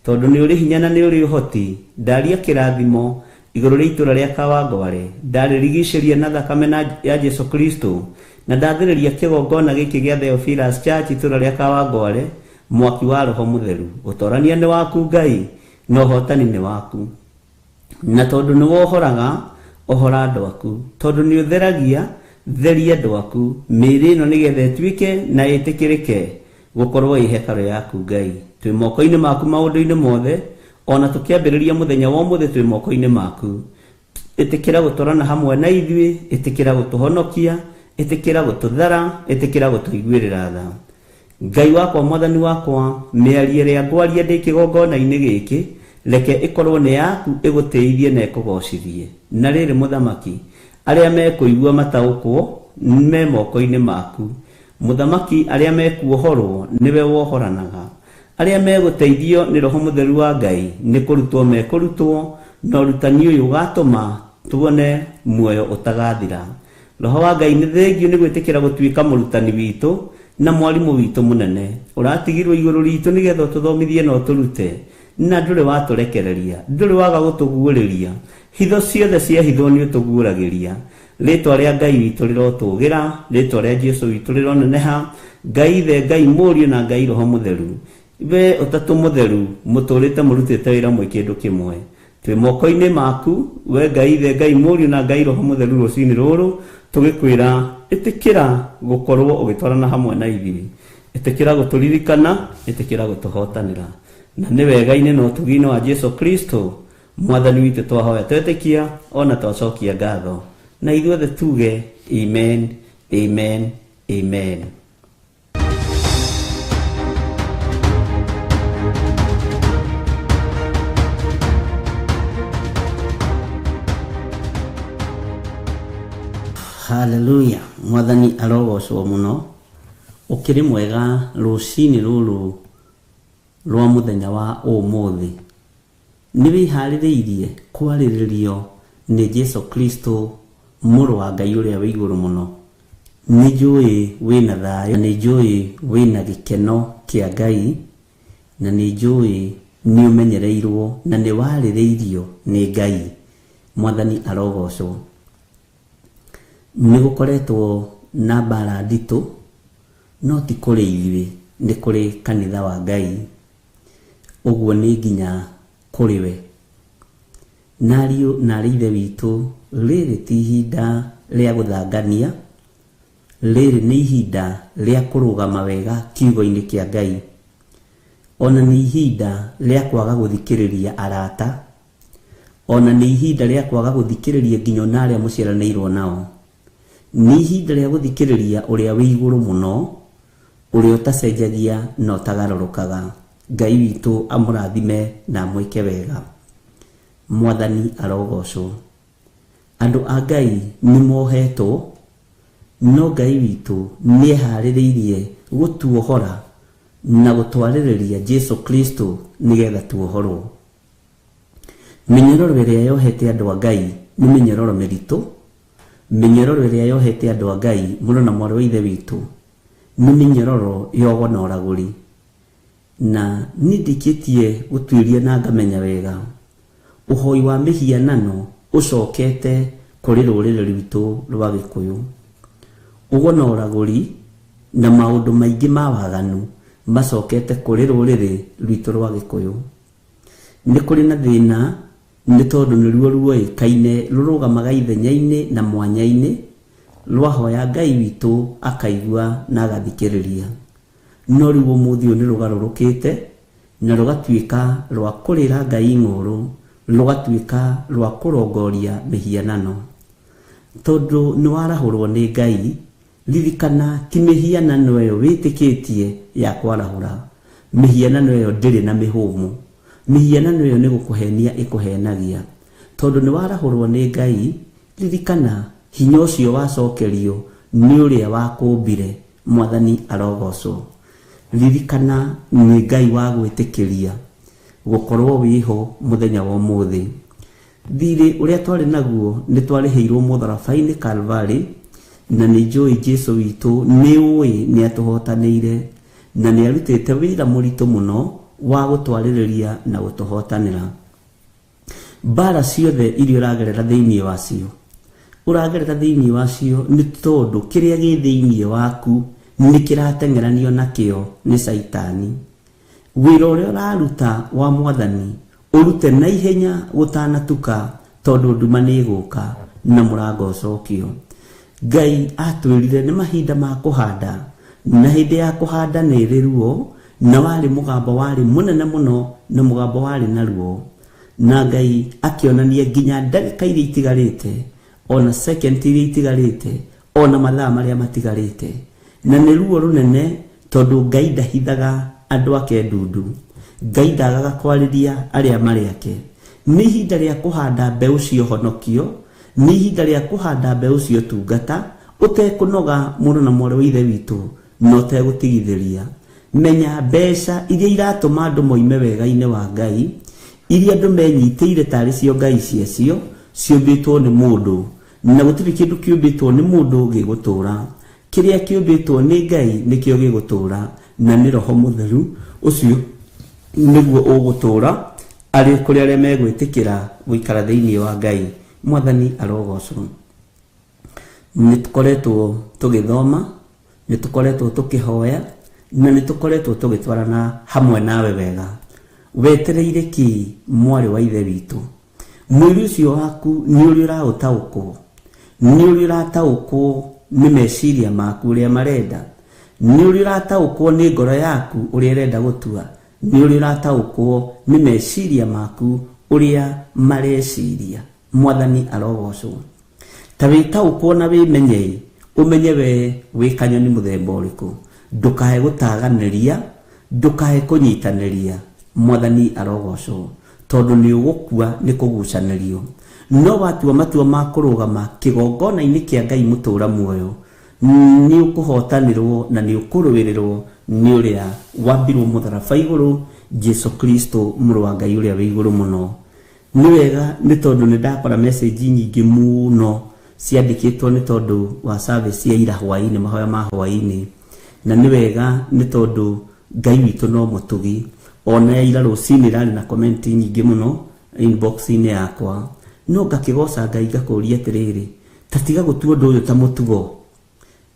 Tondũ nĩ ũrĩ hinya na nĩ ũrĩ ũhoti, ndaria kĩrathimo igũrũ rĩa itũũra rĩa Kawangware, ndarĩrigicĩria na thakame ya Jesũ Kristo, na ndathĩrĩria kĩgongona gĩkĩ gĩa Theophilus Church itũũra rĩa Kawangware, mwaki wa Roho Mũtheru. Ũtorania nĩ waku Ngai, na ũhotani nĩ waku. Na tondũ nĩ wohoraga, ohora andũ aku. Tondũ nĩ ũtheragia, theria andũ aku. Mĩĩrĩ ĩno nĩgetha ĩtuĩke na ĩtĩkĩrĩke gũkorwo ĩ hekarũ yaku Ngai. Twĩ moko-inĩ maku maũndũ-inĩ mothe, ona tũkĩambĩrĩria mũthenya wa ũmũthĩ twĩ moko-inĩ maku. Ĩtĩkĩra gũtwarana hamwe na ithuĩ, ĩtĩkĩra gũtũhonokia, ĩtĩkĩra gũtũthara, ĩtĩkĩra gũtũiguĩrĩra tha. Ngai wakwa, Mwathani wakwa, mĩario ĩrĩa ngwaria ndĩ kĩgongona-inĩ gĩkĩ, reke ĩkorwo nĩ yaku ĩgũtĩithie na ĩkũgocithie. Na rĩrĩ mũthamaki, arĩa mekũigua mataũkwo me moko-inĩ maku. Mũthamaki, arĩa mekuohorwo nĩwe wohoranaga. Arĩa megũteithio nĩ Roho Mũtheru wa Ngai nĩ kũrutwo mekũrutwo, na ũrutani ũyũ ũgatũma tuone muoyo ũtagathira. Roho wa Ngai nĩ thengiũ nĩ gwĩtĩkĩra gũtuĩka mũrutani witũ na mwarimũ witũ mũnene. Ũratigirwo igũrũ ritũ nĩgetha ũtũthomithie na ũtũrute, na ndũrĩ watũrekereria, ndũrĩ waga gũtũguũrĩria. Hitho ciothe cia hitho nĩ ũtũguũragĩria. Rĩtwa rĩa Ngai witũ rĩrotũgĩra, rĩtwa rĩa Jesũ witũ rĩroneneha. Ngai Ithe, Ngai Mũriũ na Ngai Roho Mũtheru. We ũtatũ mũtheru, mũtũrĩte mũrutĩte wĩra mwĩ kĩndũ kĩmwe. Twĩ moko-inĩ maku, we Ngai Ithe, Ngai Mũriũ na Ngai Roho Mũtheru rũcinĩ rũrũ, tũgĩkwĩra ĩtĩkĩra gũkorwo ũgĩtwarana hamwe na ithuĩ. Ĩtĩkĩra gũtũririkana, ĩtĩkĩra gũtũhotanĩra. Na nĩ wega-inĩ na ũtugi-inĩ wa Jesũ Kristo, Mwathani witũ twahoya twetĩkia, ona twacokia ngatho. Na ithuothe tuge amen, amen, amen. Haleluya, mwathani arogocwo mũno. Ũkĩrĩ mwega rũcinĩ rũrũ rwa mũthenya wa ũmũthĩ. Nĩ wĩharĩrĩirie kwarĩrĩrio nĩ Jesu Kristo mũrũ wa Ngai ũrĩa wĩ igũrũ mũno? Nĩ njũĩ wĩna thayũ, nĩ njũĩ wĩna gĩkeno kĩa Ngai, na nĩ njũĩ nĩ ũmenyereirwo na nĩ warĩrĩirio nĩ Ngai. Mwathani arogocwo. Nĩ gũkoretwo na mbara nditũ, no ti kũrĩ ithuĩ, nĩ kũrĩ kanitha wa Ngai. Ũguo nĩ nginya kũrĩ we. Na ariũ na arĩ ithe witũ, rĩrĩ ti ihinda rĩa gũthangania, rĩrĩ nĩ ihinda rĩa kũrũgama wega kiugo-inĩ kĩa Ngai. Ona nĩ ihinda rĩa kwaga gũthikĩrĩria arata, ona nĩ ihinda rĩa kwaga gũthikĩrĩria nginya ona arĩa mũciaranĩirwo nao. Nĩ ihinda rĩa gũthikĩrĩria ũrĩa wĩ igũrũ mũno, ũrĩa ũtacenjagia na ũtagarũrũkaga. Ngai witũ amũrathime na amwĩke wega. Mwathani arogocwo. Andũ a Ngai nĩ mohetwo, no Ngai witũ nĩ eharĩrĩirie gũtuohora na gũtwarĩrĩria Jesu Kristo nĩgetha tuohorwo. Mĩnyororo ĩrĩa yohete andũ a Ngai nĩ mĩnyororo mĩritũ. Mĩnyororo ĩrĩa yohete andũ a Ngai, mũrũ na mwarĩ wa ithe witũ, nĩ mĩnyororo ya ũgo na ũragũri. Na niĩ ndĩkĩtie gũtuĩria na ngamenya wega, ũhoi wa mĩhianano ũcokete kũrĩ rũrĩrĩ rwitũ rwa Gĩkũyũ. Ũgo na ũragũri na maũndũ maingĩ ma waganu macokete kũrĩ rũrĩrĩ rwitũ rwa Gĩkũyũ. Nĩ kũrĩ na thĩna nĩ tondũ nĩruo ruoĩkaine rũrũgamaga ithenya-inĩ na mwanya-inĩ, rwahoya Ngai witũ akaigua na agathikĩrĩria. No rĩu ũmũthĩ ũyũ nĩ rũgarũrũkĩte na rũgatuĩka rwa kũrĩra Ngai ng'ũrũ, rũgatuĩka rwa kũrongoria mĩhianano. Tondũ nĩ warahũrwo nĩ Ngai, ririkana ti mĩhianano ĩyo wĩtĩkĩtie ya kwarahũra. Mĩhianano ĩyo ndĩrĩ na mĩhũmũ. Mĩhianano ĩyo nĩ gũkũhenia ĩkũhenagia. Tondũ nĩ warahũrwo nĩ Ngai, ririkana hinya ũcio wacokerio nĩ ũrĩa wakũmbire. Mwathani arogocwo. Ririkana nĩ Ngai wagwĩtĩkĩria gũkorwo wĩho mũthenya wa ũmũthĩ. Thirĩ ũrĩa twarĩ naguo nĩ twarĩhĩirwo mũtharaba-inĩ Kalvarĩ, na nĩ njũĩ Jesu witũ nĩ ũĩ nĩ atũhotanĩire na nĩ arutĩte wĩra mũritũ mũno wa gũtwarĩrĩria na gũtũhotanĩra. Mbara ciothe iria ũragerera thĩinĩ wacio, ũragerera thĩinĩ wacio nĩ tondũ kĩrĩa gĩ thĩinĩ waku nĩ kĩrateng'eranio nakĩo nĩ Caitani. Wĩra ũrĩa ũraruta wa Mwathani ũrute na ihenya gũtanatuka, tondũ nduma nĩ ĩgũka na mũrango ũcokio. Ngai atwĩrire nĩ mahinda ma kũhanda, na hĩndĩ ya kũhanda nĩ ĩrĩ ruo, na warĩ mũgambo warĩ mũnene mũno na mũgambo warĩ na ruo. Na Ngai akĩonania nginya ndagĩka iria itigarĩte, ona second iria itigarĩte, ona mathaa marĩa matigarĩte. Na nĩ ruo rũnene tondũ Ngai ndahithaga andũ ake ndundu. Ngai ndagaga kwarĩria arĩa marĩ ake. Nĩ ihinda rĩa kũhanda mbeũ cia ũhonokio, nĩ ihinda rĩa kũhanda mbeũ cia ũtungata, ũtekũnoga mũrũ na mwarĩ wa ithe witũ, na ũtegũtigithĩria. Menya mbeca iria iratũma andũ moime wega-inĩ wa Ngai, iria andũ menyitĩire tarĩ cio ngai ciacio, ciũmbĩtwo nĩ mũndũ, na gũtirĩ kĩndũ kĩũmbĩtwo nĩ mũndũ gĩgũtũũra. Kĩrĩa kĩũmbĩtwo nĩ Ngai nĩkĩo gĩgũtũũra, na nĩ Roho Mũtheru ũcio nĩguo ũgũtũũra arĩ kũrĩ arĩa megwĩtĩkĩra gũikara thĩinĩ wa Ngai. Mwathani arogocwo. Nĩ tũkoretwo tũgĩthoma, nĩ tũkoretwo tũkĩhoya, na nĩ tũkoretwo tũgĩtwarana hamwe nawe wega. Wetereire kĩ mwarĩ wa ithe witũ? Mwĩrĩ ũcio waku nĩ ũrĩ ũraũtaũkwo, nĩ ũrĩ ũrataũkwo nĩ meciria maku ũrĩa marenda, nĩ ũrĩ ũrataũkwo nĩ ngoro yaku ũrĩa ĩrenda gũtua, nĩ ũrĩ ũrataũkwo nĩ meciria maku ũrĩa mareciria. Mwathani arogocwo. Ta wĩtaũkwo na wĩmenye, ũmenye we wĩ kanyoni mũthemba ũrĩkũ. Ndũkae gũtaganĩria, ndũkae kũnyitanĩria. Mwathani arogocwo, tondũ nĩ ũgũkua nĩ kũgucanĩrio. No watua matua ma kũrũgama kĩgongona-inĩ kĩa Ngai mũtũra muoyo, nĩ ũkũhotanĩrwo na nĩ ũkũrũĩrĩrwo nĩ ũrĩa wambirwo mũtharaba igũrũ, Jesu Kristo mũrũ wa Ngai ũrĩa wĩ igũrũ mũno. Nĩ wega nĩ tondũ nĩ ndakora message nyingĩ mũno ciandĩkĩtwo nĩ tondũ wa service ya ira hwaĩ-inĩ, mahoya ma hwaĩ-inĩ. Na nĩ wega nĩ tondũ Ngai witũ no mũtugi. Ona ya ira rũcinĩ ĩrarĩ na comment nyingĩ mũno inbox-inĩ yakwa. No ngakĩgoca Ngai ngakũria atĩrĩrĩ, ta tiga gũtua ũndũ ũyũ ta mũtugo.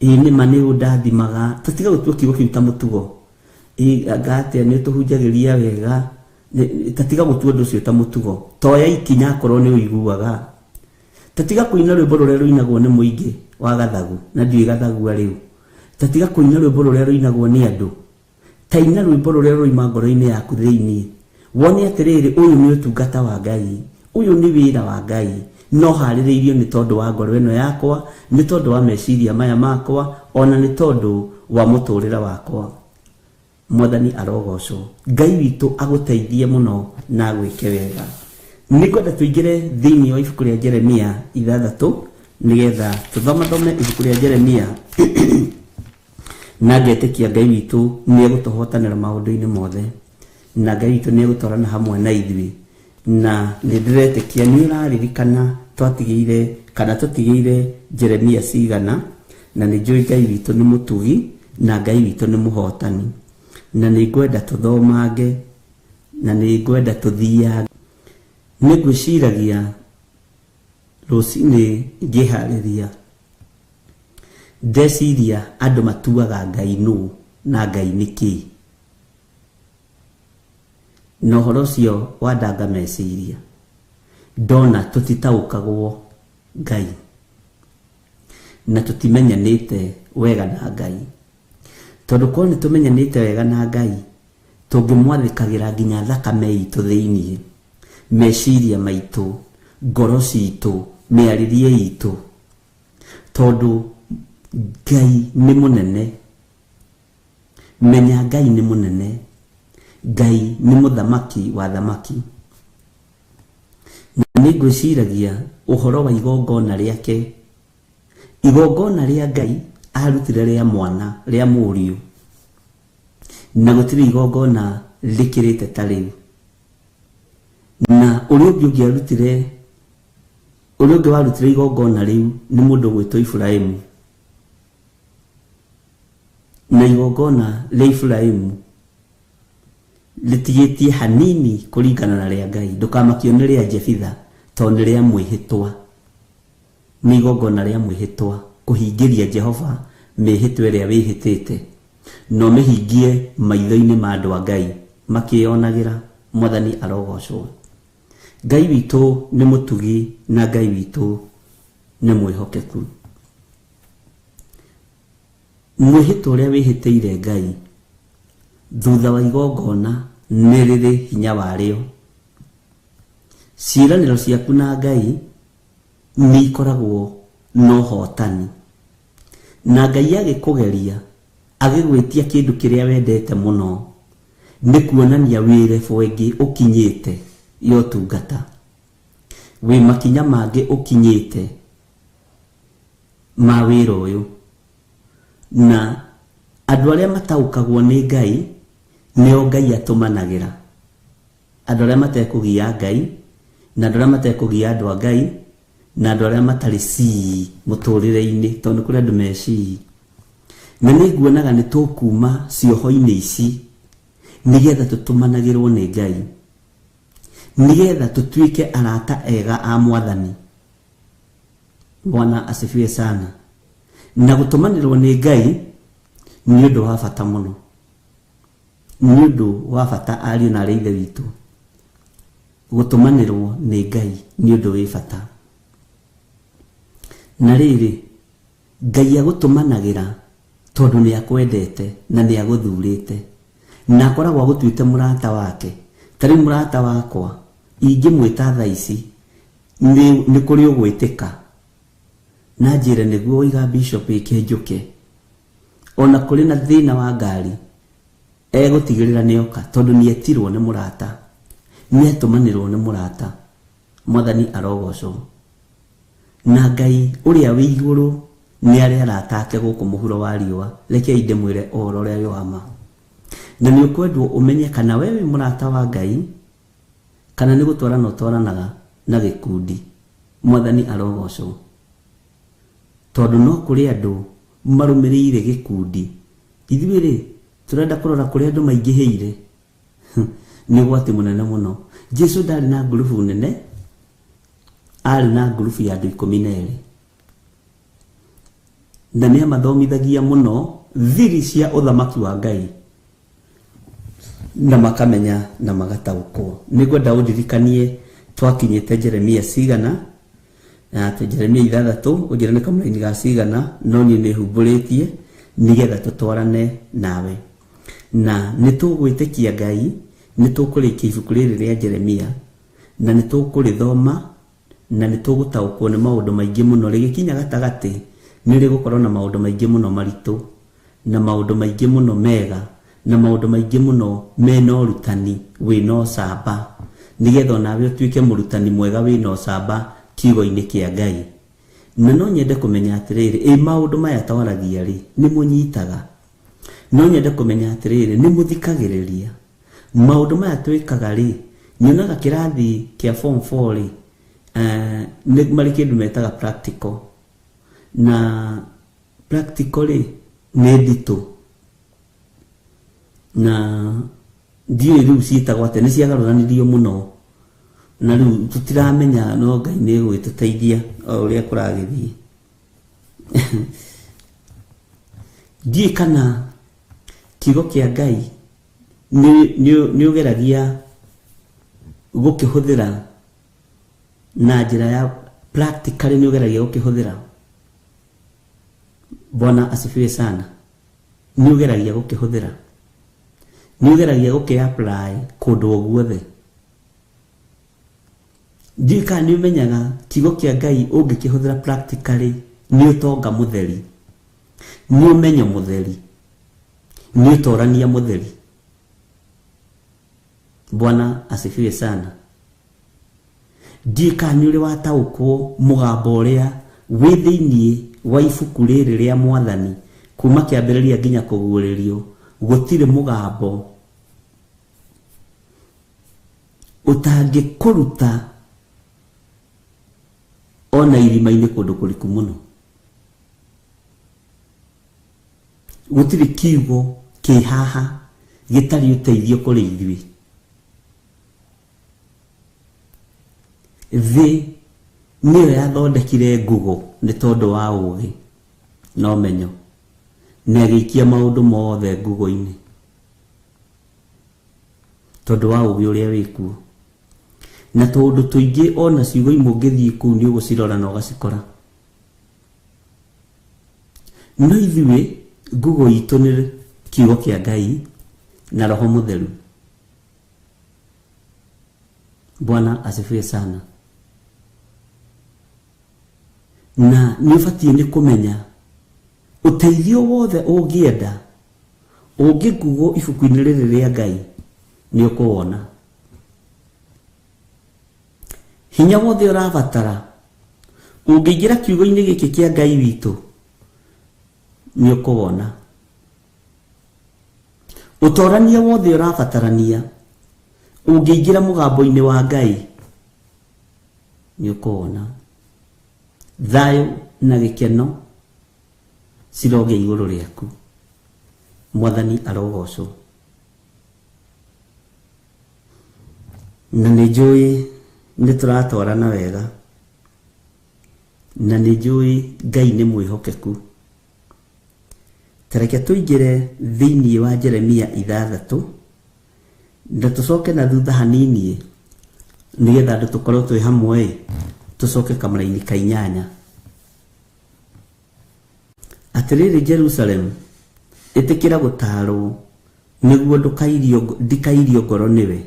Ĩĩ nĩ ma nĩ ũndathimaga, ta tiga gũtua kiugo kĩu ta mũtugo. Ĩĩ anga atĩa nĩ ũtũhunjagĩria wega, ta tiga gũtua ũndũ ũcio ta mũtugo. Toya ikinya akorwo nĩ ũiguaga. Ta tiga kũina rwĩmbo rũrĩa rũinagwo nĩ mũingĩ wa gathagu, na ndiũĩ gathagua rĩu. Ta tiga kũina rwĩmbo rũrĩa rũinagwo nĩ andũ. Ta ina rwĩmbo rũrĩa rũima ngoro-inĩ yaku thĩinĩ. Wone atĩrĩrĩ, ũyũ nĩ ũtungata wa Ngai, ũyũ nĩ wĩra wa Ngai, no harĩrĩirio nĩ tondũ wa ngoro ĩno yakwa, nĩ tondũ wa meciria maya makwa, ona nĩ tondũ wa mũtũrĩre wakwa. Mwathani arogocwo. Ngai witũ agũteithie mũno na agwĩke wega. Nĩngwenda tũingĩre thĩinĩ wa ibuku rĩa Jeremia 6, nĩgetha tũthomathome ibuku rĩa Jeremia na ngetĩkia Ngai witũ nĩ egũtũhotanĩra maũndũ-inĩ mothe, na Ngai witũ nĩ egũtwarana hamwe na ithuĩ. Na nĩ ndĩretĩkia nĩ ũraririkana twatigĩire kana tũtigĩire Jeremia cigana, na nĩ njũĩ Ngai witũ nĩ mũtugi na Ngai witũ nĩ mũhotani. Na nĩ ngwenda tũthomange, na nĩ ngwenda tũthiange. Nĩ ngwĩciragia rũcinĩ ngĩharĩria, ndeciria andũ matuaga Ngai nũ na Ngai nĩ kĩĩ. Na ũhoro ũcio wandanga meciria, ndona tũtitaũkagwo Ngai na tũtimenyanĩte wega na Ngai. Tondũ korwo nĩ tũmenyanĩte wega na Ngai, tũngĩmwathĩkagĩra nginya thakame itũ thĩinĩ, meciria maitũ, ngoro citũ, mĩarĩrie itũ. Tondũ Ngai nĩ mũnene. Menya Ngai nĩ mũnene. Ngai nĩ mũthamaki wa thamaki. Na nĩ ngwĩciragia ũhoro wa igongona rĩake. Igongona rĩa Ngai arutire rĩa mwana, rĩa mũriũ. Na gũtirĩ igongona rĩkĩrĩte ta rĩu. Na ũrĩa ũngĩ ũngĩarutire, ũrĩa ũngĩ warutire igongona rĩu nĩ mũndũ ũgwĩtwo Iburahĩmu. Na igongona rĩa Iburahĩmu rĩtigĩtie hanini kũringana na rĩa Ngai. Ndũkamakio nĩ rĩa Jefitha tondũ nĩ rĩa mwĩhĩtwa. Nĩ igongona rĩa mwĩhĩtwa kũhingĩria Jehova mĩhĩtwa ĩrĩa wĩhĩtĩte, na ũmĩhingie maitho-inĩ ma andũ a Ngai makĩyonagĩra. Mwathani arogocwo. Ngai witũ nĩ mũtugi na Ngai witũ nĩ mwĩhokeku. Mwĩhĩtwa ũrĩa wĩhĩtĩire Ngai thutha wa igongona nĩ rĩrĩ hinya warĩo. Ciĩranĩro ciaku na Ngai nĩ ikoragwo na ũhotani. Na Ngai agĩkũgeria, agĩgwĩtia kĩndũ kĩrĩa wendete mũno, nĩ kuonania wĩ level ĩngĩ ũkinyĩte ya ũtungata, wĩ makinya mangĩ ũkinyĩte ma wĩra ũyũ. Na andũ arĩa mataũkagwo nĩ Ngai nĩo Ngai atũmanagĩra. Andũ arĩa matekũgia Ngai, na andũ arĩa matekũgia andũ a Ngai, na andũ arĩa matarĩ cii mũtũrĩre-inĩ, tondũ nĩ kũrĩ andũ me cii. Na nĩ nguonaga nĩ tũkuma cioho-inĩ ici nĩgetha tũtũmanagĩrwo nĩ Ngai, nĩgetha tũtuĩke arata ega a Mwathani. Bwana asifiwe sana. Na gũtũmanĩrwo nĩ Ngai nĩ ũndũ wa bata mũno, nĩ ũndũ wa bata ariũ na arĩ ithe witũ. Gũtũmanĩrwo nĩ Ngai nĩ ũndũ wĩ bata. Na rĩrĩ, Ngai agũtũmanagĩra tondũ nĩ akwendete na nĩ agũthurĩte, na akoragwo agũtuĩte mũrata wake. Ta rĩu mũrata wakwa ingĩmwĩta thaa ici nĩ kũrĩ ũgwĩtĩka. Na njĩre nĩguo waiga bishop ĩke njũke. Ona kũrĩ na thĩna wa ngari egũtigĩrĩra nĩoka tondũ nĩetirwo nĩ mũrata, nĩatũmanĩrwo nĩ mũrata. Mwathani arogocwo. Na Ngai ũrĩa wĩ igũrũ nĩ arĩa arata ake gũkũ mũhuro wa riũa. Rekei ndĩmwĩre ũhoro ũrĩa wĩ wa ma. Na nĩ ũkwendwo ũmenye kana we wĩ mũrata wa Ngai kana nĩ gũtwarana ũtwaranaga na gĩkundi. Mwathani arogocwo. Tondũ no kũrĩ andũ marũmĩrĩire gĩkundi. Ithuĩ rĩ tũrenda kũrora kũrĩa andũ maingĩhĩire. Nĩ ũgwati mũnene mũno. Jesu ndarĩ na ngurubu nene, arĩ na ngurubu ya andũ 12. Na nĩ amathomithagia mũno thiri cia ũthamaki wa Ngai na makamenya na magataũkwo. Nĩngwenda ũndirikanie twakinyĩte Jeremia cigana, na atĩ Jeremia 6, ũnjĩre nĩ kamũraini ga cigana, no niĩ nĩhumbũrĩtie nĩgetha tũtwarane nawe. Na nĩtũgwĩtĩkia Ngai, nĩtũkũrĩkia ibuku rĩrĩ rĩa Jeremia, na nĩtũkũrĩthoma, na nĩtũgũtaũkwo nĩ maũndũ maingĩ mũno. Rĩgĩkinya gatagatĩ nĩrĩgũkorwo na maũndũ maingĩ mũno maritũ, na maũndũ maingĩ mũno mega, na maũndũ maingĩ mũno mena ũrutani wĩna ũcamba, nĩgetha onawe ũtuĩke mũrutani mwega wĩna ũcamba kiugo-inĩ kĩa Ngai. Na no nyende kũmenya atĩrĩrĩ, ĩ maũndũ maya twaragia rĩ, nĩ mũnyitaga? No nyende kũmenya atĩrĩrĩ, nĩ mũthikagĩrĩria? Maũndũ maya twĩkaga rĩ, nyonaga kĩrathi kĩa form 4 rĩ, nĩ marĩ kĩndũ metaga practical. Na practical rĩ, nĩ nditũ. Na ndiũĩ rĩu ciĩtagwo atĩa, nĩ ciagarũranirio mũno. Na rĩu tũtiramenya, no Ngai nĩ egũgĩtũteithia o ũrĩa kũragĩthiĩ. Ndiũĩ kana kiugo kĩa Ngai nĩ ũgeragia gũkĩhũthĩra na njĩra ya practically, nĩ ũgeragia gũkĩhũthĩra. Bwana asifiwe sana. Nĩ ũgeragia gũkĩhũthĩra, nĩ ũgeragia gũkĩ-apply kũndũ o guothe. Ndiũĩ kana nĩ ũmenyaga kiugo kĩa Ngai ũngĩkĩhũthĩra practically nĩ ũtonga mũtheri, nĩ ũmenyo mũtheri, nĩ ũtorania mũtheri. Bwana asifiwe sana. Ndiũĩ kana nĩ ũrĩ wataũkwo mũgambo ũrĩa wĩ thĩinĩ wa ibuku rĩrĩ rĩa Mwathani kuma kĩambĩrĩria nginya kũguũrĩrio. Gũtirĩ mũgambo ũtangĩkũruta ona irima-inĩ kũndũ kũriku mũno. Gũtirĩ kiugo kĩ haha gĩtarĩ ũteithio kũrĩ ithuĩ. Thĩ nĩyo yathondekire ngugo nĩ tondũ wa ũũgĩ na ũmenyo, na ĩgĩikia maũndũ mothe ngugo-inĩ tondũ wa ũũgĩ ũrĩa wĩkuo. Na tũũndũ tũingĩ ona ciugo imwe ũngĩthiĩ kũu nĩ ũgũcirora na ũgacikora. No ithuĩ ngugo itũ nĩ kiugo kĩa Ngai na Roho Mũtheru. Bwana asifiwe sana. Na nĩ ũbatiĩ nĩ kũmenya ũteithio wothe ũngĩenda ũngĩngugwo ibuku-inĩ rĩrĩ rĩa Ngai nĩ ũkũwona. Hinya wothe ũrabatara ũngĩingĩra kiugo-inĩ gĩkĩ kĩa Ngai witũ nĩ ũkũwona. Ũtorania wothe ũrabatarania ũngĩingĩra mũgambo-inĩ wa Ngai nĩ ũkũwona. Thayũ na gĩkeno cirogĩa igũrũ rĩaku. Mwathani arogocwo. Na nĩ njũĩ nĩ tũratwarana wega, na nĩ njũĩ Ngai nĩ mwĩhokeku. Ta reke tũingĩre thĩinĩ wa Jeremia 6 na tũcoke na thutha hanini nĩgetha andũ tũkorwo twĩ hamwe, tũcoke kamũraini ka 8. Atĩrĩrĩ Jerusalemu, ĩtĩkĩra gũtaarwo nĩguo ndikairio ngoro nĩwe,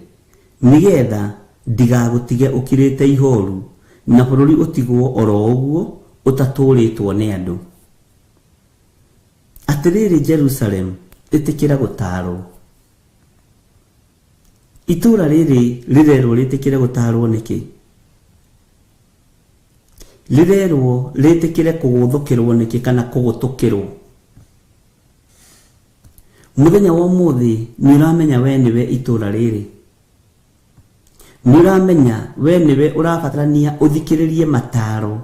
nĩgetha ndigagũtige ũkirĩte ihoru na bũrũri ũtigwo oro ũguo ũtatũrĩtwo nĩ andũ. Atĩrĩrĩ Jerusalem, ĩtĩkĩra gũtaarwo. Itũũra rĩrĩ rĩrerwo rĩtĩkĩre gũtaarwo nĩkĩ? Rĩrerwo rĩtĩkĩre kũgũthũkĩrwo nĩkĩ kana kũgũtũkĩrwo? Mũthenya wa ũmũthĩ nĩ ũramenya we nĩwe itũũra rĩrĩ. Nĩ ũramenya we nĩwe ũrabatarania ũthikĩrĩrie mataro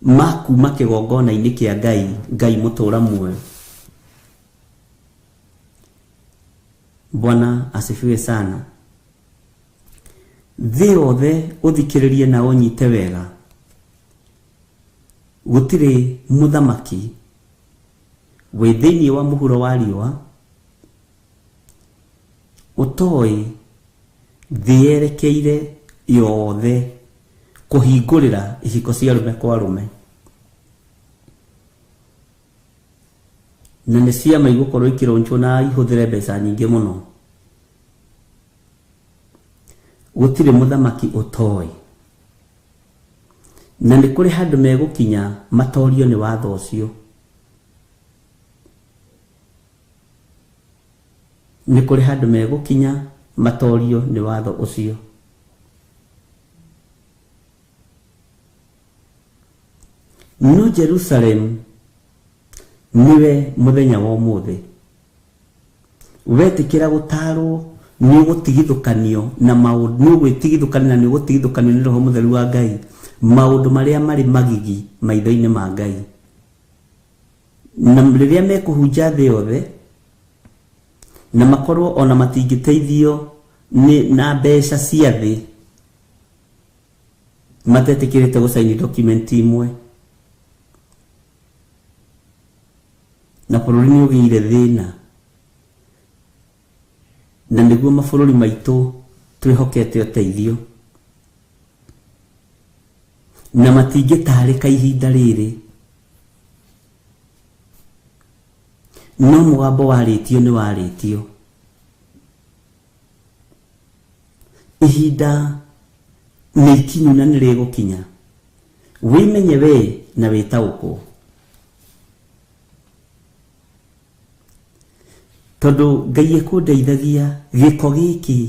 ma kuma kĩgongona-inĩ kĩa Ngai, Ngai mũtũũra muoyo. Bwana asifiwe sana. Thĩ yothe ũthikĩrĩrie na ũnyite wega. Gũtirĩ mũthamaki wĩ thĩinĩ wa mũhuro wa riũa ũtoĩ thĩ yerekeire yothe kũhingũrĩra ihiko cia arũme kwa arũme. Na nĩ ciama igũkorwo ikĩronchwo na ihũthĩre mbeca nyingĩ mũno. Gũtirĩ mũthamaki ũtoĩ. Na nĩ kũrĩ handũ megũkinya matorio nĩ watho ũcio. Nĩ kũrĩ handũ megũkinya matorio nĩ watho ũcio. No Jerusalem nĩwe mũthenya wa ũmũthĩ. Wetĩkĩra gũtaarwo nĩ ũgũtigithũkanio na maũndũ, nĩ ũgwĩtigithũkania na nĩ ũgũtigithũkanio nĩ Roho Mũtheru wa Ngai maũndũ marĩa marĩ magigi maitho-inĩ ma Ngai. Na rĩrĩa mekũhunja thĩ yothe na makorwo ona matingĩteithio nĩ na mbeca cia thĩ matetĩkĩrĩte gũcaini document imwe, na bũrũri nĩ ũgĩire thĩna, na nĩguo mabũrũri maitũ twĩhokete ũteithio, na matingĩtarĩka ihinda rĩrĩ. No mũgambo warĩtio nĩ warĩtio. Ihinda nĩ ikinyu na nĩ rĩgũkinya. Wĩmenye we na wĩtaũkwo. Tondũ Ngai ekũndeithagia gĩko gĩkĩ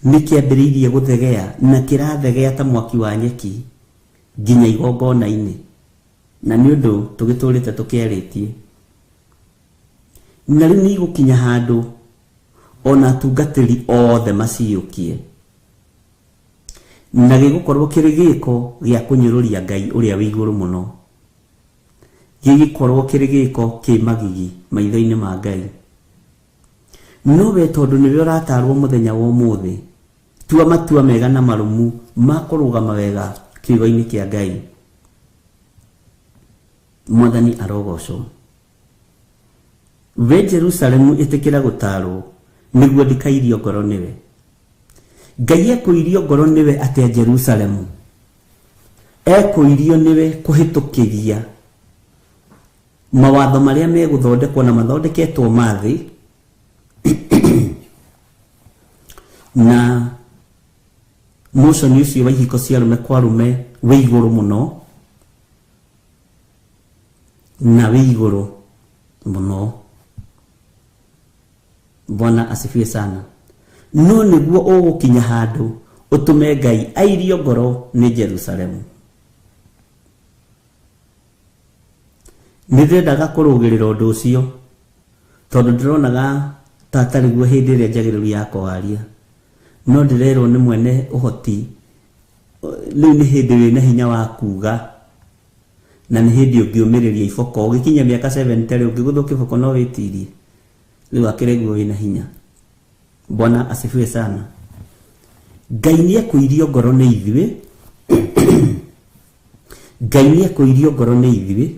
nĩ kĩambĩrĩirie gũthegea na kĩrathegea ta mwaki wa nyeki nginya igongona-inĩ, na nĩ ũndũ tũgĩtũrĩte tũkĩarĩtie. Na rĩu nĩ igũkinya handũ ona atungatĩri othe maciyũkie, na gĩgũkorwo kĩrĩ gĩko gĩa kũnyũrũria Ngai ũrĩa wĩ igũrũ mũno, gĩgĩkorwo kĩrĩ gĩko kĩ magigi maitho-inĩ ma Ngai. No we tondũ nĩwe ũratarwo mũthenya wa ũmũthĩ, tua matua mega na marũmu ma kũrũgama wega kiugo-inĩ kĩa Ngai. Mwathani arogocwo. We Jerusalemu ĩtĩkĩra gũtarwo nĩguo ndikairio ngoro nĩwe. Ngai ekũirio ngoro nĩwe atĩa Jerusalemu? Ekũirio nĩwe kũhĩtũkĩria mawatho marĩa megũthondekwo na mathondeketwo ma thĩ na motion ũcio wa ihiko cia arũme kwa arũme wĩ igũrũ mũno na wĩ igũrũ mũno. Bwana asifiwe sana. No nĩguo ũgũkinya handũ ũtũme Ngai airio ngoro nĩ Jerusalemu. Nĩ ndĩrendaga kũrũgĩrĩra ũndũ ũcio tondũ ndĩronaga ta atarĩ guo hĩndĩ ĩrĩa njagĩrĩru ya kwaria, no ndĩrerwo nĩ mwene ũhoti rĩu nĩ hĩndĩ wĩna hinya wa kuga, na nĩ hĩndĩ ũngĩũmĩrĩria iboko. Ũgĩkinya mĩaka 70 rĩ, ũngĩgũthwo kĩboko no wĩtirie. Rĩu akĩrĩ guo wĩna hinya. Bwana asifiwe sana. Ngai nĩ ekũirio ngoro nĩ ithuĩ. Ngai nĩ ekũirio ngoro nĩ ithuĩ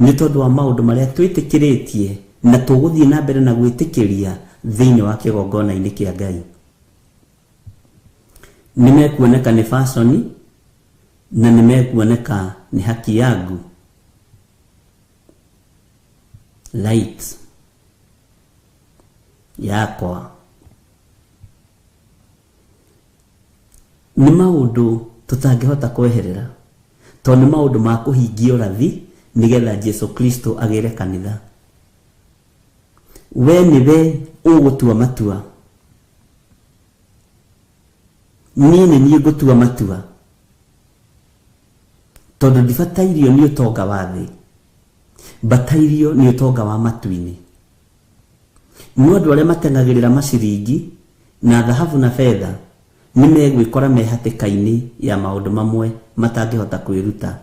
nĩ tondũ wa maũndũ marĩa twĩtĩkĩrĩtie na tũgũthiĩ na mbere na gwĩtĩkĩria thĩinĩ wa kĩgongona-inĩ kĩa Ngai. Nĩ mekuoneka nĩ fashion na nĩ mekuoneka nĩ haki yangu. Light yakwa. Nĩ maũndũ tũtangĩhota kweherera Tondũ nĩ maũndũ ma kũhingia ũrathi nĩgetha Jesu Kristo agĩre kanitha. We nĩwe ũgũtua matua. Niĩ nĩ niĩ ngũtua matua. Tondũ ndibatairio nĩ ũtonga wa thĩ. Mbatairio nĩ ũtonga wa matu-inĩ. No andũ arĩa mateng'agĩrĩra maciringi na thahabu na betha nĩ megwĩkora me hatĩka-inĩ ya maũndũ mamwe matangĩhota kwĩruta.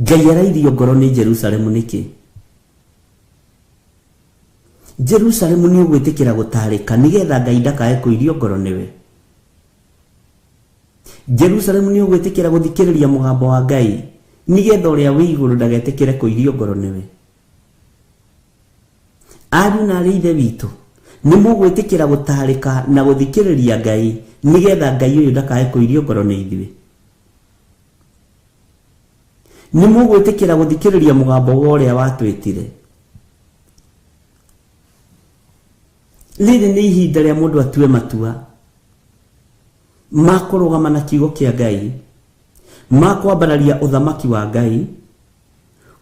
Ngai arairio ngoro nĩ Jerusalemu nĩkĩ? Jerusalemu nĩ ũgwĩtĩkĩra gũtarĩka nĩgetha Ngai ndakae kũirio ngoro nĩwe. Jerusalemu nĩ ũgwĩtĩkĩra gũthikĩrĩria mũgambo wa Ngai nĩgetha ũrĩa wĩ igũrũ ndagetĩkĩre kũirio ngoro nĩwe. Ariũ na arĩ ithe witũ nĩ mũgwĩtĩkĩra gũtarĩka na gũthikĩrĩria Ngai nĩgetha Ngai ũyũ ndakae kũirio ngoro nĩ ithuĩ. Nĩ mũgwĩtĩkĩra gũthikĩrĩria mũgambo wa ũrĩa watwĩtire. Rĩrĩ nĩ ihinda rĩa mũndũ atue matua ma kũrũgama na kiugo kĩa Ngai, ma kwambararia ũthamaki wa Ngai,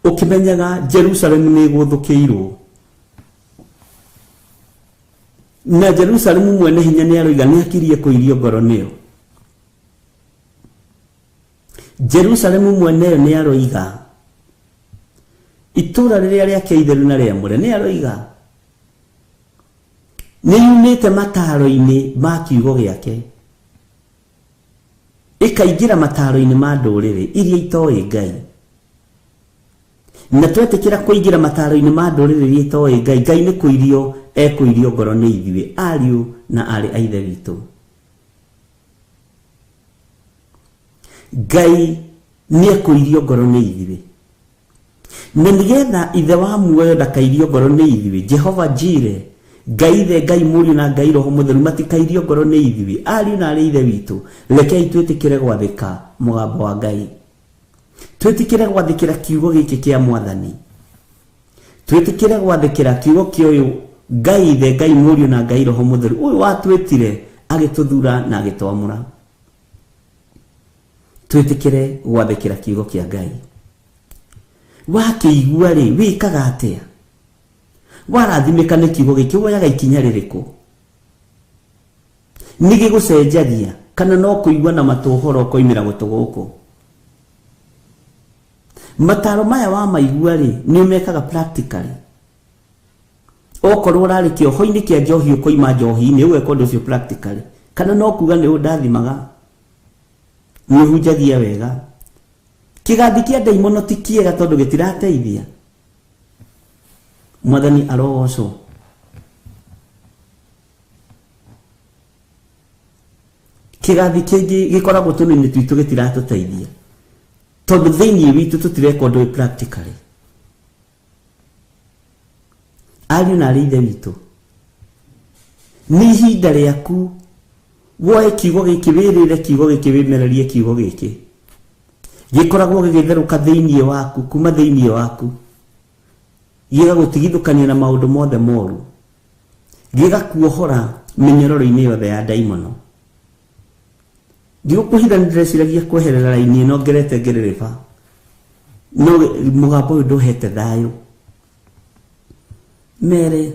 ũkĩmenyaga Jerusalemu nĩ ĩgũthũkĩirwo. Na Jerusalemu mwene hinya nĩ aroiga nĩ akirie kũirio ngoro nĩyo. Jerusalemu mweneyo nĩ aroiga itũra rĩrĩa rĩake itheru na rĩamũre nĩ aroiga nĩ yumĩte mataro-inĩ ma kiugo gĩake ĩkaingĩra mataro-inĩ ma ndũrĩrĩ iria itoĩ Ngai. Na twetĩkĩra kũingĩra mataro-inĩ ma ndũrĩrĩ iria itoĩ Ngai, Ngai nĩ kũirio ekũirio ngoro nĩ ithuĩ ariũ na aarĩ a Ithe witũ. Ngai nĩ ekũirio ngoro nĩ ithuĩ. Na nĩgetha Ithe wa muoyo ndakairio ngoro nĩ ithuĩ, Jehova Jire, Ngai Ithe, Ngai Mũriũ na Ngai Roho Mũtheru matikairio ngoro nĩ ithuĩ, ariũ na aarĩ Ithe witũ. Rekei twĩtĩkĩre gwathĩka mũgambo wa Ngai. Twĩtĩkĩre gwathĩkĩra kiugo gĩkĩ kĩa Mwathani. Twĩtĩkĩre gwathĩkĩra kiugo kĩa ũyũ Ngai Ithe, Ngai Mũriũ na Ngai Roho Mũtheru, ũyũ watwĩtire agĩtũthura na agĩtwamũra. Twĩtĩkĩre gwathĩkĩra kiugo kĩa Ngai. Wakĩigua rĩ, wĩkaga atĩa? Warathimĩka nĩ kiugo gĩkĩ, woyaga ikinya rĩrĩkũ? Nĩ gĩgũcenjagia kana no kũigua na matũ ũhoro ũkoimĩra gũtũ gũkũ? Mataro maya wamaigua rĩ, nĩ ũmekaga practically. Okorwo ũrarĩ kĩoho-inĩ kĩa njohi ũkoima njohi-inĩ, ũgeka ũndũ ũcio practically. Kana no kuga nĩ ũndathimaga, nĩ ũhunjagia wega. Kĩgathi kĩa ndaimono ti kĩega tondũ gĩtirateithia. Mwathani arogocwo. Kĩgathi kĩngĩ gĩkoragwo tũnini twitũ gĩtiratũteithia tondũ thĩinĩ witũ tũtireka ũndũ ũyũ practically. Ariũ na aarĩ Ithe witũ, nĩ ihinda rĩaku woe kiugo gĩkĩ, wĩrĩre kiugo gĩkĩ, wĩmererie kiugo gĩkĩ. Gĩkoragwo gĩgĩtherũka thĩinĩ waku, kuma thĩinĩ waku, gĩgagũtigithũkania na maũndũ mothe moru, gĩgakuohora mĩnyororo-inĩ yothe ya ndaimono. Ndigũkũhitha nĩ ndĩreciragia kweherera raini ĩno ngerete ngĩrĩrĩba, no mũgambo ũyũ ndũhete thayũ. Mere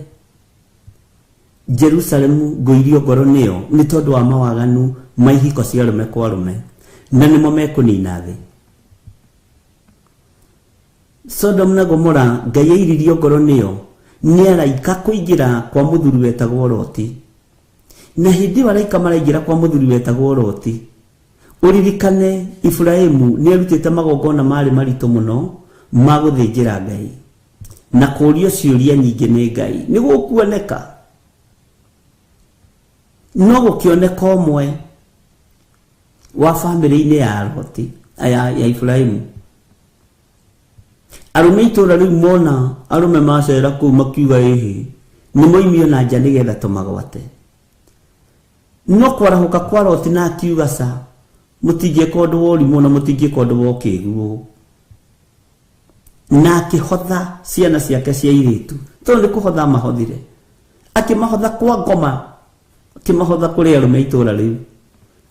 Jerusalemu ngũirio ngoro nĩyo nĩ tondũ wa mawaganu ma ihiko cia arũme kwa arũme, na nĩmo mekũnina thĩ. Sodom na Gomora Ngai airirio ngoro nĩyo nĩ araika kũingĩra kwa mũthuri wetagwo Loti. Na hĩndĩ ĩyo araika maraingĩra kwa mũthuri wetagwo Loti, ũririkane Iburahĩmu nĩ arutĩte magongona marĩ maritũ mũno ma gũthĩnjĩra Ngai na kũũrio ciũria nyingĩ nĩ Ngai. Nĩ gũkuoneka, no gũkĩoneka ũmwe wa bamĩrĩ-inĩ ya Loti, ya Iburahĩmu. Arũme itũũra rĩu mona arũme macera kũu makiuga ĩhĩ, nĩ moimio na nja nĩgetha tũmagwate. No kwarahũka kwa Loti na akiuga ca, mũtingĩka ũndũ wa ũrimũ na mũtingĩka ũndũ wa ũkĩgu ũũ. Na akĩhotha ciana ciake cia airĩtu, tondũ nĩ kũhotha amahothire. Akĩmahotha kwa ngoma, akĩmahotha kũrĩ arũme itũũra rĩu.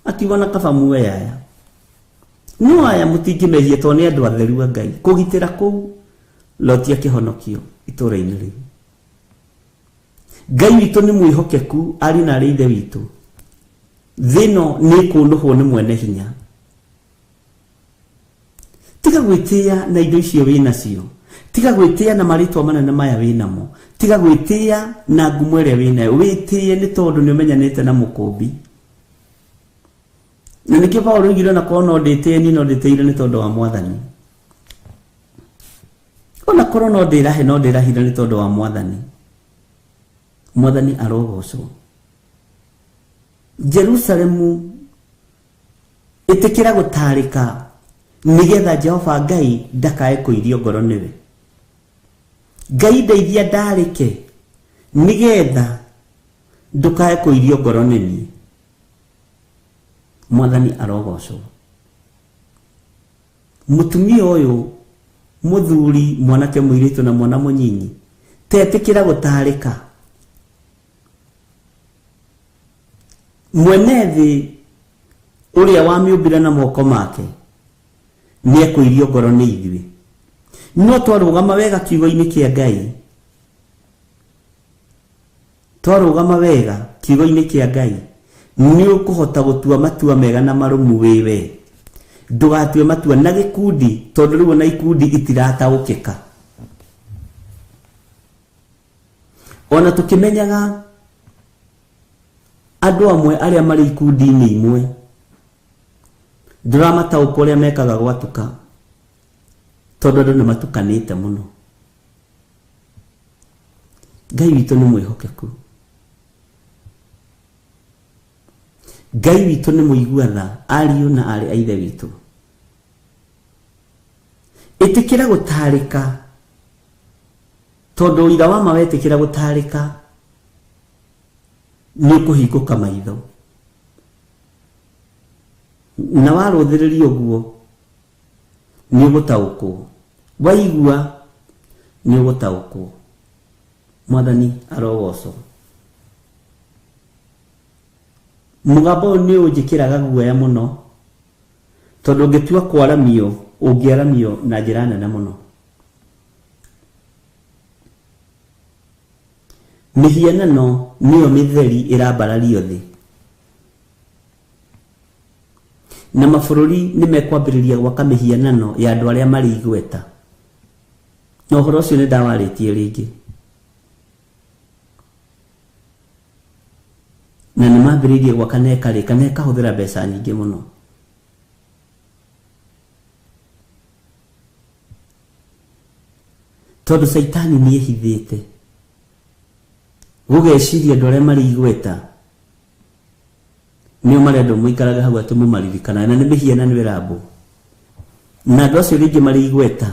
Akiuga na kaba muoe aya. No aya mũtingĩmehia tondũ nĩ andũ atheru a Ngai. Kũgitĩra kũu Loti akĩhonokio itũũra-inĩ rĩu. Ngai witũ nĩ mwĩhokeku, ariũ na arĩ ithe witũ. Thĩ ĩno nĩ ĩkũnũhwo nĩ mwene hinya. Tiga gwĩtĩa na indo icio wĩ nacio. Tiga gwĩtĩa na marĩtwa manene maya wĩ namo. Tiga gwĩtĩa na ngumo ĩrĩa wĩ nayo. Wĩtĩe nĩ tondũ nĩ ũmenyanĩte na mũkũmbi. Na nĩkĩo Paulo oigire ona korwo no ndĩtĩe niĩ no ndĩtĩire nĩ tondũ wa Mwathani. Ona korwo no ndĩrahe no ndĩrahire nĩ tondũ wa Mwathani. Mwathani arogocwo. Jerusalemu ĩtĩkĩra gũtarĩka nĩgetha Jehova Ngai ndakae kũirio ngoro nĩwe. Ngai ndeithia ndarĩke nĩgetha ndũkae kũirio ngoro nĩ niĩ. Mwathani arogocwo. Mũtumia ũyũ, mũthuri, mwanake, mũirĩtu na mwana mũnyinyi, tetĩkĩra gũtarĩka. Mwene thĩ ũrĩa wamĩũmbire na moko make nĩ ekũirio ngoro nĩ ithuĩ. No twarũgama wega kiugo-inĩ kĩa Ngai, twarũgama wega kiugo-inĩ kĩa Ngai, nĩ ũkũhota gũtua matua mega na marũmu wĩ we. Ndũgatue matua na gĩkundi, tondũ rĩu ona ikundi itirataũkĩka. Ona tũkĩmenyaga andũ amwe arĩa marĩ ikundi-inĩ imwe, ndũramataũka ũrĩa mekaga gwatuka, tondũ andũ nĩ matukanĩte mũno. Ngai witũ nĩ mwĩhokeku. Ngai witũ nĩ mũigua tha, ariũ na aarĩ a ithe witũ. Ĩtĩkĩra gũtarĩka, tondũ ũira wa ma wetĩkĩra gũtarĩka nĩ ũkũhingũka maitho. Na warũthĩrĩria ũguo nĩ ũgũtaũkwo, waigua nĩ ũgũtaũkwo. Mwathani arogocwo. Mũgambo ũyũ nĩ ũnjĩkĩraga guoya mũno, tondũ ũngĩtua kwaramio, ũngĩaramio na njĩra nene mũno. Mĩhianano nĩyo mĩtheri ĩrambarario thĩ, na mabũrũri nĩ mekwambĩrĩria gwaka mĩhianano ya andũ arĩa marĩ igweta. Na ũhoro ũcio nĩ ndawarĩtie rĩngĩ. Na nĩ mambĩrĩirie gwaka na ĩkarĩka na ĩkahũthĩra mbeca nyingĩ mũno. Tondũ Caitani nĩ ehithĩte gũgeciria andũ arĩa marĩ igweta nĩo marendwo mũikarage hau atĩ mũmaririkanaga, na nĩ mĩhianano ĩrambwo. Na andũ acio rĩngĩ marĩ igweta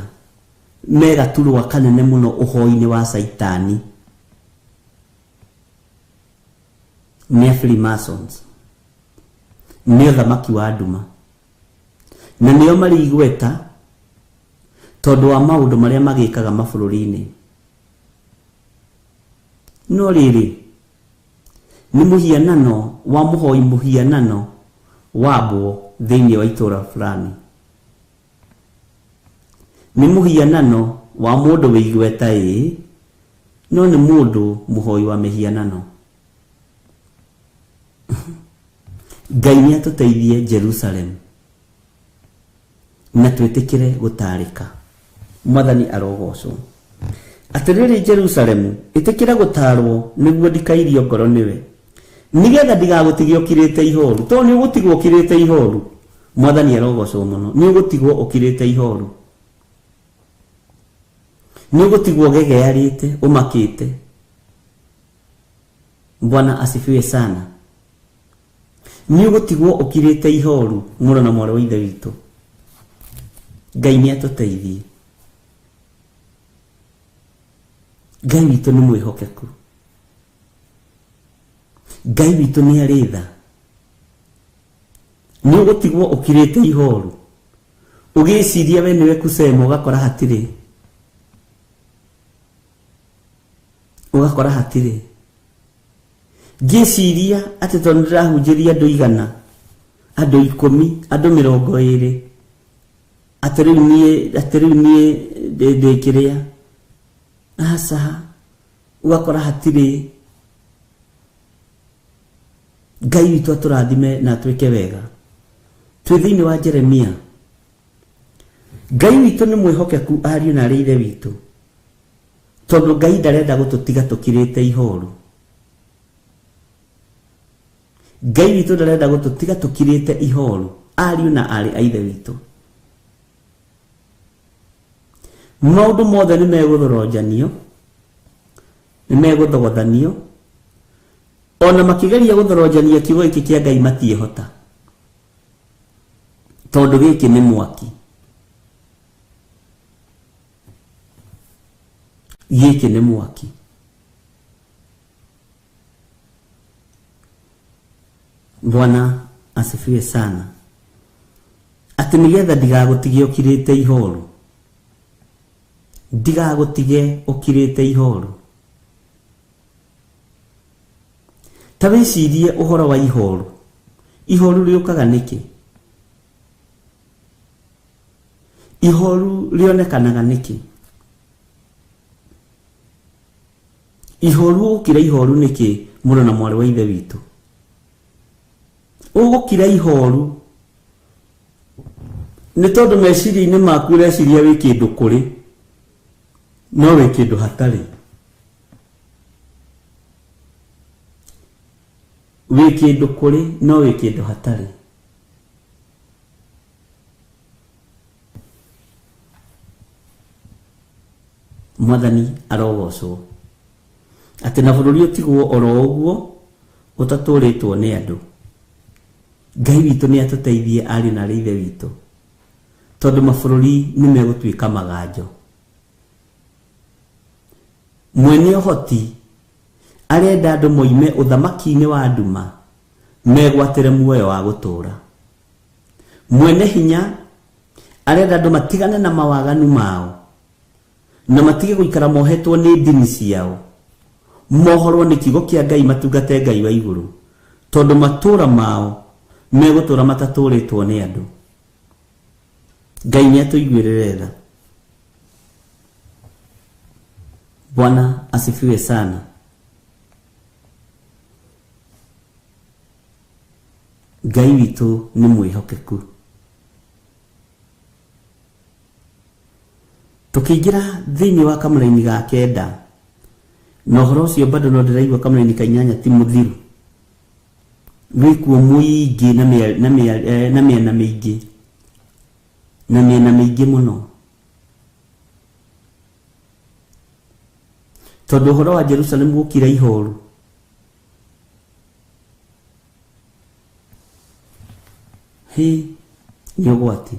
me gaturwa kanene mũno ũhoi-inĩ wa Caitani nĩ a Freemasons, nĩ ũthamaki wa nduma, na nĩo marĩ igweta tondũ wa maũndũ marĩa magĩkaga mabũrũri-inĩ. No rĩrĩ, nĩ mũhianano wa mũhoi mũhianano wambwo thĩinĩ wa itũũra fulani. Nĩ mũhianano wa mũndũ wĩ igweta ĩĩ, no nĩ mũndũ mũhoi wa mĩhianano. Ngai nĩ atũteithie Jerusalem na twĩtĩkĩre gũtarĩka. Mwathani arogocwo. Atĩrĩrĩ Jerusalemu, ĩtĩkĩra gũtarwo nĩguo ndikairio ngoro nĩwe, nĩgetha ndigagũtige ũkirĩte ihoru. Tondũ nĩ ũgũtigwo ũkirĩte ihoru. Mwathani arogocwo mũno. Nĩ ũgũtigwo ũkirĩte ihoru. Nĩ ũgũtigwo ũgegearĩte, ũmakĩte. Bwana asifiwe sana. Nĩ ũgũtigwo ũkirĩte ihoru, mũrũ na mwarĩ wa ithe witũ. Ngai nĩ atũteithie. Ngai witũ nĩ mwĩhokeku. Ngai witũ nĩ arĩ tha. Nĩ ũgũtigwo ũkirĩte ihoru, ũgĩciria we nĩwe kusema, ũgakora hatirĩ. Ũgakora hatirĩ. Ngĩciria atĩ tondũ ndĩrahunjĩria andũ igana, andũ 10, andũ 20, Atĩ rĩu niĩ, atĩ rĩu niĩ ndĩ kĩrĩa. Aca, ũgakora hatirĩ. Ngai witũ atũrathime na atwĩke wega. Twĩ thĩinĩ wa Jeremia. Ngai witũ nĩ mwĩhokeku ariũ na arĩ ithe witũ, tondũ Ngai ndarenda gũtũtiga tũkirĩte ihoru. Ngai witũ ndarenda gũtũtiga tũkirĩte ihoru, ariũ na arĩ a ithe witũ. Maũndũ mothe nĩ megũthoronjanio, nĩ megũthogothanio, ona makĩgeria gũthoronjania kiugo gĩkĩ kĩa Ngai matiĩhota, tondũ gĩkĩ nĩ mwaki. Gĩkĩ nĩ mwaki. Bwana asifiwe sana. Atĩ nĩgetha ndigagũtige ũkirĩte ihoru, ndigagũtige ũkirĩte ihoru. Ta wĩcirie ũhoro wa ihoru. Ihoru rĩũkaga nĩkĩ? Ihoru rĩonekanaga nĩkĩ? Ihoru ũgũkira ihoru nĩkĩ mũrũ na mwarĩ wa ithe witũ? Ũgũkira ihoru nĩ tondũ meciria-inĩ maku ũreciria wĩ kĩndũ kũrĩ, no wĩ kĩndũ hatarĩ. Wĩ kĩndũ kũrĩ, no wĩ kĩndũ hatarĩ. Mwathani arogocwo. Atĩ na bũrũri ũtigwo oro ũguo ũtatũrĩtwo nĩ andũ. Ngai witũ nĩ atũteithie ariũ na arĩ ithe witũ, tondũ mabũrũri nĩ megũtuĩka maganjo. Mwene ũhoti arenda andũ moime ũthamaki-inĩ wa nduma megwatĩre muoyo wa gũtũũra. Mwene hinya arenda andũ matigane na mawaganu mao na matige gũikara mohetwo nĩ ndini ciao, mohorwo nĩ kiugo kĩa Ngai, matungate Ngai wa igũrũ, tondũ matũũra mao megũtũũra matatũũrĩtwo nĩ andũ. Ngai nĩ atũiguĩrĩre tha. Bwana asifiwe sana. Ngai witũ nĩ mwĩhokeku. Tũkĩingĩra thĩinĩ wa kamũraini ga kenda, na ũhoro ũcio bado no ndĩraigua kamũraini ka inyanya ti mũthiru, wĩkuo mũingĩ na mĩena mĩingĩ, na mĩena mĩingĩ mũno, tondũ ũhoro wa Jerusalemu gũkira ihoru. Hĩ, nĩ ũgwati.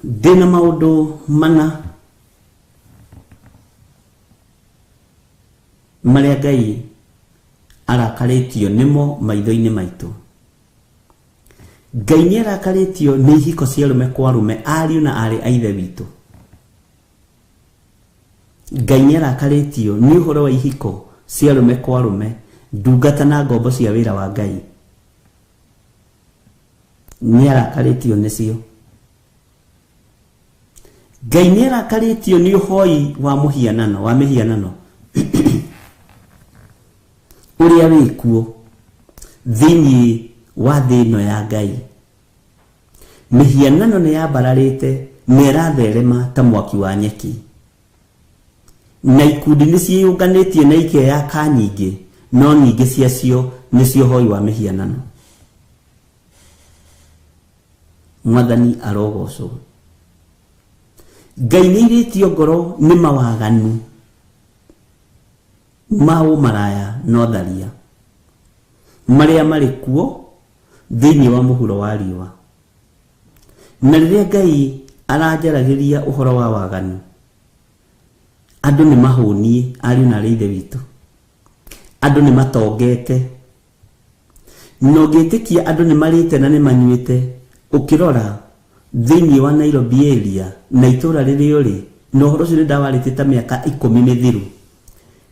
Ndĩna maũndũ mana marĩa Ngai arakarĩtio nĩmo maitho-inĩ maitũ. Ngai nĩ arakarĩtio nĩ ihiko cia arũme kwa arũme, ariũ na aarĩ a ithe witũ. Ngai nĩ arakarĩtio nĩ ũhoro wa ihiko cia arũme kwa arũme, ndungata na ngombo cia wĩra wa Ngai. Nĩ arakarĩtio nĩcio. Ngai nĩ arakarĩtio nĩ ũhoi wa mũhianano, wa mĩhianano ũrĩa wĩkuo thĩinĩ wa thĩ ĩno ya Ngai. Mĩhianano nĩ yambararĩte na ĩratherema ta mwaki wa nyeki, na ikundi nĩ ciĩyũnganĩtie na ikeyaka nyingĩ, no nyingĩ ciacio nĩcio ũhoi wa mĩhianano. Mwathani arogocwo. Ngai nĩ airĩtio ngoro nĩ mawaganu ma ũmaraya na ũtharia marĩa marĩ kuo thĩinĩ wa mũhuro wa riũa. Na rĩrĩa Ngai aranjaragĩria ũhoro wa waganu, andũ nĩ mahũniĩ, ariũ na arĩ ithe witũ. Andũ nĩ matongete, na ũngĩtĩkia andũ nĩ marĩte na nĩ manyuĩte. Ũkĩrora thĩinĩ wa Nairobi area na itũũra rĩrĩa ũrĩ, na ũhoro ũcio nĩ ndawarĩtie ta mĩaka 10 mĩthiru,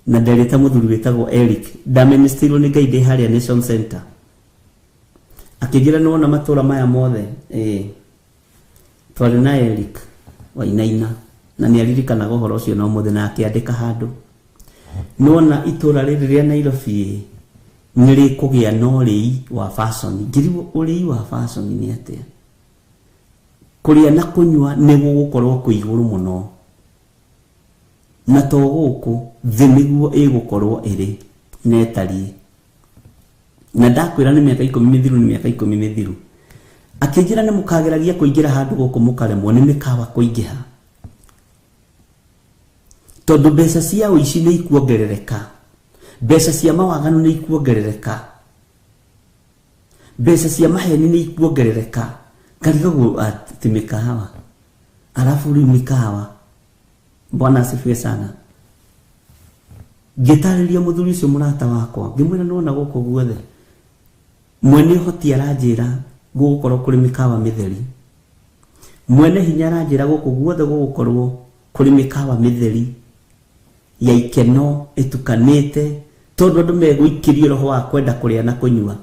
na nderĩte mũthuri wĩtagwo Eric, ndamenistirwo nĩ Ngai ndĩ harĩa Nation Center. Akĩnjĩra nĩ wona matũra maya mothe ĩĩ twarĩ na Eric Wainaina na nĩ aririkanaga ũhoro ũcio na ũmũthĩ na akĩandĩka handũ. Nĩ wona itũra rĩrĩ rĩa Nairobi nĩ rĩkũgĩa na ũrĩi wa fashion. Ngĩrigwo ũrĩi wa fashion nĩ atĩa? Kũrĩa na kũnyua nĩ gũgũkorwo kwĩ igũrũ mũno, na to gũkũ thĩ nĩguo ĩgũkorwo ĩrĩ na ĩtariĩ. Na ndakwĩra nĩ mĩaka 10 mĩthiru, nĩ mĩaka 10 mĩthiru. Akĩnjĩra nĩ mũkageragia kũingĩra handũ gũkũ mũkaremwo nĩ mĩkawa kũingĩha, tondũ mbeca cia ũici nĩ ikuongerereka, mbeca cia mawaganu nĩ ikuongerereka, mbeca cia maheni nĩ ikuongerereka. Ngarigagwo atĩ mĩkawa, arabu rĩu mĩkawa. Bwana asifiwe sana. Ngĩtarĩria mũthuri ũcio mũrata wakwa, ngĩmwĩra nĩwona gũkũ guothe mwene ũhoti aranjĩra gũgũkorwo kũrĩ mĩkawa mĩtheri, mwene hinya aranjĩra gũkũ guothe gũgũkorwo kũrĩ mĩkawa mĩtheri ya ikeno ĩtukanĩte, tondũ andũ megũikĩrio roho wa kwenda kũrĩa na kũnyua.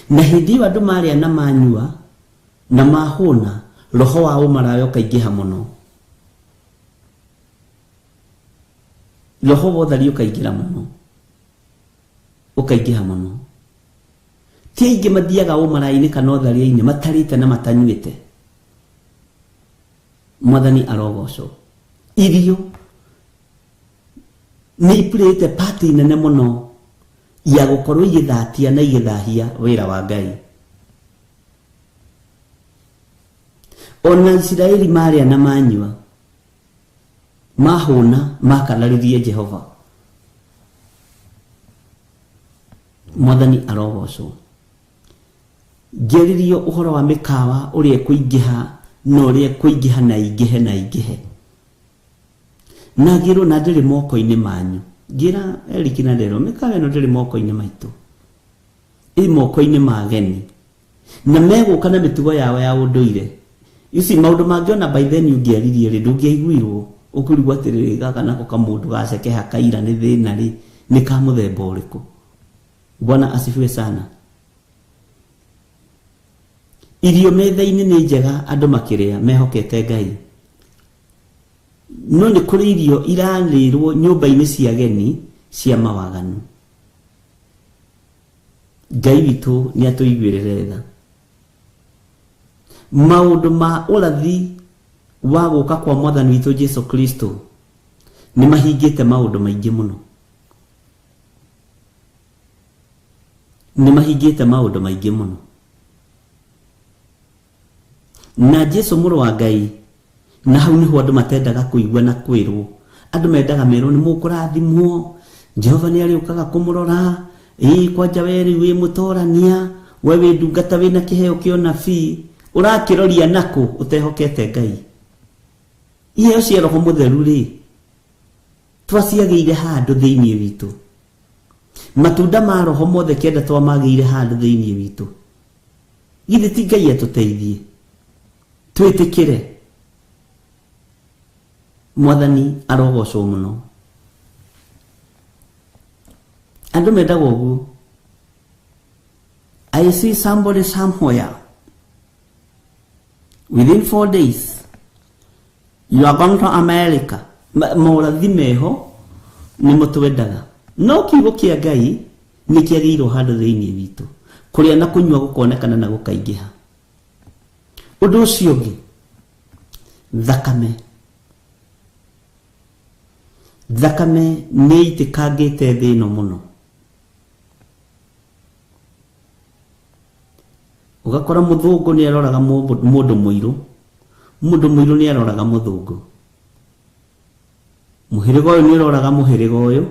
Na hĩndĩ ĩyo andũ marĩa na manyua na mahũna, roho wa ũmaraya ũkaingĩha mũno, roho wa ũtheri ũkaingĩra mũno, ũkaingĩha mũno. Ti aingĩ mathiaga ũmaraya-inĩ kana ũtharia-inĩ matarĩte na matanyuĩte. Mwathani arogocwo. Irio nĩ ipurĩte pati nene mũno ya gũkorwo igĩthatia na igĩthahia wĩra wa Ngai. Ona Isiraeli marĩa na manyua mahũna makanarĩrie Jehova. Mwathani arogocwo. Ngĩarĩrio ũhoro wa mĩkawa ũrĩa ĩkũingĩha na ũrĩa ĩkũingĩha na ĩingĩhe na ĩingĩhe, na ngĩrwo na ndĩrĩ moko-inĩ manyu. Ngĩra Eric na Ndero, mĩkawa ĩno ndĩrĩ moko-inĩ maitũ, ĩ moko-inĩ ma ageni, na megũka na mĩtugo yao ya ũndũire. You see, maũndũ mangĩ ona by then ũngĩaririe rĩ ndũngĩaiguirwo, ũkũrigwo atĩrĩrĩ gaka nako kamũndũ gacekeha kaira nĩ thĩna rĩ nĩ ka mũthemba ũrĩkũ. Bwana asifiwe sana. Irio metha-inĩ nĩ njega andũ makĩrĩa mehokete Ngai, no nĩ kũrĩ irio irarĩrwo nyũmba-inĩ cia ageni cia mawaganu. Ngai witũ nĩ atũiguĩrĩre tha. Maũndũ ma ũrathi wa gũka kwa Mwathani witũ Jesu Kristo nĩ mahingĩte maũndũ maingĩ mũno, nĩ mahingĩte maũndũ maingĩ mũno. Na Jesu mũrũ wa Ngai, na hau nĩho andũ matendaga kũigua na kwĩrwo. Andũ mendaga merwo nĩ mũkũrathimwo, Jehova nĩ arĩũkaga kũmũrora, ĩĩ kwanja we rĩu wĩ mũtorania, we wĩ ndungata wĩna kĩheo kĩa ũnabii, ũrakĩroria nakũ ũtehokete Ngai. Iheo cia Roho Mũtheru rĩ twaciagĩire handũ thĩinĩ witũ. Matunda ma Roho mothe kenda twamagĩire handũ thĩinĩ witũ. Githĩ ti Ngai atũteithie twĩtĩkĩre? Mwathani arogocwo mũno. Andũ mendaga ũguo. I see somebody somewhere within 4 days you are going to America. Maũrathi meho nĩmo twendaga, no kiugo kĩa Ngai nĩ kĩagĩirwo handũ thĩinĩ witũ. Kũrĩa na kũnyua gũkonekana na gũkaingĩha. Ũndũ ũcio ũngĩ, thakame. Thakame nĩ ĩitĩkangĩte thĩ ĩno mũno. Ũgakora mũthũngũ nĩ aroraga mũndũ mũirũ, mũndũ mũirũ nĩ aroraga mũthũngũ, mũhĩrĩga ũyũ nĩ ũroraga mũhĩrĩga ũyũ.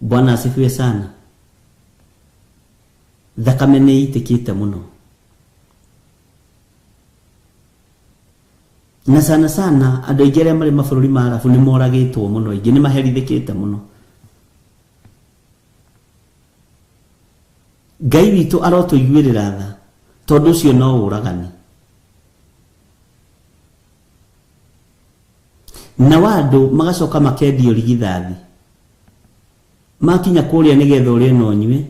Bwana asifiwe sana. Thakame nĩ ĩitĩkĩte mũno, na sana sana andũ aingĩ arĩa marĩ mabũrũri ma Arabu nĩ moragĩtwo mũno, aingĩ nĩ maherithĩkĩte mũno. Ngai witũ arotũiguĩrĩra tha, tondũ ũcio no ũragani. Na andũ magacoka makendio rigithathi. Makinya kũrĩa nĩgetha ũrĩe na ũnyue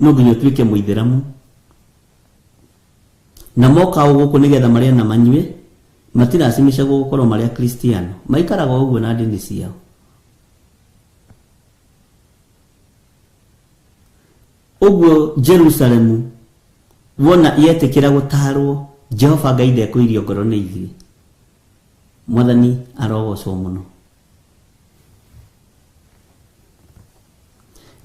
no nginya ũtuĩke mũithĩramu. Na moka o gũkũ nĩgetha marĩe na manyue matiracimicagwo gũkorwo marĩ akristiano, maikaraga o ũguo na ndini ciao. Ũguo Jerusalemu wona yetĩkĩra gũtarwo, Jehova Ngai ndekũirio ngoro nĩ ithuĩ. Mwathani arogocwo mũno.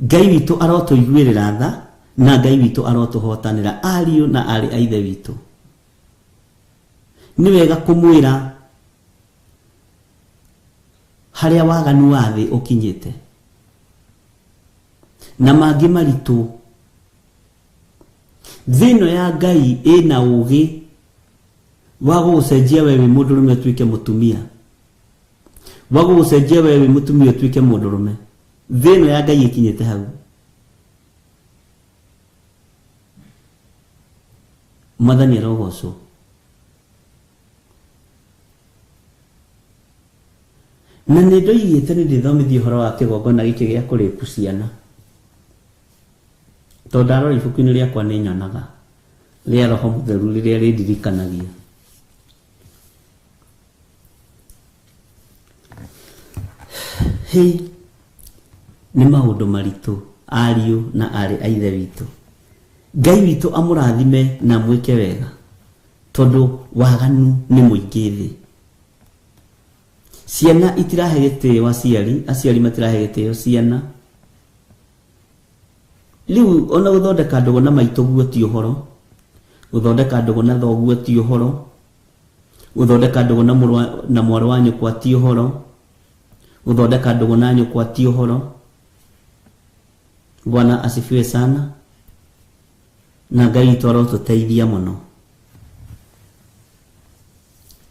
Ngai witũ arotũiguĩrĩra tha na Ngai witũ arotũhotanĩra ariũ na aarĩ a ithe witũ. Nĩ wega kũmwĩra harĩa waganu wa thĩ ũkinyĩte na mangĩ maritũ. Thĩ ĩno ya Ngai ĩna ũgĩ wa gũgũcenjia we wĩ mũndũrũme ũtuĩke mũtumia, wa gũgũcenjia we wĩ mũtumia ũtuĩke mũndũrũme. Thĩ ĩno ya Ngai ĩkinyĩte hau. Mwathani arogocwo. Na nĩ ndoigĩte nĩ ndĩthomithie ũhoro wa kĩgongona gĩkĩ gĩa kũrĩpu ciana, tondũ ndarora ibuku-inĩ rĩakwa nĩ nyonaga rĩa Roho Mũtheru rĩrĩa rĩndirikanagia. Hĩ, nĩ maũndũ maritũ ariũ na aarĩ a ithe witũ. Ngai witũ amũrathime na amwĩke wega, tondũ waganu nĩ mũingĩ thĩ. Ciana itirahe gĩtĩo aciari, aciari matirahe gĩtĩo ciana. Rĩu ona gũthondeka ndũgũ na maitũguo ti ũhoro, gũthondeka ndũgũ na thoguo ti ũhoro, gũthondeka ndũgũ na mũrũ na mwarĩ wa nyũkwa ti ũhoro, gũthondeka ndũgũ na nyũkwa ti ũhoro. Bwana asifiwe sana. Na Ngai witũ arotũteithia mũno.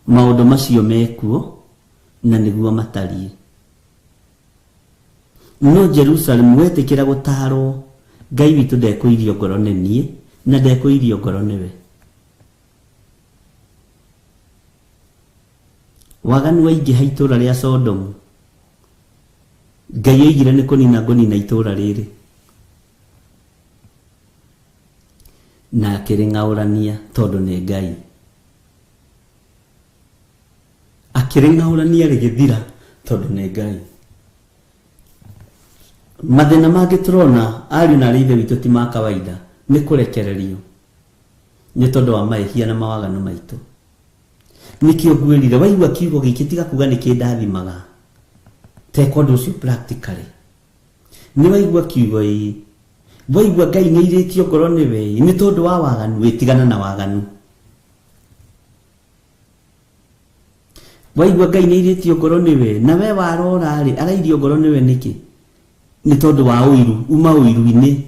Maũndũ macio mekuo na nĩguo matariĩ. No Jerusalemu wetĩkĩra gũtarwo, Ngai witũ ndekũirio ngoro nĩ niĩ na ndekũirio ngoro nĩwe. Waganu waingĩha itũũra rĩa Sodomu, Ngai oigire nĩ kũnina ngũnina itũũra rĩrĩ, na akĩrĩng'aũrania tondũ nĩ Ngai. Akĩrĩng'aũrania rĩgĩthira tondũ nĩ Ngai. Mathĩna mangĩ tũrona ariũ na aarĩ a ithe witũ ti ma kawaida, nĩ kũrekererio nĩ tondũ wa mahĩtia na mawaganu maitũ. Nĩkĩo ngwĩrire waigua kiugo gĩkĩ tiga kuga nĩ kĩndathimaga, teka ũndũ ũcio practically. Nĩ waigua kiugo ĩĩ, waigua Ngai nĩ airĩtio ngoro nĩwe ĩĩ, nĩ tondũ wa waganu, wĩtigana na waganu. Waigua Ngai nĩ airĩtio ngoro nĩwe, na we warora rĩ, arairio ngoro nĩwe nĩkĩ? Nĩ tondũ wa ũiru, uma ũiru-inĩ.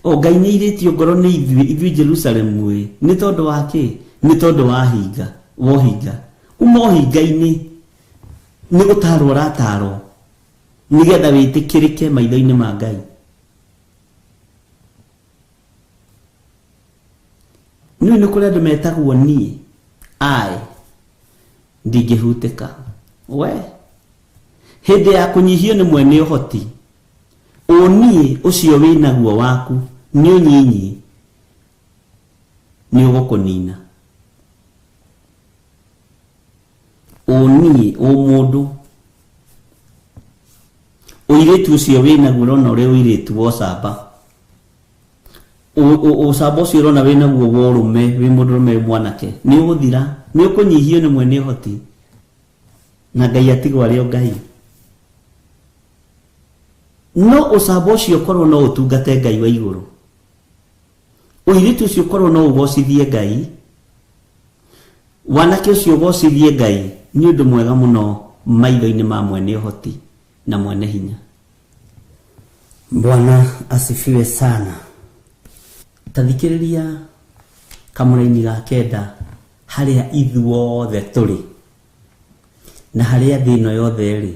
O Ngai nĩ airĩtio ngoro nĩ ithuĩ, ithuĩ Jerusalemu ĩ, nĩ tondũ wa kĩ? Nĩ tondũ wa hinga, wa ũhinga. Uma ũhinga-inĩ, nĩ gũtarwo ũratarwo, nĩgetha wĩtĩkĩrĩke maitho-inĩ ma Ngai. Nĩũĩ nĩ kũrĩ andũ metagwo niĩ, I, ndingĩhutĩka. We, hĩndĩ ya kũnyihio nĩ mwene ũhoti, ũniĩ ũcio wĩnaguo waku nĩ ũnyinyi, nĩ ũgũkũnina. Ũniĩ, ũmũndũ, ũirĩtu ũcio wĩnaguo ũrona ũrĩ ũirĩtu wa ũcamba. Ũcamba ũcio ũrona wĩnaguo wa ũrũme, wĩ mũndũrũme wĩ mwanake, nĩ ũgũthira, nĩ ũkũnyihio nĩ mwene ũhoti, na Ngai atigwo arĩ o Ngai. No ũcamba ũcio ũkorwo no ũtungate Ngai wa igũrũ, ũirĩtu ũcio ũkorwo no ũgocithie Ngai, wanake ũcio ũgocithie Ngai, nĩ ũndũ mwega mũno maitho-inĩ ma mwene ũhoti na mwene hinya. Bwana asifiwe sana. Ta thikĩrĩria kamũraini ga kenda harĩa ithuothe tũrĩ na harĩa thĩ ĩno yothe ĩrĩ,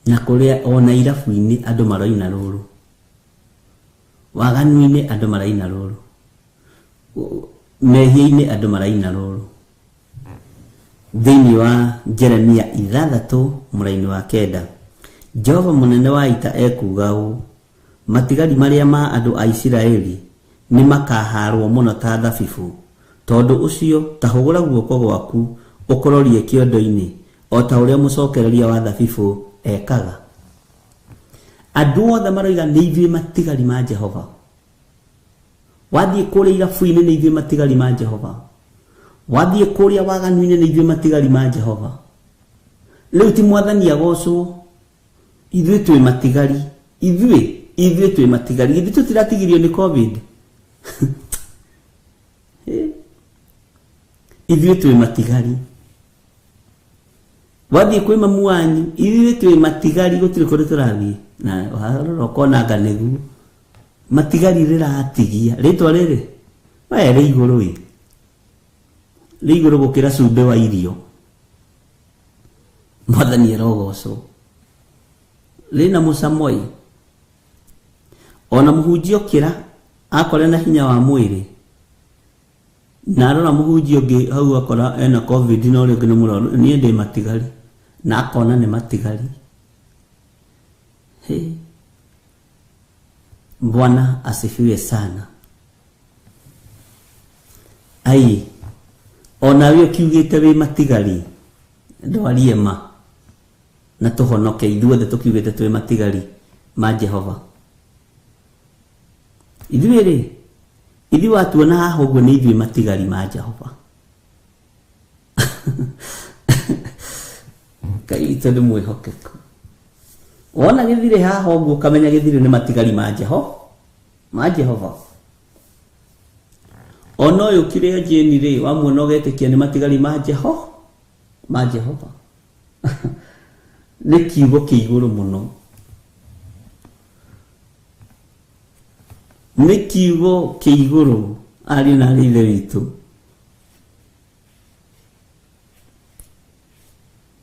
na kũrĩa ona irabu-inĩ andũ maroina rũrũ, waganu-inĩ andũ maraina rũrũ, mehia-inĩ andũ maraina rũrũ. Thĩinĩ wa Jeremia 6 mũraini wa 9, Jehova mũnene wa ita ekuuga ũũ, matigari marĩa ma andũ a Isiraeli nĩ makahaarwo mũno ta thabibũ. Tondũ ũcio ta hũgũra guoko gwaku ũkũrorie kĩondo-inĩ, o ta ũrĩa mũcokereria wa thabibũ ekaga. Andũ othe maroiga nĩ ithuĩ matigari ma Jehova. Wathiĩ kũrĩa irabu-inĩ nĩ ithuĩ matigari ma Jehova. Wathiĩ kũrĩa waganu-inĩ nĩ ithuĩ matigari ma Jehova. Rĩu ti mwathani agocwo, ithuĩ twĩ matigari, ithuĩ twĩ matigari. Ithuĩ tũtiratigirio nĩ COVID. Ithuĩ twĩ matigari. Wathiĩ kwĩ mamu wanyu, ithuĩ twĩ matigari, gũtirĩ kũndũ tũrathiĩ. Na warora ũkona anga nĩguo. Matigari rĩratigia. Rĩtwa rĩrĩ, we rĩ igũrũ ĩ. Rĩ igũrũ gũkĩra cumbĩ wa irio. Mwathani arogocwo. Rĩna mũcamo ĩ. Ona mũhunjia okĩra, akore na hinya wa mwĩrĩ. Na arora mũhunjia ũngĩ hau akora ena COVID na ũrĩa ũngĩ nĩ mũrwaru, niĩ ndĩ matigari. Na akona nĩ matigari. Hey. Bwana asifiwe sana. Ai, ona we ũkiugĩte wĩ matigari, ndwarie ma na tũhonoke ithuothe tũkiugĩte twĩ matigari ma Jehova. Ithuĩ rĩ, ithuĩ watuona haha ũguo nĩ ithuĩ matigari ma Jehova. Ngai witũ nĩ mwĩhokeku. Wona gĩthirĩ haha ũguo ũkamenya gĩthirĩ nĩ matigari ma Jehova. Ma Jehova. Ona ũyũ kĩrĩa Jane rĩ, wamuona ũgetĩkia nĩ matigari ma Jehova. Ma Jehova. Nĩ kiugo kĩ igũrũ mũno. Nĩ kiugo kĩ igũrũ, ariũ na aarĩ a Ithe witũ.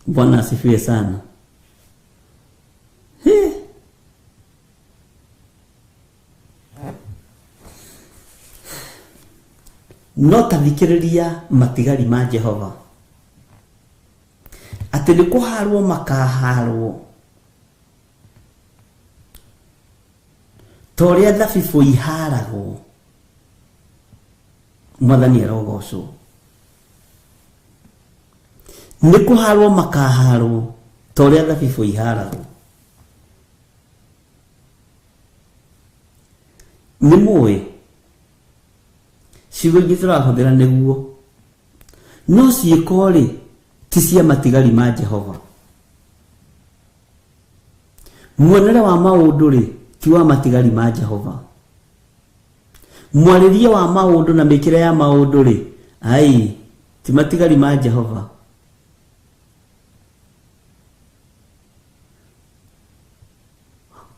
Bwana asifiwe sana. He. No tathikĩrĩria matigari ma Jehova. Atĩ nĩ kũharwo makaharwo. Ta ũrĩa thabibũ iharagwo. Mwathani arogocwo. Nĩ kũharwo makaharwo ta ũrĩa thabibũ iharagwo. Nĩ mũĩ ciugo ingĩ tũrahũthĩra nĩguo, no ciĩko rĩ ti cia matigari ma Jehova. Muonere wa maũndũ rĩ ti wa matigari ma Jehova. Mwarĩrie wa maũndũ na mĩkĩre ya maũndũ rĩ, ai, ti matigari ma Jehova.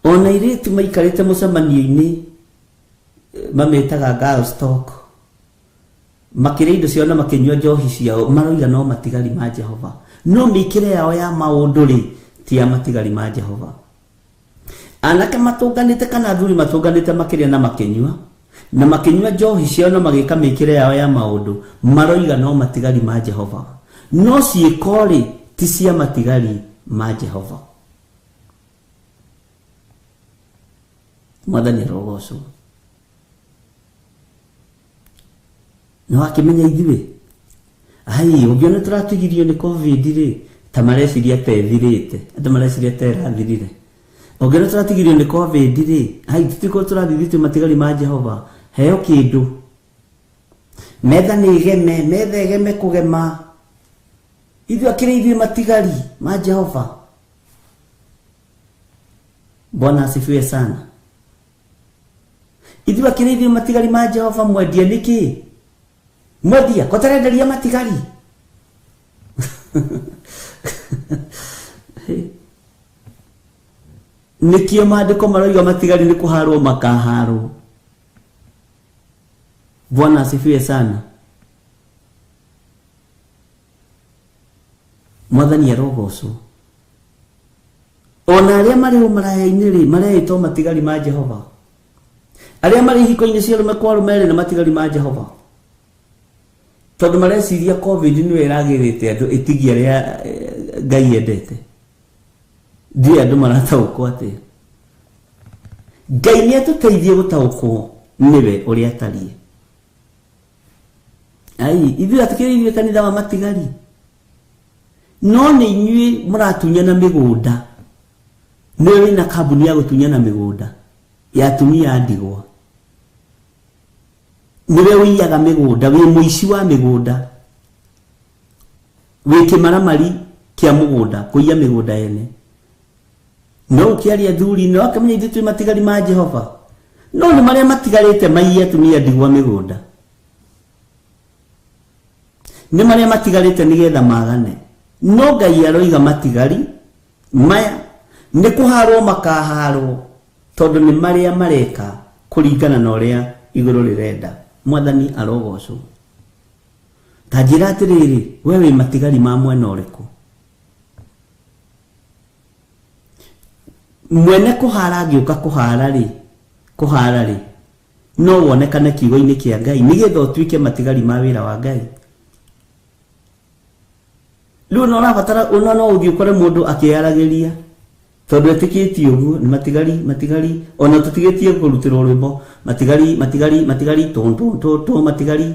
Ona airĩtu maikarĩte mũcemanio-inĩ, mamĩtaga girls talk, makĩrĩa indo ciao na makĩnyua njohi ciao, maroiga no matigari ma Jehova. No mĩkĩre yao ya maũndũ rĩ, ti ya matigari ma Jehova. Anake matũnganĩte kana athuri matũnganĩte makĩrĩa na makĩnyua, na makĩnyua njohi ciao na magĩka mĩkĩre yao ya maũndũ, maroiga no matigari ma Jehova. No ciĩko rĩ, ti cia matigari ma Jehova. Mwathani arogocwo. Nĩ wakĩmenya ithuĩ? Ai, ũngĩona tũratigirio nĩ COVID rĩ, ta mareciria ta ĩthirĩte. Andũ mareciria ta ĩrathirire. Ũngĩona tũratigirio nĩ COVID rĩ, ai, tũtikorwo tũrathiĩ twĩ matigari ma Jehova. Heo kĩndũ. Metha nĩ ĩgeme, metha ĩgeme kũgema. Ithuĩ akĩrĩ ithuĩ matigari ma Jehova. Bwana asifiwe sana. Ithuĩ akĩrĩ ithuĩ matigari ma Jehova, mwendia nĩkĩ? Mwendia, ko tarenderia matigari? Nĩkĩo maandĩko maroiga matigari nĩ kũharwo makaharwo. Bwana asifiwe sana. Mwathani arogocwo. Ona arĩa marĩ ũmaraya-inĩ rĩ, mareĩtwo matigari ma Jehova. Arĩa marĩ ihiko-inĩ cia arũme kwa arũme rĩ, nĩ matigari ma Jehova. Tondũ mareciria COVID nĩyo ĩragĩrĩte andũ ĩtigie arĩa Ngai endete. Ndiũĩ andũ marataũkwo atĩa. Ngai nĩ atũteithie gũtaũkwo nĩwe ũrĩa atariĩ. Ai, ithuĩ atikĩrĩ ithuĩ kanitha wa matigari. No nĩ inyuĩ mũratunyana mĩgũnda. Nĩwe wĩna kambuni ya gũtunyana mĩgũnda ya atumia a ndigwa. Nĩwe ũiyaga mĩgũnda, wĩ mũici wa mĩgũnda. Wĩ kĩmaramari kĩa mũgũnda, kũiya mĩgũnda ene. No ũkĩaria athuri, no akamenya ithuĩ twĩ matigari ma Jehova. No nĩ marĩa matigarĩte maiye atumia ndigwa mĩgũnda. Nĩ marĩa matigarĩte nĩgetha magane. No Ngai aroiga matigari maya nĩ kũharwo makaharwo tondũ nĩ marĩa mareka kũringana na ũrĩa igũrũ rĩrenda. Mwathani arogocwo. Ta njĩra atĩrĩrĩ, we wĩ matigari ma mwena ũrĩkũ? Mwene kũhara angĩũka kũhara rĩ, no wonekane kiugo-inĩ kĩa Ngai nĩgetha ũtuĩke matigari ma wĩra wa Ngai. Rĩu no ũrabatara, ona no ũthiĩ ũkore mũndũ akĩyaragĩria tondũ etĩkĩtie ũguo nĩ matigari, matigari, ona tũtigĩtie kũrutĩrwo rwĩmbo matigari, matigari, matigari, tũ, tũ, tũ, tũ, matigari.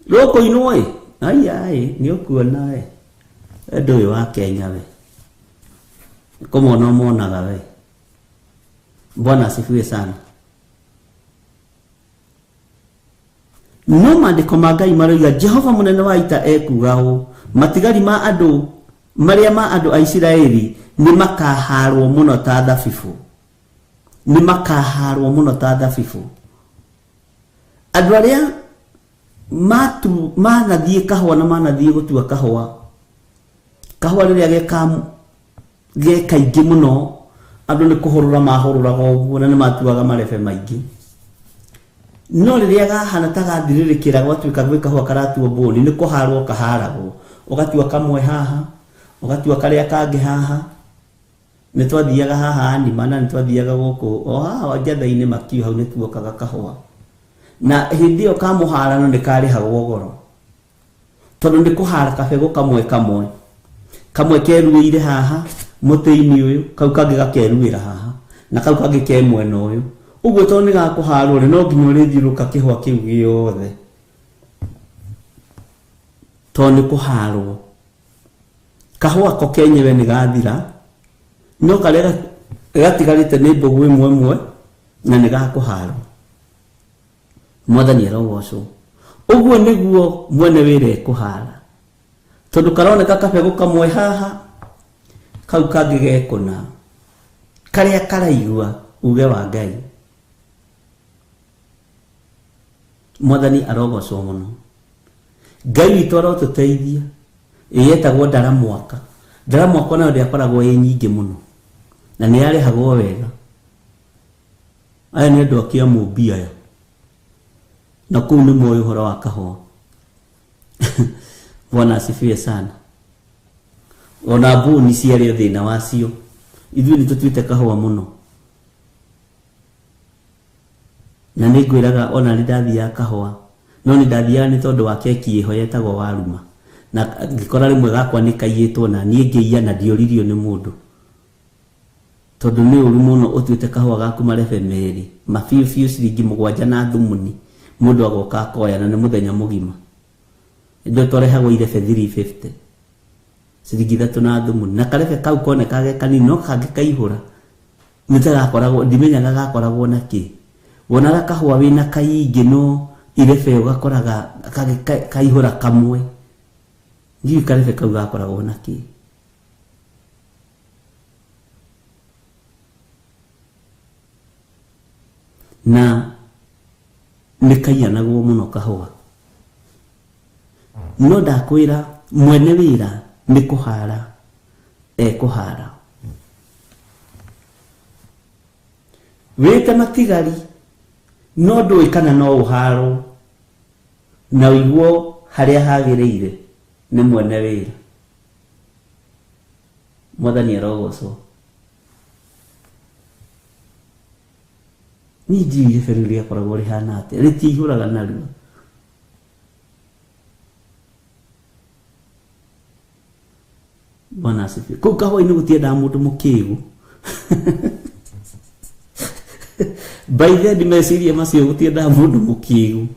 Rũkũinwo ĩ, ai, ai, nĩ ũkuona we. Ũndũ ũyũ wa Kenya we. Kũmona ũmonaga we. Bwana asifiwe sana. No maandĩko ma Ngai maroiga Jehova mũnene wa ita ekuga ũũ, matigari ma andũ marĩa ma andũ a Isiraeli nĩ makaharwo mũno ta thabibũ. Nĩ makaharwo mũno ta thabibũ. Andũ arĩa manathiĩ kahũa na manathiĩ gũtua kahũa, kahũa rĩrĩa ge kaingĩ mũno, andũ nĩ kũhũrũra mahũrũraga ũguo na nĩ matuaga marebe maingĩ. No rĩrĩa gahana ta gathirĩrĩkĩra gwatuĩka gwĩ kahũa karatuo mbũni, nĩ kũharwo kaharagwo. Ũgatua kamwe haha, ũgatua karĩa kangĩ haha. Nĩ twathiaga haha Anima na nĩ twathiaga gũkũ o haha njatha-inĩ makiu hau nĩ tuokaga kahũa. Na hĩndĩ ĩyo ka mũharano nĩ karĩhagwo goro. Tondũ nĩ kũhara kabegũ kamwe kamwe. Kamwe keruĩire haha mũtĩ-inĩ ũyũ, kau kangĩ gakeruĩra haha, na kau kangĩ ke mwena ũyũ. Ũguo tondũ nĩ gakũharwo rĩ, no nginya ũrĩthiũrũrũka kĩhũa kĩu gĩothe. Tondũ nĩ kũharwo. Kahũa ko kenyewe nĩ gathira, no karĩa gatigarĩte nĩ mbũgũ ĩmwe ĩmwe na nĩ gakũharwo. Mwathani arogocwo. Ũguo nĩguo mwene wĩra ekũhara. Tondũ karoneka kabegũ kamwe haha, kau kangĩ gekũna. Karĩa karaigua uge wa Ngai. Mwathani arogocwo mũno. Ngai witũ arotũteithia. Ĩyetagwo ndaramwaka. Ndaramwaka nayo ndĩakoragwo ĩ nyingĩ mũno. Na nĩ yarĩhagwo wega. Aya nĩ andũ a Kĩamũmbi aya. Na kũu nĩ moĩ ũhoro wa kahũa. Bwana asifiwe sana. Ona mbũni ciarĩ o thĩna wacio. Ithuĩ nĩ tũtuĩte kahũa mũno. Na nĩ ngwĩraga ona nĩ ndathiaga kahũa. No nĩ ndathiaga nĩ tondũ wa keki ĩho yetagwo waruma. Na ngĩkora rĩmwe gakwa nĩ kaiyĩtwo na niĩ ngĩiya na ndioririo nĩ mũndũ. Tondũ nĩ ũru mũno ũtuĩte kahũa gaku marebe merĩ, mabiũ biũ ciringi mũgwanja na thumuni, mũndũ agoka akoya na nĩ mũthenya mũgima. Ithuĩ twarehagwo irebe 350. Ciringi ithatũ na thumuni. Na karebe kau konekaga ge kanini no kangĩ kaihũra. Nĩ ta gakoragwo, ndimenyaga gakoragwo na kĩ. Wonaga kahũa wĩna kaingĩ no irebe ũgakoraga kaihũra kamwe. Ndiũĩ karebe kau gakoragwo na kĩ. Na nĩ kaiyanagwo mũno kahũa. No ndakwĩra mwene wĩra nĩ kũhara ekũhara. Wĩte matigari no ndũĩ kana no ũharwo na ũiguo harĩa hagĩrĩire nĩ mwene wĩra. Mwathani arogocwo. Niĩ ndiũĩ irebe rĩu rĩakoragwo rĩhana atĩa, rĩtiihũraga narua. Bwana asifiwe. Kũu kahũa-inĩ gũtiendaga mũndũ mũkĩgu. By then meciria macio gũtiendaga mũndũ mũkĩgu.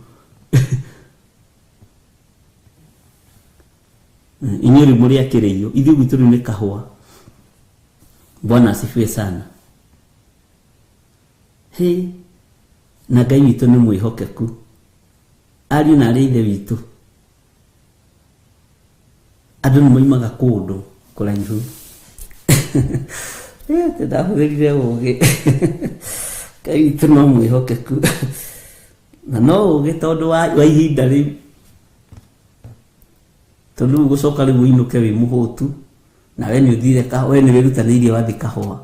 Inyuĩ rĩu mũrĩ akĩrĩio, ithuĩ gwitũ rĩu nĩ kahũa. Bwana asifiwe sana. He, na Ngai witũ nĩ mwĩhokeku. Ariũ na arĩ ithe witũ. Andũ nĩ moimaga kũndũ kũraihu. Atĩ ndahũthĩrire ũgĩ. Ngai witũ no mwĩhokeku. Na no ũgĩ tondũ wa ihinda rĩu. Tondũ rĩu gũcoka rĩu ũinũke wĩ mũhũtu, na we nĩ ũthire we nĩ wĩrutanĩirie wathiĩ kahũa.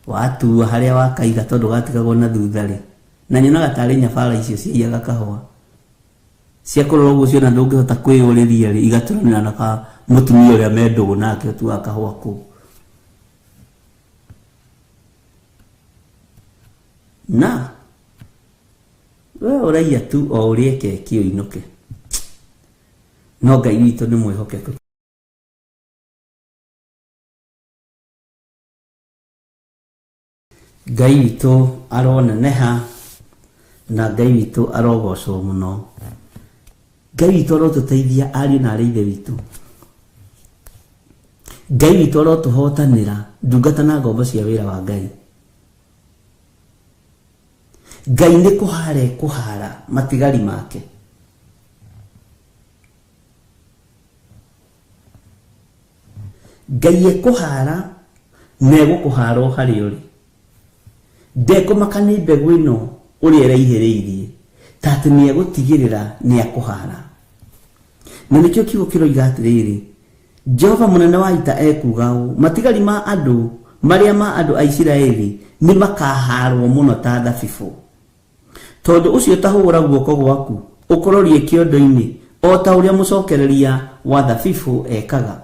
Watua harĩa wakaiga tondũ gatigagwo na thutha rĩ. Na nyonaga tarĩ nyabara icio ciaiyaga kahũa. Ciakũrora ũguo ciona ndũngĩhota kwĩyũrĩria rĩ, igatũranĩra na ka mũtumia ũrĩa me ndũgũ nake ũtuaga kahũa kũu. Na we ũraiya tu o ũrĩe keki ũinũke. No Ngai witũ nĩ mwĩhokeku. Ngai witũ aroneneha na Ngai witũ arogocwo mũno. Ngai witũ arotũteithia ariũ na arĩ ithe witũ. Ngai witũ arotũhotanĩra ndungata na ngombo cia wĩra wa Ngai. Ngai nĩ kũhara ekũhara matigari make. Ngai ekũhara na egũkũhara o harĩa ũrĩ. Ndekũmaka nĩ mbegũ ĩno ũrĩa ĩraihĩrĩirie, ta atĩ nĩ egũtigĩrĩra nĩ akũhara. Na nĩkĩo kiugo kĩroiga atĩrĩrĩ, Jehova mũnene wa ita ekuuga ũũ, matigari ma andũ marĩa ma andũ a Isiraeli nĩ makaharwo mũno ta thabibũ. Tondũ ũcio ta hũra guoko gwaku ũkororie kĩondo-inĩ o ta ũrĩa mũcokereria wa thabibũ ekaga.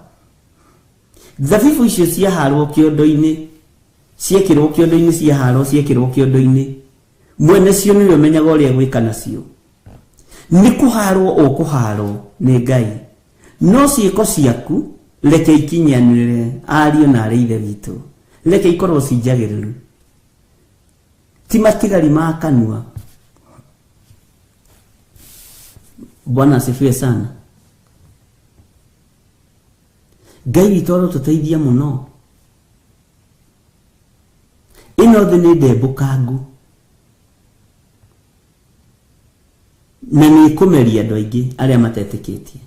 Thabibũ icio ciaharwo kĩondo-inĩ, ciekĩrwo kĩondo-inĩ, ciaharwo ciekĩrwo kĩondo-inĩ, mwene cio nĩwe ũmenyaga ũrĩa egwĩka nacio. Nĩ kũharwo ũkũharwo nĩ Ngai, no ciĩko ciaku reke ikinyanĩre ariũ na arĩ ithe witũ, reke ikorwo ci njagĩrĩru, ti matigari ma kanua. Bwana asifiwe sana. Ngai witũ arotũteithia mũno. Ĩno thĩ nĩ ndembũkangu na nĩ ĩkũmeria andũ aingĩ arĩa matetĩkĩtie.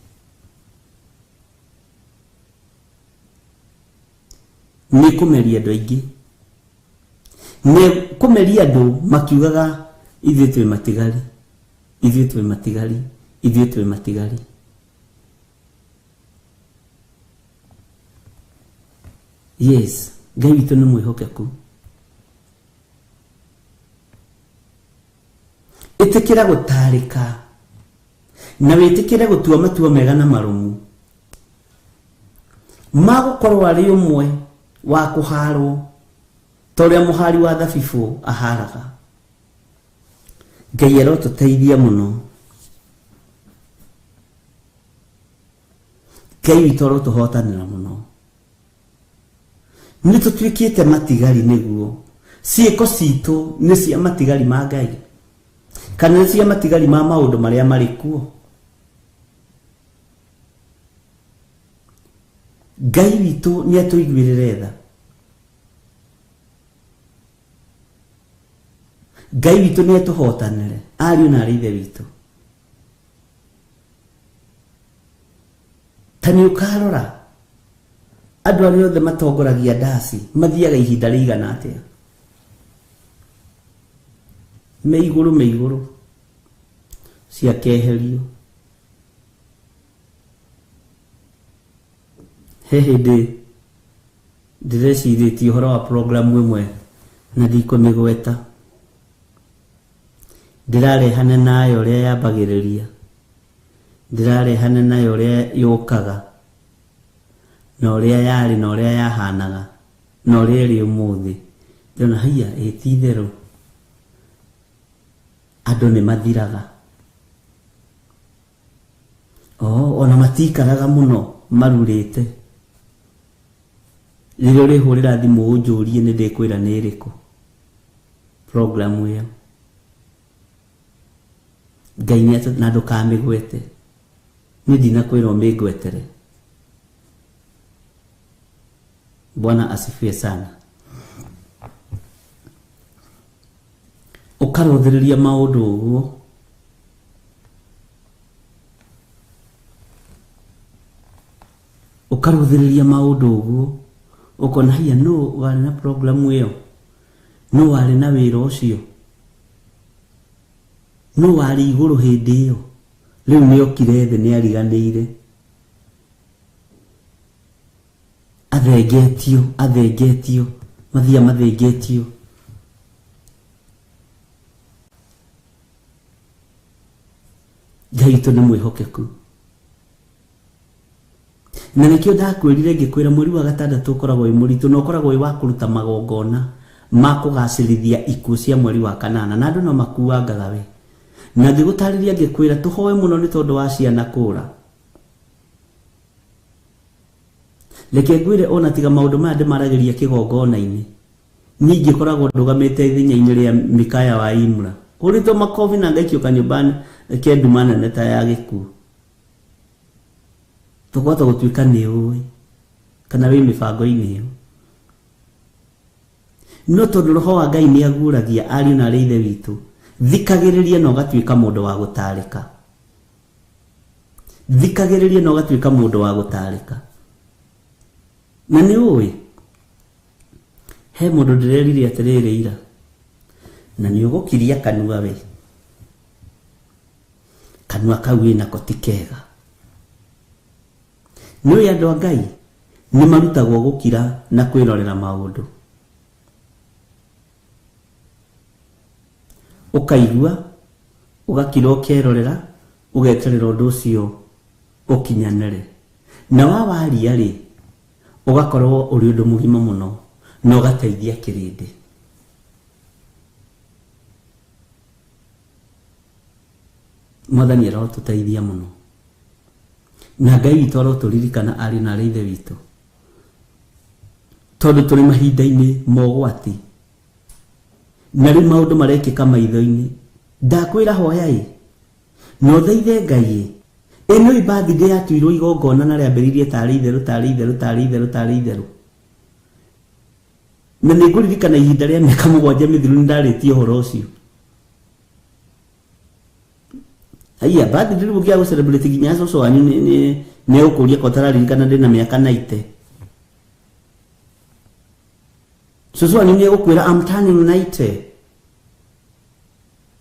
Nĩ ĩkũmeria andũ aingĩ, nĩ ĩkũmeria andũ makiugaga ithuĩ twĩ matigari, ithuĩ twĩ matigari, ithuĩ twĩ matigari. Yes, Ngai witũ nĩ mwĩhokeku. Ĩtĩkĩra gũtarĩka na wĩtĩkĩre gũtua matua mega na marũmu ma gũkorwo arĩ ũmwe wa kũharwo ta ũrĩa mũhari wa thabibũ aharaga. Ngai arotũteithia mũno. Ngai witũ arotũhotanĩra mũno. Nĩ tũtuĩkĩte matigari nĩguo ciĩko citũ nĩ cia matigari ma Ngai kana nĩ cia matigari ma maũndũ marĩa marĩ kuo. Ngai witũ nĩ atũiguĩrĩre tha. Ngai witũ nĩ atũhotanĩre ariũ na arĩ ithe witũ. Ta nĩ ũkarora andũ arĩa othe matongoragia ndaci mathiaga ihinda rĩigana atĩa? Me igũrũ, me igũrũ ciakeherio. He hĩndĩ ndĩrecirĩtie ũhoro wa programu ĩmwe na ndikũmĩgweta. Ndĩrarehane nayo ũrĩa yambagĩrĩria, ndĩrarehane nayo ũrĩa yũkaga, na ũrĩa yarĩ na ũrĩa yahanaga na ũrĩa ĩrĩ ũmũthĩ. Ndĩrona haiya, ĩ ti itherũ andũ nĩ mathiraga. Ona matikaraga mũno marurĩte. Rĩrĩa ũrĩhũrĩra thimũ ũnjũrie nĩ ndĩkwĩra nĩ ĩrĩkũ program ĩyo. Ngai nĩ na ndũkamĩgwete. Niĩ ndinakwĩra ũmĩngwetere. Bwana asifiwe sana. Ũkarũthĩrĩria maũndũ ũguo. Ũkarũthĩrĩria maũndũ ũguo. Ũkona hiya nũ warĩ na programu ĩyo, nũ warĩ na wĩra ũcio, nũ warĩ igũrũ hĩndĩ ĩyo. Rĩu nĩokire thĩ, nĩariganĩire, athengetio, athengetio, mathia mathengetio. Ngai witũ nĩ mwĩhokeku. Na nĩkĩo ndakwĩrire ngĩkwĩra mweri wa gatandatũ ũkoragwo wĩ mũritũ na ũkoragwo wĩ wa kũruta magongona ma kũgacĩrithia ikuũ cia mweri wa kanana, na andũ no makuangaga we. Na ngĩgũtarĩria ngĩkwĩra tũhoe mũno nĩ tondũ wa ciana kũra. Reke ngwĩre ona tiga maũndũ maya ndĩmaragĩria kĩgongona-inĩ, niĩ ingĩkoragwo ndũgamĩte ithenya-inĩ rĩa Mikaya wa Imra, hũrĩtwo makobi na ngaikio kanyũmba ke nduma nene ta ya gĩkuũ. Tũkũhota gũtuĩka nĩ ũĩ kana wĩ mĩbango-inĩ ĩyo. No tondũ roho wa Ngai nĩ aguũragia ariũ na arĩ ithe witũ, thikagĩrĩria na ũgatuĩka mũndũ wa gũtarĩka. Thikagĩrĩria na ũgatuĩka mũndũ wa gũtarĩka. Na nĩ ũĩ, he mũndũ ndĩrerire atĩrĩrĩ ira, na nĩ ũgũkiria kanua we. Kanua kau wĩnako ti kega. Nĩ ũĩ andũ a Ngai nĩ marutagwo gũkira na kwĩrorera maũndũ. Ũkaigua, ũgakira ũkerorera, ũgeterera ũndũ ũcio ũkinyanĩre. Na wa waria rĩ, ũgakorwo ũrĩ ũndũ mũgima mũno na ũgateithia kĩrĩndĩ. Mwathani arotũteithia mũno. Na Ngai witũ arotũririkana ariũ na arĩ ithe witũ. Tondũ tũrĩ mahinda-inĩ ma ũgwati. Na rĩu maũndũ marekĩka maitho-inĩ. Ndakwĩra hoya-ĩ, na ũthaithe Ngai-ĩ. Ĩno ĩ birthday yatuirwo igongona na rĩambĩrĩirie tarĩ itherũ, tarĩ itherũ, tarĩ itherũ, tarĩ itherũ. Na nĩ ngũririkana ihinda rĩa mĩaka mũgwanja mĩthiru nĩ ndarĩtie ũhoro ũcio. Haiya, birthday rĩu ũngĩaga gũ celebrate nginya cũcũ wanyu nĩ egũkũria ko ũtararirikana ndĩna mĩaka 90. Cũcũ wanyu nĩ egũkwĩra I'm turning 90.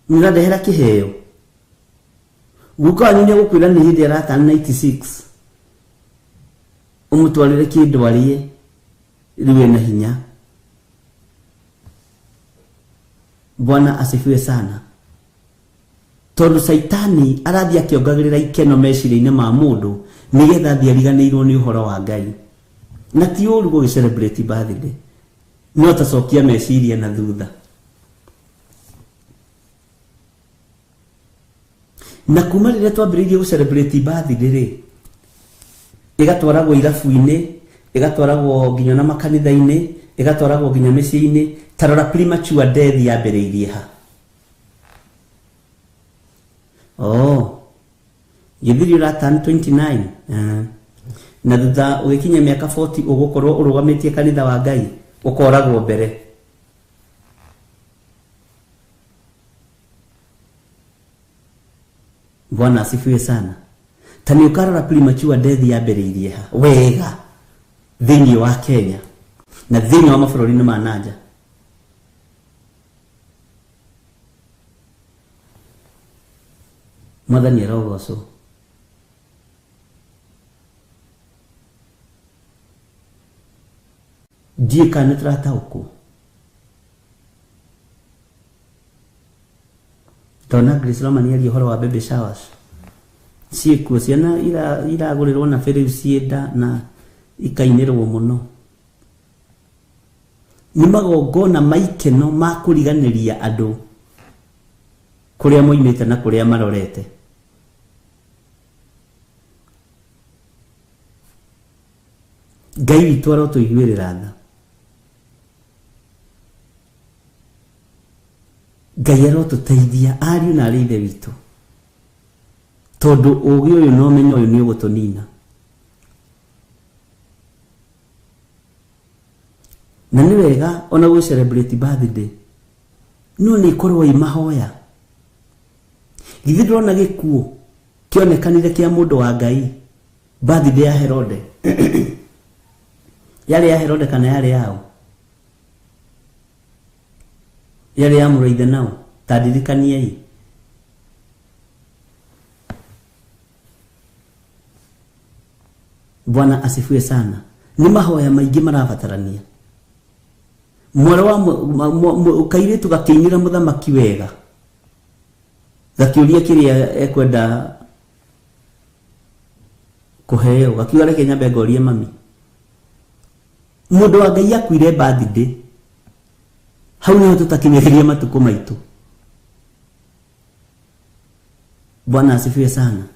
Nĩ ũrandehera kĩheo. Guka wanyu nĩ egũkwĩra nĩ hĩndĩ araturn 96. Ũmũtwarĩre kĩndũ arĩe, rĩu ena hinya. Bwana asifiwe sana. Tondũ Caitani arathiĩ akĩongagĩrĩra ikeno meciria-inĩ ma mũndũ nĩgetha athiĩ ariganĩirwo nĩ ũhoro wa Ngai. Na ti ũru gũgĩ celebrate birthday, no tacokia meciria na thutha. Na kuma rĩrĩa twambĩrĩirie gũ celebrate birthday rĩ, ĩgatwaragwo irabu-inĩ, ĩgatwaragwo nginya na makanitha-inĩ, ĩgatwaragwo nginya mĩciĩ-inĩ. Ta rora premature death yambĩrĩirie ha. Oh, gĩthiri ũraturn 29. Na thutha ũgĩkinya mĩaka 40 ũgũkorwo ũrũgamĩtie kanitha wa Ngai, ũkoragwo mbere. Bwana asifiwe sana. Ta nĩ ũkarora premature death yambĩrĩirie ha wega thĩinĩ wa Kenya na thĩinĩ wa mabũrũri-inĩ ma nanja. Mwathani arogocwo. Ndiũĩ kana nĩ tũrataũkwo. Ndona Grace Roma nĩ aria ũhoro wa baby showers. Ciĩkuo ciana iragũrĩrwo na rĩu ciĩ nda na ikainĩrwo mũno. Nĩ magongona ma ikeno ma kũriganĩria andũ kũrĩa moimĩte na kũrĩa marorete. Ngai witũ arotũiguĩrĩra tha. Ngai arotũteithia ariũ na arĩ ithe witũ, tondũ ũgĩ ũyũ na ũmenyo ũyũ nĩ ũgũtũnina. Na nĩ wega ona gũ celebrate birthday, no nĩ ikorwo i mahoya. Githĩ ndũrona gĩkuũ kĩonekanire kĩa mũndũ wa Ngai birthday ya Herode? Yarĩ ya Herode kana yarĩ yao? Yarĩ ya mũrũ nao? Ta ndirikaniei. Bwana asifiwe sana. Nĩ mahoya maingĩ marabatarania. Mwarĩ wa kairĩtu gakĩinĩra mũthamaki wega, gakĩũria kĩrĩa ekwenda kũheo, gakiuga reke nyambe ngorie mami. Mũndũ wa Ngai akuire birthday, hau niho tũtakinyĩrĩria matukũ maitũ. Bwana asifiwe sana.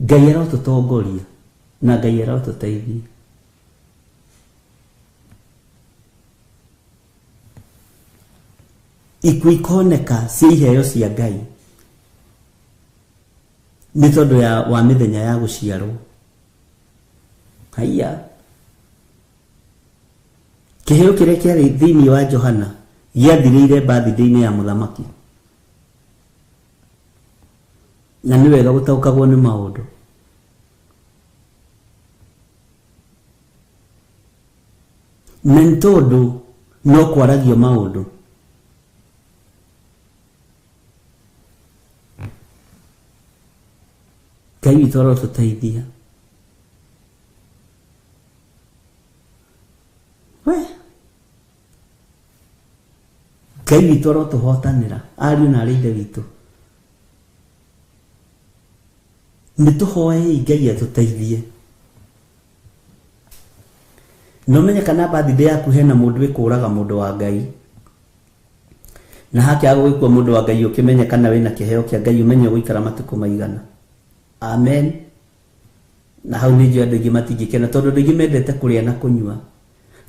Ngai arotũtongoria na Ngai arotũteithia. Ikuũ ikoneka cia iheo cia Ngai nĩ tondũ wa mĩthenya ya gũciarwo. Haiya, kĩheo kĩrĩa kĩarĩ thĩinĩ wa Johana gĩathirĩire birthday-inĩ ya mũthamaki. Na nĩ wega gũtaũkagwo nĩ maũndũ. Na nĩ tondũ no kwaragio maũndũ. Ngai witũ arotũteithia. We Ngai witũ arotũhotanĩra ariũ na arĩ ithe witũ. Nĩ tũhoei Ngai atũteithie. Na ũmenye kana birthday yaku hena mũndũ ĩkũraga mũndũ wa Ngai. Na hakĩaga gũgĩkua mũndũ wa Ngai ũkĩmenye kana wĩna kĩheo kĩa Ngai, ũmenye ũgũikara matukũ maigana. Amen. Na hau nĩ njũĩ andũ aingĩ matingĩkena, tondũ andũ aingĩ mendete kũrĩa na kũnyua.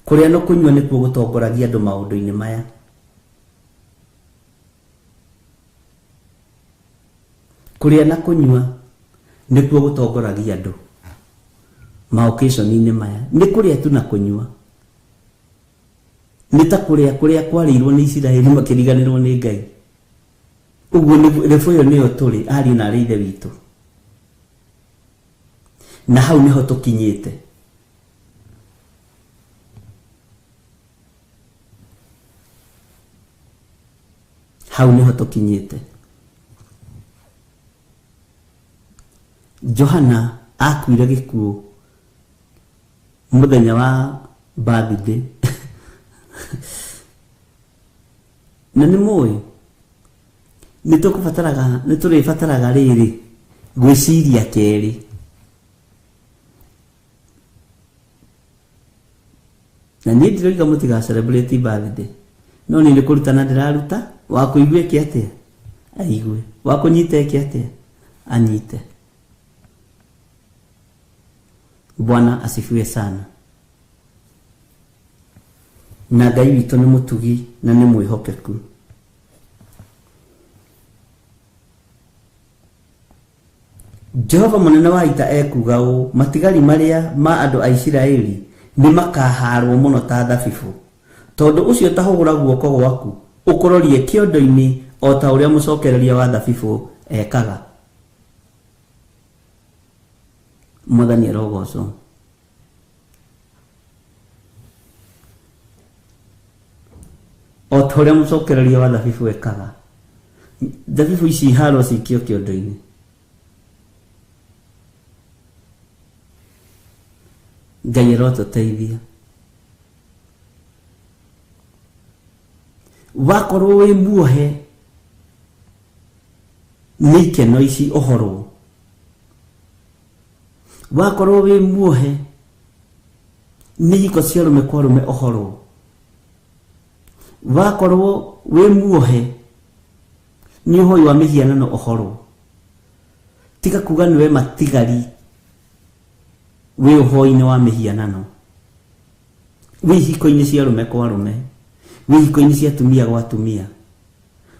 Kũrĩa na kũnyua nĩkuo gũtongoragia andũ maũndũ-inĩ maya. Kũrĩa na kũnyua nĩkuo gũtongoragia andũ ma-occasion-inĩ maya. Nĩ kũrĩa tu na kũnyua. Nĩ ta kũrĩa kũrĩa kwarĩirwo nĩ Isiraeli makĩriganĩrwo nĩ Ngai. Ũguo rĩbũ ĩyo nĩyo tũrĩ ariũ na arĩ ithe witũ. Na hau nĩho tũkinyĩte. Hau nĩho tũkinyĩte. Johana akuire gĩkuũ mũthenya wa birthday. Na nĩ mũĩ nĩ tũkũbataraga, nĩ tũrĩbataraga rĩrĩ gwĩciria kerĩ. Na niĩ ndiroiga mũtiga celebrate birthday, no niĩ nĩ kũrutana ndĩraruta. Wa kũigua eke atĩa? Aigue. Wa kũnyita eke atĩa? Anyite. Bwana asifiwe sana. Na Ngai witũ nĩ mũtugi na nĩ mwĩhokeku. Jehova mũnene wa ita ekuuga ũũ, matigari marĩa ma andũ a Isiraeli nĩ makahaarwo mũno ta thabibũ. Tondũ ũcio ta hũgũra guoko gwaku ũkũrorie kĩondo-inĩ o ta ũrĩa mũcokereria wa thabibũ ekaga. Mwathani arogocwo. O ta ũrĩa mũcokereria wa thabibũ ekaga. Thabibũ ici iharwo cikio kĩondo-inĩ. Ngai arotũteithia. Wakorwo wĩ muohe nĩ ikeno ici ũhorwo. Wakorwo wĩ muohe nĩ ihiko cia arũme kwa arũme ũhorwo. Wakorwo wĩ muohe nĩ ũhoi wa mĩhianano ũhorwo. Tiga kuga nĩwe matigari wĩ ũhoi-inĩ wa mĩhianano, wĩ ihiko-inĩ cia arũme kwa arũme, wĩ ihiko-inĩ cia atumia gwa atumia,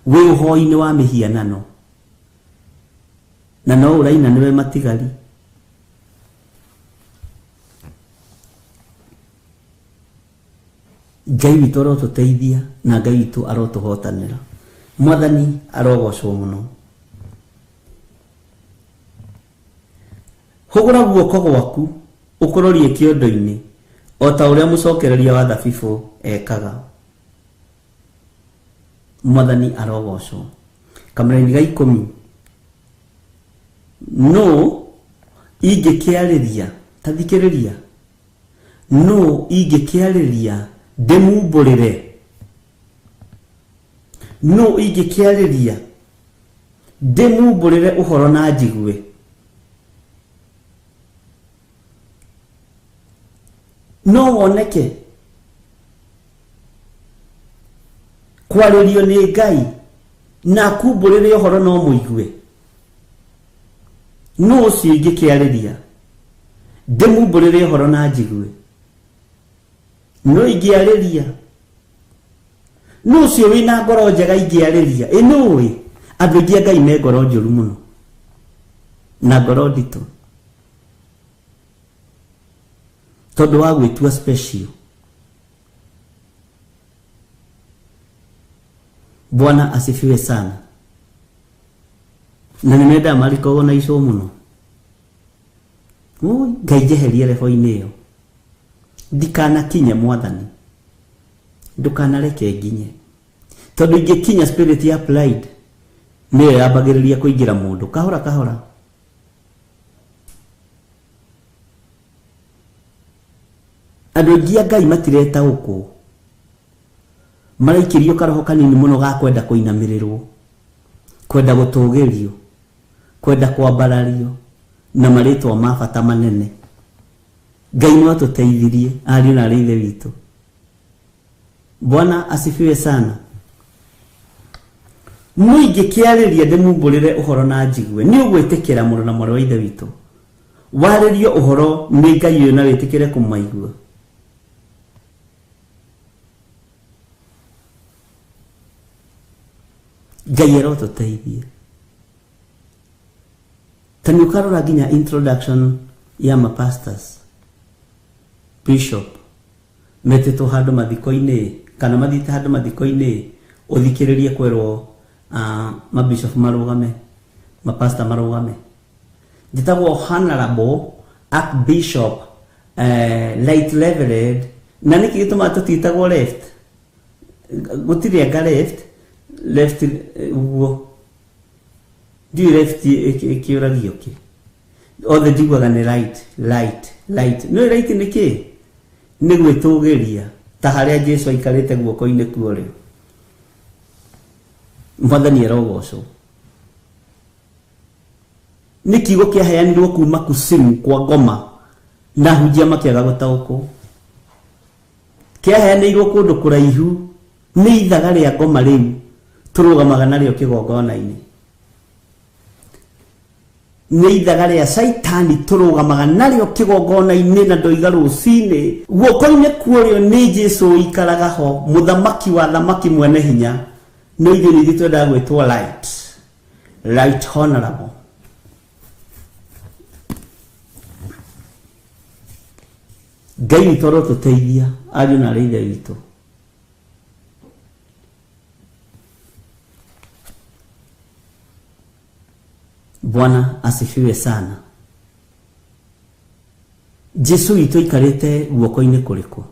wĩ ũhoi-inĩ wa mĩhianano, na no ũraina nĩwe matigari. Ngai witũ arotũteithia na Ngai witũ arotũhotanĩra. Mwathani arogocwo mũno. Hũgũra guoko gwaku ũkũrorie kĩondo-inĩ o ta ũrĩa mũcokereria wa thabibũ ekaga. Mwathani arogocwo. Kamũraini ga 10. No ingĩkĩarĩria, ta thikĩrĩria, no ingĩkĩarĩria ndĩmumbũrĩre, no ingĩkĩarĩria ndĩmumbũrĩre ũhoro na njigue. No woneke kwarĩrio nĩ Ngai na akumbũrĩre ũhoro no mũigue. No ũcio ingĩkĩarĩria ndĩmumbũrĩre ũhoro na njigue. No ingĩarĩria, no ũcio wĩna ngoro njega ingĩarĩria. Ĩ nũĩ andũ aingĩ a Ngai me ngoro njũru mũno na ngoro nditũ tondũ wa gwĩtua special. Bwana asifiwe sana. Na nĩ mendaga marikogwo na icũ mũno. Oi, Ngai njeherie rebo-inĩ ĩyo, ndikanakinye Mwathani, ndũkanareke nginye, tondũ ingĩkinya spirit ya pride nĩyo yambagĩrĩria kũingĩra mũndũ kahora kahora. Andũ aingĩ a Ngai matiretaũkwo, maraikĩrio karoho kanini mũno ga kwenda kũinamĩrĩrwo, kwenda gũtũgĩrio, kwenda kwambarario na marĩtwa ma bata manene. Ngai no atũteithirie ariũ na arĩ ithe witũ. Bwana asifiwe sana. No ingĩkĩarĩria ndĩmumbũrĩre ũhoro na njigue, nĩ ũgwĩtĩkĩra mũrũ na mwarĩ wa ithe witũ. Warĩrio ũhoro nĩ Ngai ũyũ na wĩtĩkĩre kũmaigua. Ngai arotũteithie. Ta nĩ ũkarora nginya introduction ya ma pastors, bishop metĩtwo handũ mathiko-inĩ kana mathiĩte handũ mathiko-inĩ, ũthikĩrĩrie kwĩrwo ma bishop marũgame, ma pastor marũgame. Njĩtagwo honorable archbishop, light reverend. Na nĩkĩ gĩtũmaga tũtiĩtagwo left? Gũtirĩ anga left, left ũguo. Ndiũĩ left ĩkĩũragio kĩ. Othe njiguaga nĩ right, right, right. Nĩũĩ right nĩ kĩ? Nĩ gwĩtũgĩria ta harĩa Jesu aikarĩte guoko-inĩ kwa ũrĩo. Mwathani arogocwo. Nĩ kiugo kĩaheanirwo kuma kusimu kwa ngoma na hunjia makĩaga gũtaũkwo. Kĩaheanĩirwo kũndũ kũraihu nĩ ithaga rĩa ngoma rĩu tũrũgamaga narĩo kĩgongona-inĩ. Nĩ ithaga rĩa Caitani tũrũgamaga narĩo kĩgongona-inĩ na ndoiga rũcinĩ. Guoko-inĩ kwa ũrĩo nĩ Jesu ũikaraga ho, mũthamaki wa thamaki mwene hinya. No ithuĩ nĩ ithuĩ twendaga gwĩtwo light, right honorable. Ngai witũ arotũteithia ariũ na arĩ ithe witũ. Bwana asifiwe sana. Jesu witũ aikarĩte guoko-inĩ kũrĩkũ?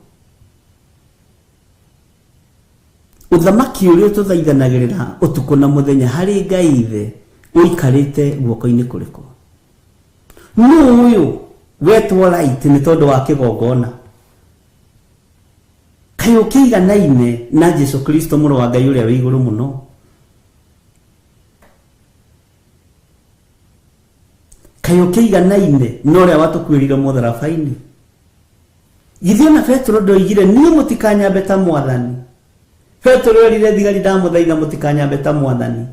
Ũthamaki ũrĩa tũthaithanagĩrĩra ũtukũ na mũthenya harĩ Ngai ithe ũikarĩte guoko-inĩ kũrĩkũ? Nũ ũyũ wetwo right nĩ tondũ wa kĩgongona? Kaĩ ũkĩiganaine na Jesu Kristo mũrũ wa Ngai ũrĩa wĩ igũrũ mũno? Kaĩ ũkĩiganaine na ũrĩa watũkuĩrire mũtharaba-inĩ? Githĩ ona Petero ndoigire niĩ mũtikanyambe ta mwathani? Petero erire thigari ndamũthaitha mũtikanyambe ta mwathani.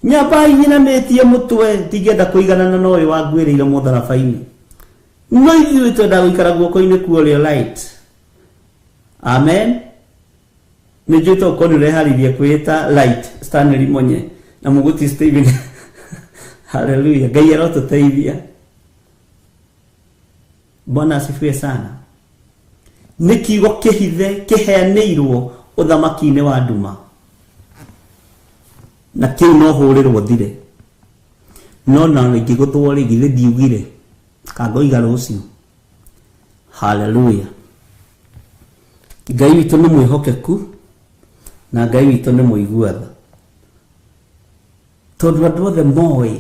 Nyambai nyinamĩtie mũtwe ndingĩenda kũiganana na ũyũ wanguĩrĩire mũtharaba-inĩ. No ithuĩ twendaga gũikara guoko-inĩ kwa ũrĩo light. Amen. Nĩ njũĩ to ũkorwo nĩ ũreharĩirie kwĩĩta light Stanley Monye na Mũgũti Stephen. Hallelujah. Ngai arotũteithia. Bwana asifiwe sana. Nĩ kiugo kĩhithe kĩheanĩirwo ũthamaki-inĩ wa nduma. Na kĩu no hũrĩrwo thire. No na ingĩgũthwo rĩ, githĩ ndiugire kangoiga rũciũ. Hallelujah. Ngai witũ nĩ mwĩhokeku na Ngai witũ nĩ mũigua tha. Tondũ andũ othe moĩ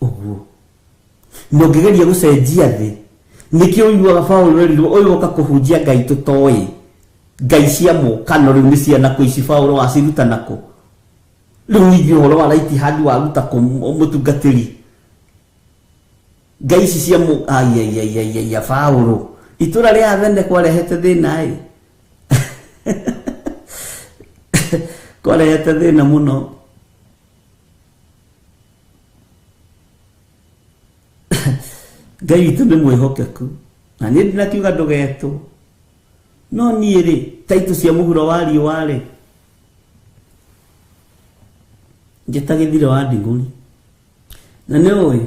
ũguo. Na ũngĩgeria gũcenjia thĩ, nĩkĩo ũiguaga Paũlũ erirwo ũyũ oka kũhunjia Ngai tũtoĩ. Ngai cia mũkano rĩu nĩ ciana kũ ici Paũlũ waciruta nakũ? Rĩu ningĩ ũhoro wa right hand waruta kũ mũtungatĩri? Ngai ici cia mũ-, ai, ai, ai, ai, ai, Paũlũ. Itũra rĩa Athene kwarehete thĩna ĩ. Kwarehete thĩna mũno. Ngai witũ nĩ mwĩhokeku. Na niĩ ndinakiuga ndũgetwo. No niĩ rĩ, taitũ cia mũhuro wa riũa rĩ, njĩta gĩthire wa ndigũri. Na nĩ ũĩ,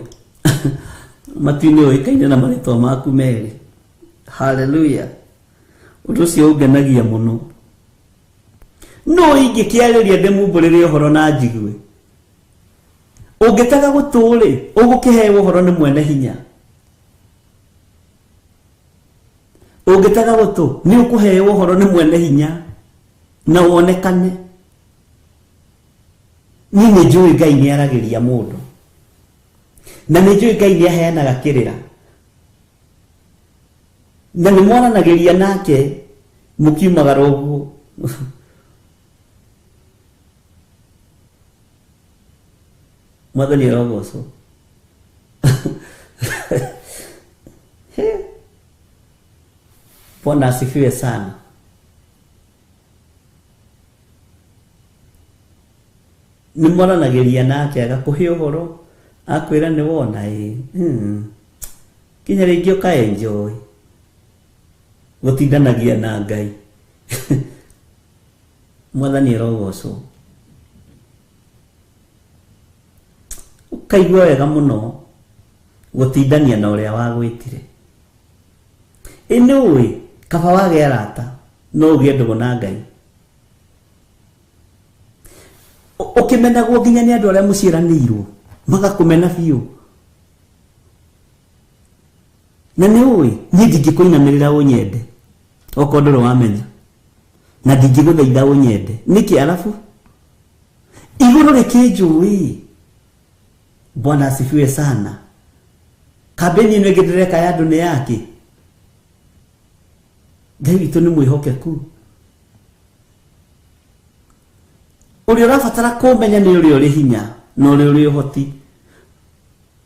matu-inĩ ũĩkaine na marĩtwa maku merĩ. Hallelujah. Ũndũ ũcio ũngenagia mũno. No ingĩkĩarĩria ndĩmumbũrĩre ũhoro na njigue. Ũngĩtega gũtũ rĩ, ũgũkĩheo ũhoro nĩ mwene hinya. Ũngĩtega gũtũ, nĩ ũkũheo ũhoro nĩ mwene hinya na wonekane. Niĩ nĩ njũĩ Ngai nĩ aragĩria mũndũ. Na nĩ njũĩ Ngai nĩ aheanaga kĩrĩra. Na nĩ mwaranagĩria nake mũkiumagara ũguo. Mwathani arogocwo. Bwana asifiwe sana. Nĩ mwaranagĩria nake agakũhe ũhoro, akwĩra nĩ wona ĩ. Kinya rĩngĩ ũka enjoy. Gũtindanagia na Ngai. Mwathani arogocwo. Ũkaigua wega mũno gũtindania na ũrĩa wagwĩtire. Ĩ nĩ ũĩ, kaba wage arata, no ũgĩe ndũgũ na Ngai. Ũkĩmenagwo nginya nĩ andũ arĩa mũciaranĩirwo, magakũmena biũ. Na nĩ ũĩ, niĩ ndingĩkũinamĩrĩra ũnyende, okorwo ndũrĩ wamenya. Na ndingĩgũthaitha ũnyende. Nĩkĩ arabu? Igũrũ rĩkĩnjũĩ. Bwana asifiwe sana. Kambĩni ĩno ĩngĩ ndĩreka ya andũ nĩ yake. Ngai witũ nĩ mwĩhokeku. Ũrĩa ũrabatara kũmenya nĩ ũrĩa ũrĩ hinya na ũrĩa ũrĩ ũhoti.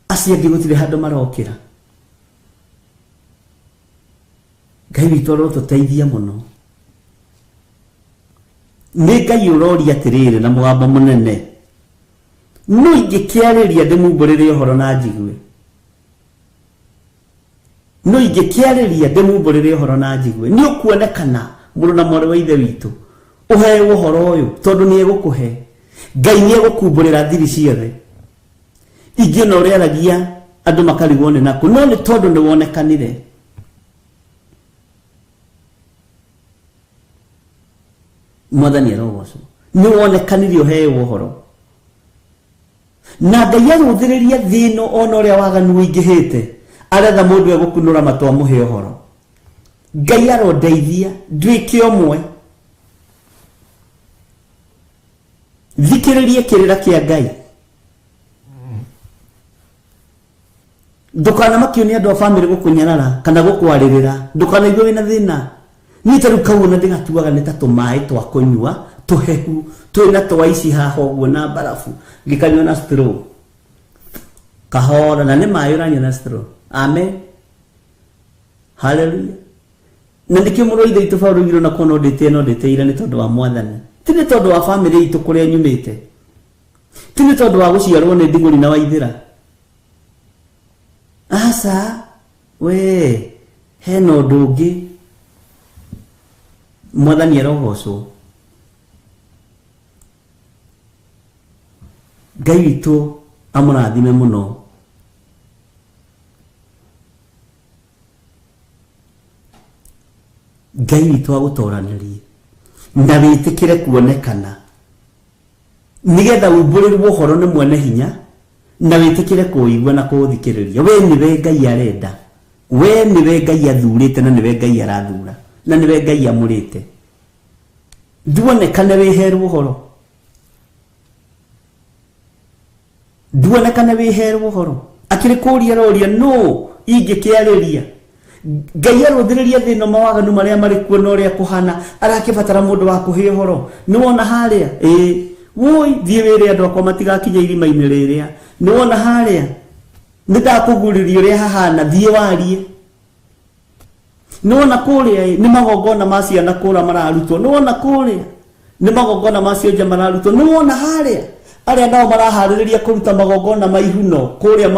Acio angĩ gũtirĩ handũ marokĩra. Ngai witũ arotũteithia mũno. Nĩ Ngai ũroria atĩrĩrĩ na mũgambo mũnene. No ingĩkĩarĩria ndĩmumbũrĩre ũhoro na njigue. No ingĩkĩarĩria ndĩmumbũrĩre ũhoro na njigue. Nĩ ũkuonekana mũrũ na mwarĩ wa ithe witũ. Ũheo ũhoro ũyũ tondũ nĩ egũkũhe. Ngai nĩ egũkumbũrĩra thiri ciothe. Ingĩona ũrĩa aragia andũ makarigwo nĩ nakũ, no nĩ tondũ nĩ wonekanire. Mwathani arogocwo. Nĩ wonekanire ũheo ũhoro. Na Ngai arũthĩrĩria thĩ ĩno ona ũrĩa waganu ũingĩhĩte, aretha mũndũ egũkunũra matũ amũhe ũhoro. Ngai arondeithia nduĩke ũmwe. Thikĩrĩrie kĩrĩra kĩa Ngai. Ndũkanamakio nĩ andũ a bamĩrĩ gũkũnyarara kana gũkwarĩrĩra. Ndũkanaigue wĩna thĩna. Niĩ ta rĩu kau ona ndĩgatuaga nĩ ta tũmaĩ twa kũnyua tũhehu twĩna twa ici haha ũguo na mbarabu, ngĩkanyua na straw. Kahora na nĩ maĩ ũranyua na straw. Amen. Hallelujah. Na nĩkĩo mũrũ wa ithe witũ Paũlũ oigire ona korwo no ndĩtĩe, no ndĩtĩire nĩ tondũ wa Mwathani. Ti nĩ tondũ wa bamĩrĩ itũ kũrĩa nyumĩte, ti nĩ tondũ wa gũciarwo nĩ ndigũri na waithĩra. Aca, we hena ũndũ ũngĩ. Mwathani arogocwo. Ngai witũ amũrathime mũno. Ngai witũ agũtoranĩrie na wĩtĩkĩre kuonekana nĩgetha umbũrĩrwo ũhoro nĩ mwene hinya na wĩtĩkĩre kũũigua na kũũthikĩrĩria. We nĩwe Ngai arenda, we nĩwe Ngai athurĩte, na nĩwe Ngai arathura, na nĩwe Ngai amũrĩte. Nduonekane wĩherwo ũhoro, nduonekane wĩherwo ũhoro. Akĩrĩ kũũria aroria nũ ingĩkĩarĩria. Ngai arũthĩrĩria thĩ ĩno mawaganu marĩa marĩ kuo na ũrĩa kũhana, arakĩbatara mũndũ wa kũhe ũhoro. Nĩwona harĩa? Ĩĩ. Woi, thiĩ wĩre andũ akwa matigakinye irima-inĩ rĩrĩa. Nĩwona harĩa? Nĩndakũgurĩria ũrĩa hahana, thiĩ warie. Nĩwona kũrĩa ĩ, nĩ magongona ma ciana kũra mararutwo. Nĩwona kũrĩa? Nĩ magongona ma cionje mararutwo. Nĩwona harĩa? Arĩa nao maraharĩrĩria kũruta magongona ma ihuno kũrĩa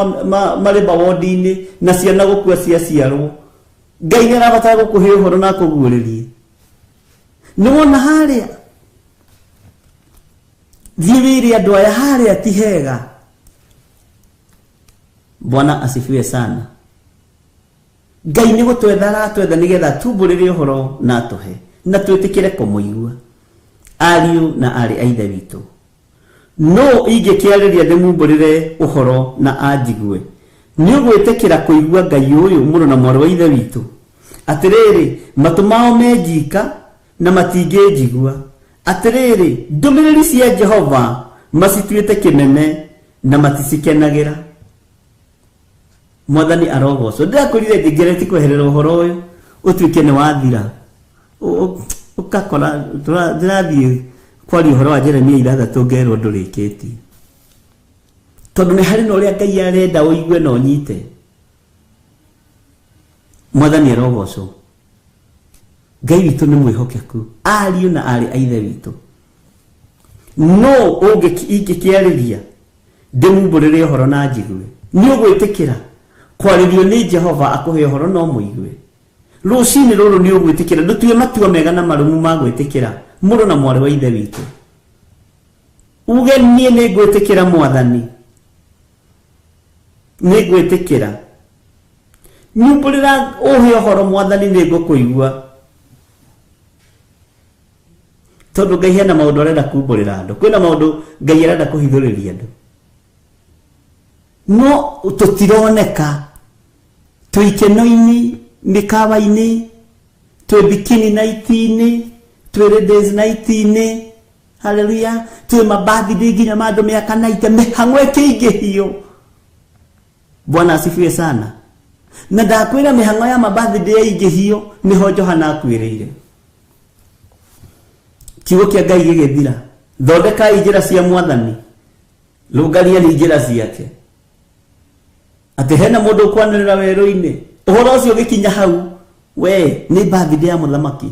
marĩ mawodi-inĩ na ciana gũkua ciaciarwo. Ngai nĩ arabatara gũkũhe ũhoro na akũguũrĩrie. Nĩwona harĩa? Thiĩ wĩre andũ aya harĩa ti hega. Bwana asifiwe sana. Ngai nĩ gũtwetha aratwetha nĩgetha atumbũrĩre ũhoro na atũhe na twĩtĩkĩre kũmũigua. Ariũ na aarĩ a Ithe witũ, no ingĩkĩarĩria ndĩmumbũrĩre ũhoro na anjigue, nĩ ũgwĩtĩkĩra kũigua Ngai ũyũ mũrũ na mwarĩ wa Ithe witũ? Atĩrĩrĩ, matũ mao me njika na matingĩnjigua. Atĩrĩrĩ, ndũmĩrĩri cia Jehova macituĩte kĩmene na maticikenagĩra. Mwathani arogocwo. Ndĩrakwĩrire ngĩgeretie kweherera ũhoro ũyũ ũtuĩke nĩ wathira. Ũgakora ndĩrathiĩ kwaria ũhoro wa Jeremia 6 ngerwo ndũrĩkĩtie, tondũ nĩ harĩ na ũrĩa Ngai arenda ũigue na ũnyite. Mwathani arogocwo. Ngai witũ nĩ mwĩhokeku, ariũ na aarĩ a Ithe witũ. No ingĩkĩarĩria ndĩmumbũrĩre ũhoro na njigue, nĩ ũgwĩtĩkĩra kwarĩrio nĩ Jehova akũhe ũhoro no mũigue. Rũcinĩ rũrũ nĩ ũgwĩtĩkĩra, ndũtue matua mega na marũmu ma gwĩtĩkĩra mũrũ na mwarĩ wa Ithe witũ. Uge niĩ nĩ ngwĩtĩkĩra Mwathani, nĩ ngwĩtĩkĩra. Nyumbũrĩra ũhe ũhoro Mwathani, nĩ ngũkũigua. Tondũ Ngai hena maũndũ arenda kumbũrĩra andũ, kwĩna maũndũ Ngai arenda kũhithũrĩria andũ, no tũtironeka. Twĩ ikeno-inĩ, mĩkawa-inĩ, twĩ bikini night-inĩ, twĩ ladies night-inĩ, haleluya, twĩ mabirthday nginya ma andũ mĩaka 90, mĩhang'o ĩkĩingĩhio. Bwana asifiwe sana. Na ndakwĩra mĩhang'o ya mabirthday yaingĩhio nĩho Johana akuĩrĩire. Kiugo kĩa Ngai gĩgĩthira. Thondekai njĩra cia Mwathani, rũngariai njĩra ciake. Atĩ hena mũndũ ũkwanĩrĩra werũ-inĩ, ũhoro ũcio ũgĩkinya hau, we nĩ birthday ya mũthamaki.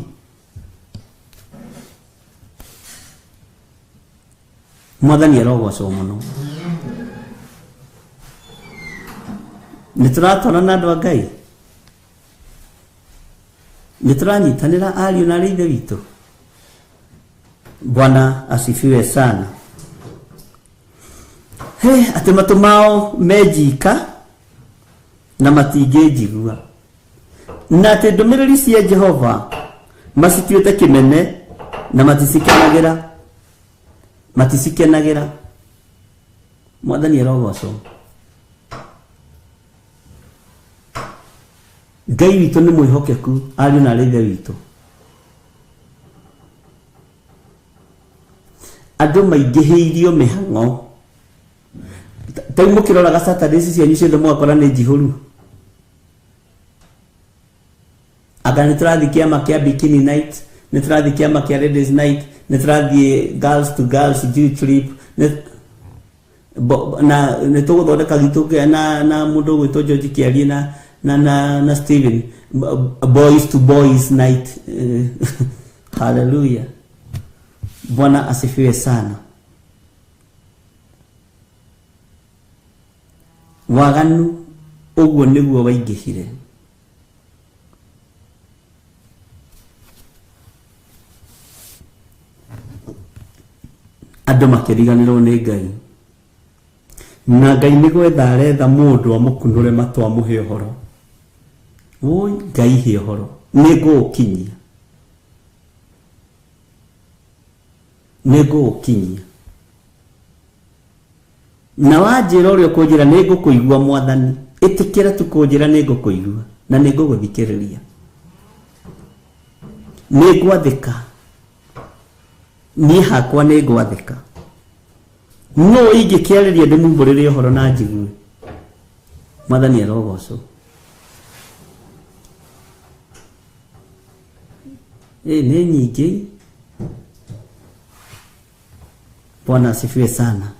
Mwathani arogocwo mũno. Nĩ tũratwarana na andũ a Ngai, nĩ tũranyitanĩra ariũ na aarĩ a Ithe witũ. Bwana asifiwe sana. He, atĩ matũ mao me njika na matingĩnjigua, na atĩ ndũmĩrĩri cia Jehova macituĩte kĩmene na maticikenagĩra, maticikenagĩra. Mwathani arogocwo. Ngai witũ nĩ mwĩhokeku, ariũ na aarĩ a Ithe witũ. Andũ maingĩhĩirio mĩhang'o. Ta rĩu mũkĩroraga Saturdays cianyu ciothe mũgakora nĩ njihũru. Anga nĩ tũrathiĩ kĩama kĩa bikini night, nĩ tũrathiĩ kĩama kĩa ladies night, nĩ tũrathiĩ girls to girls Jew trip, na nĩ tũgũthondeka gitũ na mũndũ ũgwĩtwo George Kĩarie na Steven, boys to boys night. Hallelujah. Bwana asifiwe sana. Waganu ũguo nĩguo waingĩhire. Andũ makĩriganĩrwo nĩ Ngai. Na Ngai nĩ gwetha aretha mũndũ amũkunũre matũ amũhe ũhoro. Woi Ngai he ũhoro. Nĩ ngũũkinyia. Nĩ ngũũkinyia. Na wanjĩra ũrĩa ũkũnjĩra nĩ ngũkũigua mwathani. Ĩtĩkĩra tu kũnjĩra nĩ ngũkũigua na nĩ ngũgũthikĩrĩria. Nĩ ngwathĩka. Niĩ hakwa nĩ ngwathĩka. No ingĩkĩarĩria ndĩmumbũrĩre ũhoro na njigue. Mwathani arogocwo. Ĩ nĩ nyingĩ. Bwana asifiwe sana.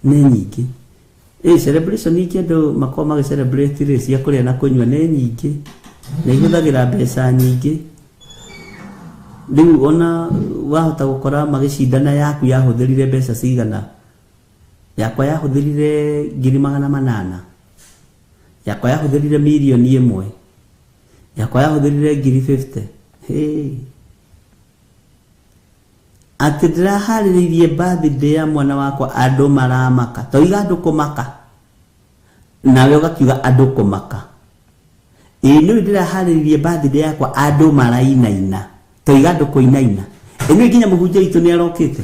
Nĩ nyingĩ. Ĩ celebration ingĩ andũ makoragwo magĩ celebrate rĩ cia kũrĩa na kũnyua nĩ nyingĩ. Na ihũthagĩra mbeca nyingĩ. Rĩu ona wahota gũkora magĩcindana yaku yahũthĩrire mbeca cigana. Yakwa yahũthĩrire 800,000. Yakwa yahũthĩrire 1,000,000. Yakwa yahũthĩrire 50,000. Hey. Atĩ ndĩraharĩrĩirie birthday ya mwana wakwa andũ maramaka. Toiga andũ kũmaka. Nawe ũgakiuga andũ kũmaka. Ĩĩ nĩũĩ ndĩraharĩrĩirie birthday yakwa andũ marainaina. Toiga andũ kũinaina. Ĩ nĩũĩ nginya mũhunjia witũ nĩ arokĩte.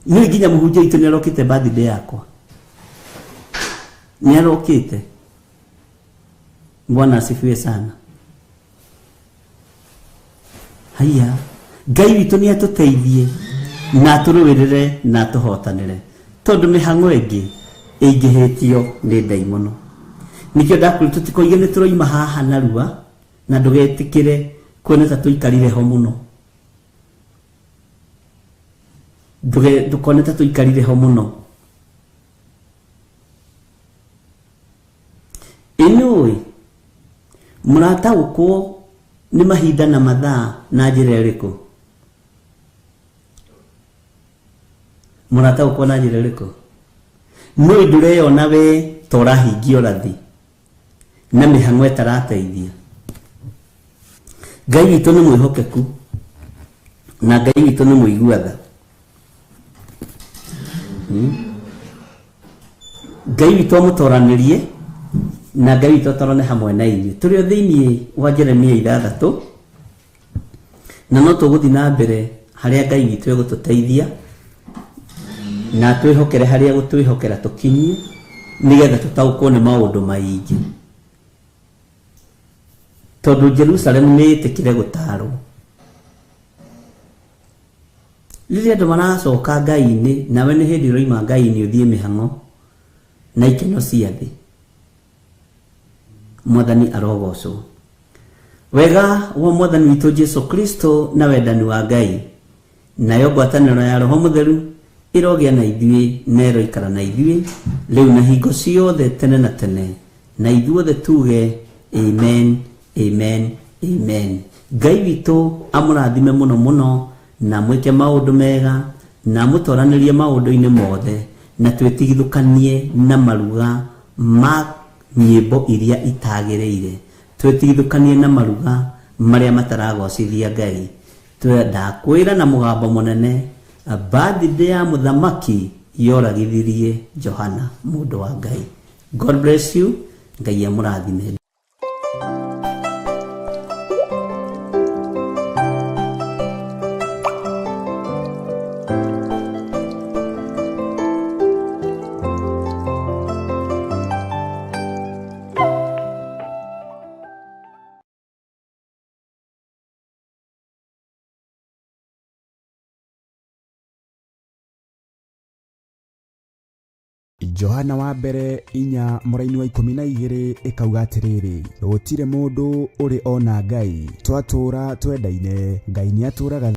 Nĩũĩ nginya mũhunjia witũ nĩ arokĩte birthday yakwa. Nĩ arokĩte. Bwana asifiwe sana. Haiya. Ngai witũ nĩ atũteithie na atũrũĩrĩre na atũhotanĩre tondũ mĩhang'o ĩngĩ ĩingĩhĩtio nĩ ndaimono. Nĩkĩo ndakwĩra tũtikoige nĩ tũroima haha narua na ndũgetĩkĩre kuona ta tũikarire ho mũno. Ndũkone ta tũikarire ho mũno. Ĩnũĩ mũrataũkwo nĩ mahinda na mathaa na njĩra ĩrĩkũ? Mũrataũkwo na njĩra ĩrĩkũ? Nũĩ ndũreyona we ta ũrahingia ũrathi na mĩhang'o ĩtarateithia. Ngai witũ nĩ mwĩhokeku na Ngai witũ nĩ mũigua tha. Ngai witũ amũtoranĩrie na Ngai witũ atorane hamwe na inyuĩ. Tũrĩ o thĩinĩ wa Jeremia 6 na no tũgũthiĩ na mbere harĩa Ngai witũ egũtũteithia na twĩhokere harĩa egũtwĩhokera tũkinyie nĩgetha tũtaũkwo nĩ maũndũ maingĩ. Tondũ Jerusalemu nĩ ĩtĩkĩre gũtarwo. Rĩrĩa andũ maracoka Ngai-inĩ, nawe nĩ hĩndĩ ũroima Ngai-inĩ ũthiĩ mĩhang'o na ikeno cia thĩ. Mwathani arogocwo. Wega wa Mwathani witũ Jesu Kristo na wendani wa Ngai nayo ngwatanĩro ya Roho Mũtheru ĩrogĩa na ithuĩ na ĩroikara na ithuĩ rĩu na hingo ciothe tene na tene, na ithuothe tuge amen, amen, amen. Ngai witũ amũrathime mũno mũno na mwĩke maũndũ mega na amũtoranĩrie maũndũ-inĩ mothe na twĩtigithũkanie na maruga ma nyĩmbo iria itagĩrĩire, twĩtigithũkanie na maruga marĩa mataragocithia Ngai. Ndakwĩra na mũgambo mũnene, birthday ya mũthamaki yoragithirie Johana mũndũ wa Ngai. God bless you. Ngai amũrathime. Johana wa mbere 4 mũraini wa 12 ĩkauga atĩrĩrĩ, gũtirĩ mũndũ ũrĩ ona Ngai, twatũũra twendaine, Ngai nĩatũũraga.